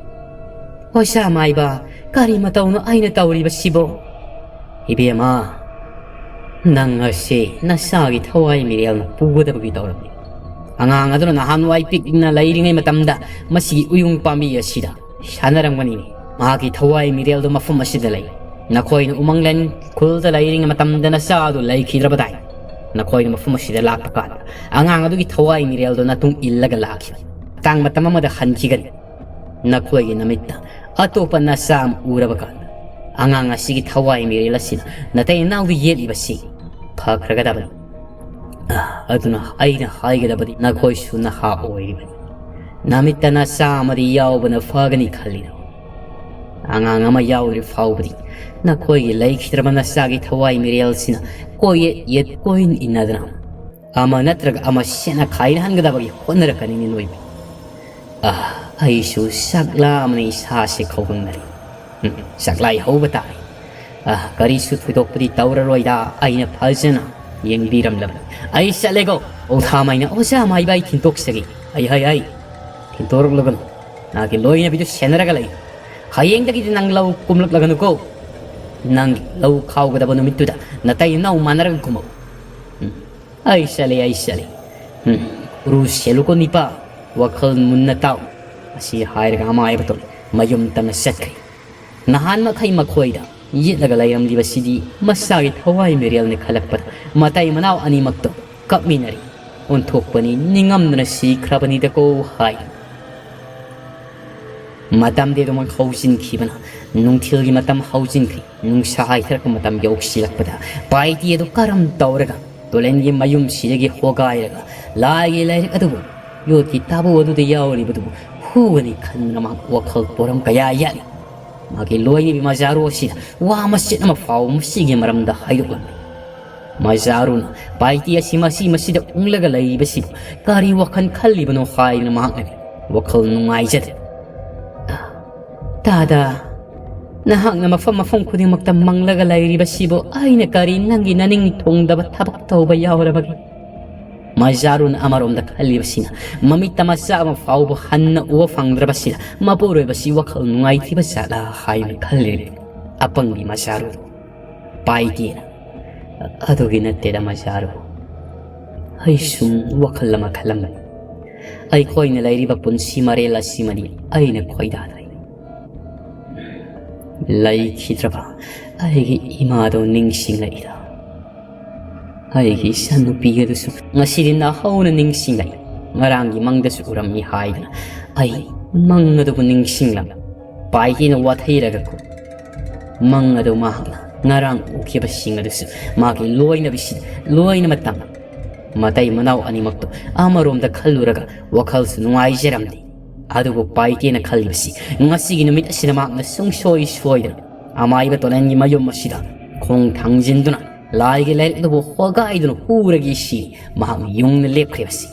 "ꯑꯣꯖꯥ ꯃꯥꯏꯕ, ꯀꯔꯤ ꯃꯇꯧꯅꯣ ꯑꯩꯅ ꯇꯧꯔꯤꯕꯁꯤꯕꯣ?" "ꯏꯕꯦꯝꯃ, ꯅꯪ ꯑꯁꯤ ꯅꯁꯥꯒꯤ ꯊꯋꯥꯏ ꯃꯤꯔꯦꯜꯅ ꯄꯨꯒꯗꯕꯒꯤ ꯇꯧꯔꯝꯃꯤ꯫ ꯑꯉꯥꯡ ꯑꯗꯨꯅ ꯅꯍꯥꯟꯋꯥꯏ ꯄꯤꯛꯅ ꯂꯩꯔꯤꯉꯩ ꯃꯇꯝꯗ ꯃꯁꯤꯒꯤ ꯎꯌꯨꯡ ꯄꯥꯝꯕꯤ ꯑꯁꯤꯗ ꯁꯥꯟꯅꯔꯝꯒꯅꯤ꯫ ꯃꯍꯥꯛꯀꯤ ꯊꯋꯥꯏ ꯃꯤꯔꯦꯜꯗꯨ ꯃꯐꯝ ꯑꯁꯤꯗ ꯂꯩ꯫ ꯅꯈꯣꯏꯅ ꯎꯃꯪꯂꯦꯟ ꯈꯨꯜꯗ ꯂꯩꯔꯤꯉꯩ ꯃꯇꯝꯗ ꯅꯆꯥ ꯑꯗꯨ ꯂꯩꯈꯤꯗ꯭ꯔꯕꯗꯥꯏ? ꯅꯈꯣꯏꯅ ꯃꯐꯝ ꯑꯁꯤꯗ ꯂꯥꯛꯄ ꯀꯥꯟꯗ ꯑꯉꯥꯡ ꯑꯗꯨꯒꯤ ꯊꯋꯥꯏ ꯃꯤꯔꯦꯜꯗꯨ ꯅꯇꯨꯡ ꯏꯜꯂꯒ ꯂꯥꯛꯈꯤꯕꯅꯤ꯫ ꯃꯇꯥꯡ ꯃꯇꯝ ꯑꯃꯗ ꯍꯟꯈꯤꯒꯅꯤ꯫ ꯅꯈꯣꯏꯒꯤ ꯅꯃꯤꯠꯇ ꯑꯇꯣꯞꯄ ꯅꯆꯥ ꯑꯃ ꯎꯔꯕ ꯀꯥꯟꯗ ꯑꯉꯥꯡ ꯑꯁꯤꯒꯤ ꯊꯋꯥꯏ ꯃꯤꯔꯦꯜ ꯑꯁꯤꯅ ꯅꯇꯩ ꯅꯅꯥꯎꯗ ꯌꯦꯠꯂꯤꯕꯁꯤ ꯐꯈ꯭ꯔꯒꯗꯕꯅꯤ꯫ ꯑ, ꯑꯗꯨꯅ ꯑꯩꯅ ꯍꯥꯏꯒꯗꯕꯗꯤ ꯅꯈꯣꯏꯁꯨ ꯅꯍꯥ ꯑꯣꯏꯔꯤꯕꯅꯤ꯫ ꯅꯃꯤꯠꯇ ꯅꯆꯥ ꯑꯃꯗꯤ ꯌꯥꯎꯕꯅ ꯐꯒꯅꯤ ꯈꯜꯂꯤꯅꯣ? ꯑꯉꯥꯡ ꯑꯃ ꯌꯥꯎꯗ꯭ꯔꯤ ꯐꯥꯎꯕꯗꯤ ꯅꯈꯣꯏꯒꯤ ꯂꯩꯈꯤꯗ꯭ꯔꯕ ꯅꯆꯥꯒꯤ ꯊꯋꯥꯏ ꯃꯤꯔꯦꯜꯁꯤꯅ ꯀꯣꯏꯌꯦꯠ ꯌꯦꯠ ꯀꯣꯏꯏꯟ ꯏꯟꯅꯗꯅ ꯑꯃ ꯅꯠꯇ꯭ꯔꯒ ꯑꯃ ꯁꯦꯠꯅ ꯈꯥꯏꯅꯍꯟꯒꯗꯕꯒꯤ ꯍꯣꯠꯅꯔꯛꯀꯅꯤꯅꯦ ꯅꯣꯏꯕꯨ꯫ ꯑ, ꯑꯩꯁꯨ ꯆꯥꯛ ꯂꯥꯝꯕꯅ ꯏꯁꯥꯁꯦ ꯈꯧꯒꯪꯅꯔꯦ꯫ ꯎꯝ, ꯆꯥꯛꯂꯥꯏ ꯍꯧꯕ ꯇꯥꯔꯦ꯫ ꯑ, ꯀꯔꯤꯁꯨ ꯊꯣꯏꯗꯣꯛꯄꯗꯤ ꯇꯧꯔꯔꯣꯏꯗ, ꯑꯩꯅ ꯐꯖꯅ ꯌꯦꯡꯕꯤꯔꯝꯂꯕꯅꯤ꯫ ꯑꯩ ꯆꯠꯂꯦꯀꯣ꯫ ꯄꯧꯊꯥꯃꯩꯅ ꯑꯣꯖꯥ ꯃꯥꯏꯕ ꯑꯩ ꯊꯤꯟꯇꯣꯛꯆꯒꯦ꯫ ꯑꯩ, ꯑꯩ, ꯑꯩ, ꯊꯤꯟꯇꯣꯔꯛꯂꯒꯅꯨ꯫ ꯅꯍꯥꯛꯀꯤ ꯂꯣꯏꯅꯕꯤꯗꯨ ꯁꯦꯟꯅꯔꯒ ꯂꯩ꯫ ꯍꯌꯦꯡꯗꯒꯤꯗꯤ ꯅꯪ ꯂꯧ ꯀꯨꯝꯂꯛꯂꯒꯅꯨꯀꯣ꯫ ꯅꯪ ꯂꯧ ꯈꯥꯎꯒꯗꯕ ꯅꯨꯃꯤꯠꯇꯨꯗ ꯅꯇꯩ ꯅꯅꯥꯎ ꯃꯥꯟꯅꯔꯒ ꯀꯨꯝꯃꯛꯎ꯫ ꯎꯝ, ꯑꯩ ꯆꯠꯂꯦ, ꯑꯩ ꯆꯠꯂꯦ꯫ ꯎꯝ, ꯎꯔꯨ ꯁꯦꯂꯨꯀꯣ ꯅꯤꯄꯥ, ꯋꯥꯈꯜ ꯃꯨꯟꯅ ꯇꯥꯎ꯫ ꯑꯁꯤ ꯍꯥꯏꯔꯒ ꯑꯃꯥꯏꯕ ꯇꯣꯂꯦꯟ ꯃꯌꯨꯝ ꯇꯝꯅ ꯆꯠꯈ꯭ꯔꯦ꯫ ꯅꯍꯥꯟ ꯃꯈꯩ ꯃꯈꯣꯏꯗ ꯌꯦꯠꯂꯒ ꯂꯩꯔꯝꯂꯤꯕꯁꯤꯗꯤ ꯃꯁꯥꯒꯤ ꯊꯋꯥꯏ ꯃꯤꯔꯦꯜꯅ ꯈꯜꯂꯛꯄꯗ ꯃꯇꯩ ꯃꯅꯥꯎ ꯑꯅꯤꯃꯛꯇꯣ ꯀꯞꯃꯤꯟꯅꯔꯤ꯫ ꯑꯣꯟꯊꯣꯛꯄꯅꯤ, ꯅꯤꯡꯉꯝꯗꯅ ꯁꯤꯈ꯭ꯔꯕꯅꯤꯗꯀꯣ ꯍꯥꯏ꯫ ꯃꯇꯝꯗꯤ ꯑꯗꯨꯃꯛ ꯍꯧꯖꯤꯟꯈꯤꯕꯅ ꯅꯨꯡꯊꯤꯜꯒꯤ ꯃꯇꯝ ꯍꯧꯖꯤꯟꯈ꯭ꯔꯤ꯫ ꯅꯨꯡꯁꯥ ꯍꯥꯏꯊꯔꯛꯄ ꯃꯇꯝ ꯌꯧꯁꯤꯜꯂꯛꯄꯗ ꯄꯥꯏꯇꯤ ꯑꯗꯨ ꯀꯔꯝ ꯇꯧꯔꯒ ꯇꯣꯂꯦꯟꯒꯤ ꯃꯌꯨꯝꯁꯤꯗꯒꯤ ꯍꯣꯒꯥꯏꯔꯒ ꯂꯥꯏꯒꯤ ꯂꯥꯏꯔꯤꯛ ꯑꯗꯨꯕꯨ ꯌꯣꯠꯀꯤ ꯇꯥꯕꯨ ꯑꯗꯨꯗ ꯌꯥꯎꯔꯤꯕꯗꯨꯕꯨ ꯍꯨꯒꯅꯤ ꯈꯟꯗꯨꯅ ꯃꯍꯥꯛ ꯋꯥꯈꯜ ꯄꯣꯔꯝ ꯀꯌꯥ ꯌꯥꯠꯂꯤ꯫ ꯃꯥꯒꯤ ꯂꯣꯏꯅꯕꯤ ꯃꯖꯥꯔꯨ ꯑꯁꯤꯅ ꯋꯥ ꯃꯆꯦꯠ ꯑꯃ ꯐꯥꯎꯕ ꯃꯁꯤꯒꯤ ꯃꯔꯝꯗ ꯍꯥꯏꯗꯣꯛꯂꯝꯃꯤ꯫ ꯃꯖꯥꯔꯨꯅ ꯄꯥꯏꯇꯤ ꯑꯁꯤ ꯃꯁꯤ ꯃꯁꯤꯗ ꯎꯪꯂꯒ ꯂꯩꯔꯤꯕꯁꯤꯕꯨ ꯀꯔꯤ ꯋꯥꯈꯜ ꯈꯜꯂꯤꯕꯅꯣ ꯍꯥꯏꯗꯨꯅ ꯃꯍꯥꯛꯅ ꯋꯥꯈꯜ ꯅꯨꯡꯉꯥꯏꯖꯗꯦ꯫ ꯇꯥꯗ, ꯅꯍꯥꯛꯅ ꯃꯐꯝ ꯃꯐꯝ ꯈꯨꯗꯤꯡꯃꯛꯇ ꯃꯪꯂꯒ ꯂꯩꯔꯤꯕꯁꯤꯕꯨ ꯑꯩꯅ ꯀꯔꯤ ꯅꯪꯒꯤ ꯅꯅꯤꯡ ꯊꯨꯡꯗꯕ ꯊꯕꯛ ꯇꯧꯕ ꯌꯥꯎꯔꯕꯒꯦ? ꯃꯖꯥꯔꯨꯅ ꯑꯃꯔꯣꯝꯗ ꯈꯜꯂꯤꯕꯁꯤꯅ ꯃꯃꯤꯠꯇ ꯃꯆꯥ ꯑꯃ ꯐꯥꯎꯕ ꯍꯟꯅ ꯎꯕ ꯐꯪꯗ꯭ꯔꯕꯁꯤꯗ ꯃꯄꯨꯔꯣꯏꯕꯁꯤ ꯋꯥꯈꯜ ꯅꯨꯡꯉꯥꯏꯇ꯭ꯔꯤꯕ ꯖꯥꯠꯂꯥ ꯍꯥꯏꯅ ꯈꯜꯂꯤꯔꯦ꯫ ꯑꯄꯪꯕꯤ ꯃꯖꯥꯔꯨ꯫ ꯄꯥꯏꯇꯦꯅ꯫ ꯑꯗꯨꯒꯤ ꯅꯠꯇꯦꯗ ꯃꯖꯥꯔꯨ꯫ ꯑꯩ ꯁꯨꯝ ꯋꯥꯈꯜ ꯑꯃ ꯈꯜꯂꯝꯕꯅꯤ꯫ ꯑꯩꯈꯣꯏꯅ ꯂꯩꯔꯤꯕ ꯄꯨꯟꯁꯤ ꯃꯔꯦꯜ ꯑꯁꯤꯃꯗꯤ ꯑꯩꯅ ꯈꯣꯏꯗꯥꯗ꯭ꯔꯦ꯫ ꯂꯩꯈꯤꯗ꯭ꯔꯕ ꯑꯩꯒꯤ ꯏꯃꯥꯗꯣ ꯅꯤꯡꯁꯤꯡꯂꯛꯏꯗ꯫ ꯑꯩꯒꯤ ꯏꯆꯟꯅꯨꯄꯤ ꯑꯗꯨꯁꯨ ꯉꯁꯤꯗꯤ ꯅꯥꯍꯧꯅ ꯅꯤꯡꯁꯤꯡꯂꯛꯏ꯫ ꯉꯔꯥꯡꯒꯤ ꯃꯪꯗꯁꯨ ꯎꯔꯝꯃꯤ ꯍꯥꯏꯗꯅ ꯑꯩ ꯃꯪ ꯑꯗꯨꯕꯨ ꯅꯤꯡꯁꯤꯡꯂꯝꯃꯤ꯫ ꯄꯥꯏꯇꯦꯅ ꯋꯥꯊꯩꯔꯒꯀꯣ꯫ ꯃꯪ ꯑꯗꯨ ꯃꯍꯥꯛꯅ ꯉꯔꯥꯡ ꯎꯈꯤꯕꯁꯤꯡ ꯑꯗꯨꯁꯨ ꯃꯥꯒꯤ ꯂꯣꯏꯅꯕꯤꯁꯤ ꯂꯣꯏꯅꯃꯛ ꯇꯝꯃꯤ꯫ ꯃꯇꯩ ꯃꯅꯥꯎ ꯑꯅꯤꯃꯛꯇꯨ ꯑꯃꯔꯣꯝꯗ ꯈꯜꯂꯨꯔꯒ ꯋꯥꯈꯜꯁꯨ ꯅꯨꯡꯉꯥꯏꯖꯔꯝꯗꯦ꯫ ꯑꯗꯨꯕꯨ ꯄꯥꯏꯇꯦꯅ ꯈꯜꯂꯤꯕꯁꯤ ꯉꯁꯤꯒꯤ ꯅꯨꯃꯤꯠ ꯑꯁꯤꯗ ꯃꯍꯥꯛꯅ ꯁꯨꯡꯁꯣꯏ ꯁꯣꯏꯗꯅ ꯑꯃꯥꯏꯕ ꯇꯣꯂꯦꯟꯒꯤ ꯃꯌꯨꯝ ꯑꯁꯤꯗ ꯈꯣꯡ ꯊꯥꯡꯖꯤꯟꯗꯨꯅ ꯂꯥꯏꯒꯤ ꯂꯥꯏꯔꯤꯛ ꯑꯗꯨꯕꯨ ꯍꯣꯒꯥꯏꯗꯨꯅ ꯍꯨꯔꯒꯦ ꯁꯤ ꯃꯍꯥꯛꯅ ꯌꯨꯡꯅ ꯂꯦꯞꯈ꯭ꯔꯤꯕꯁꯤ꯫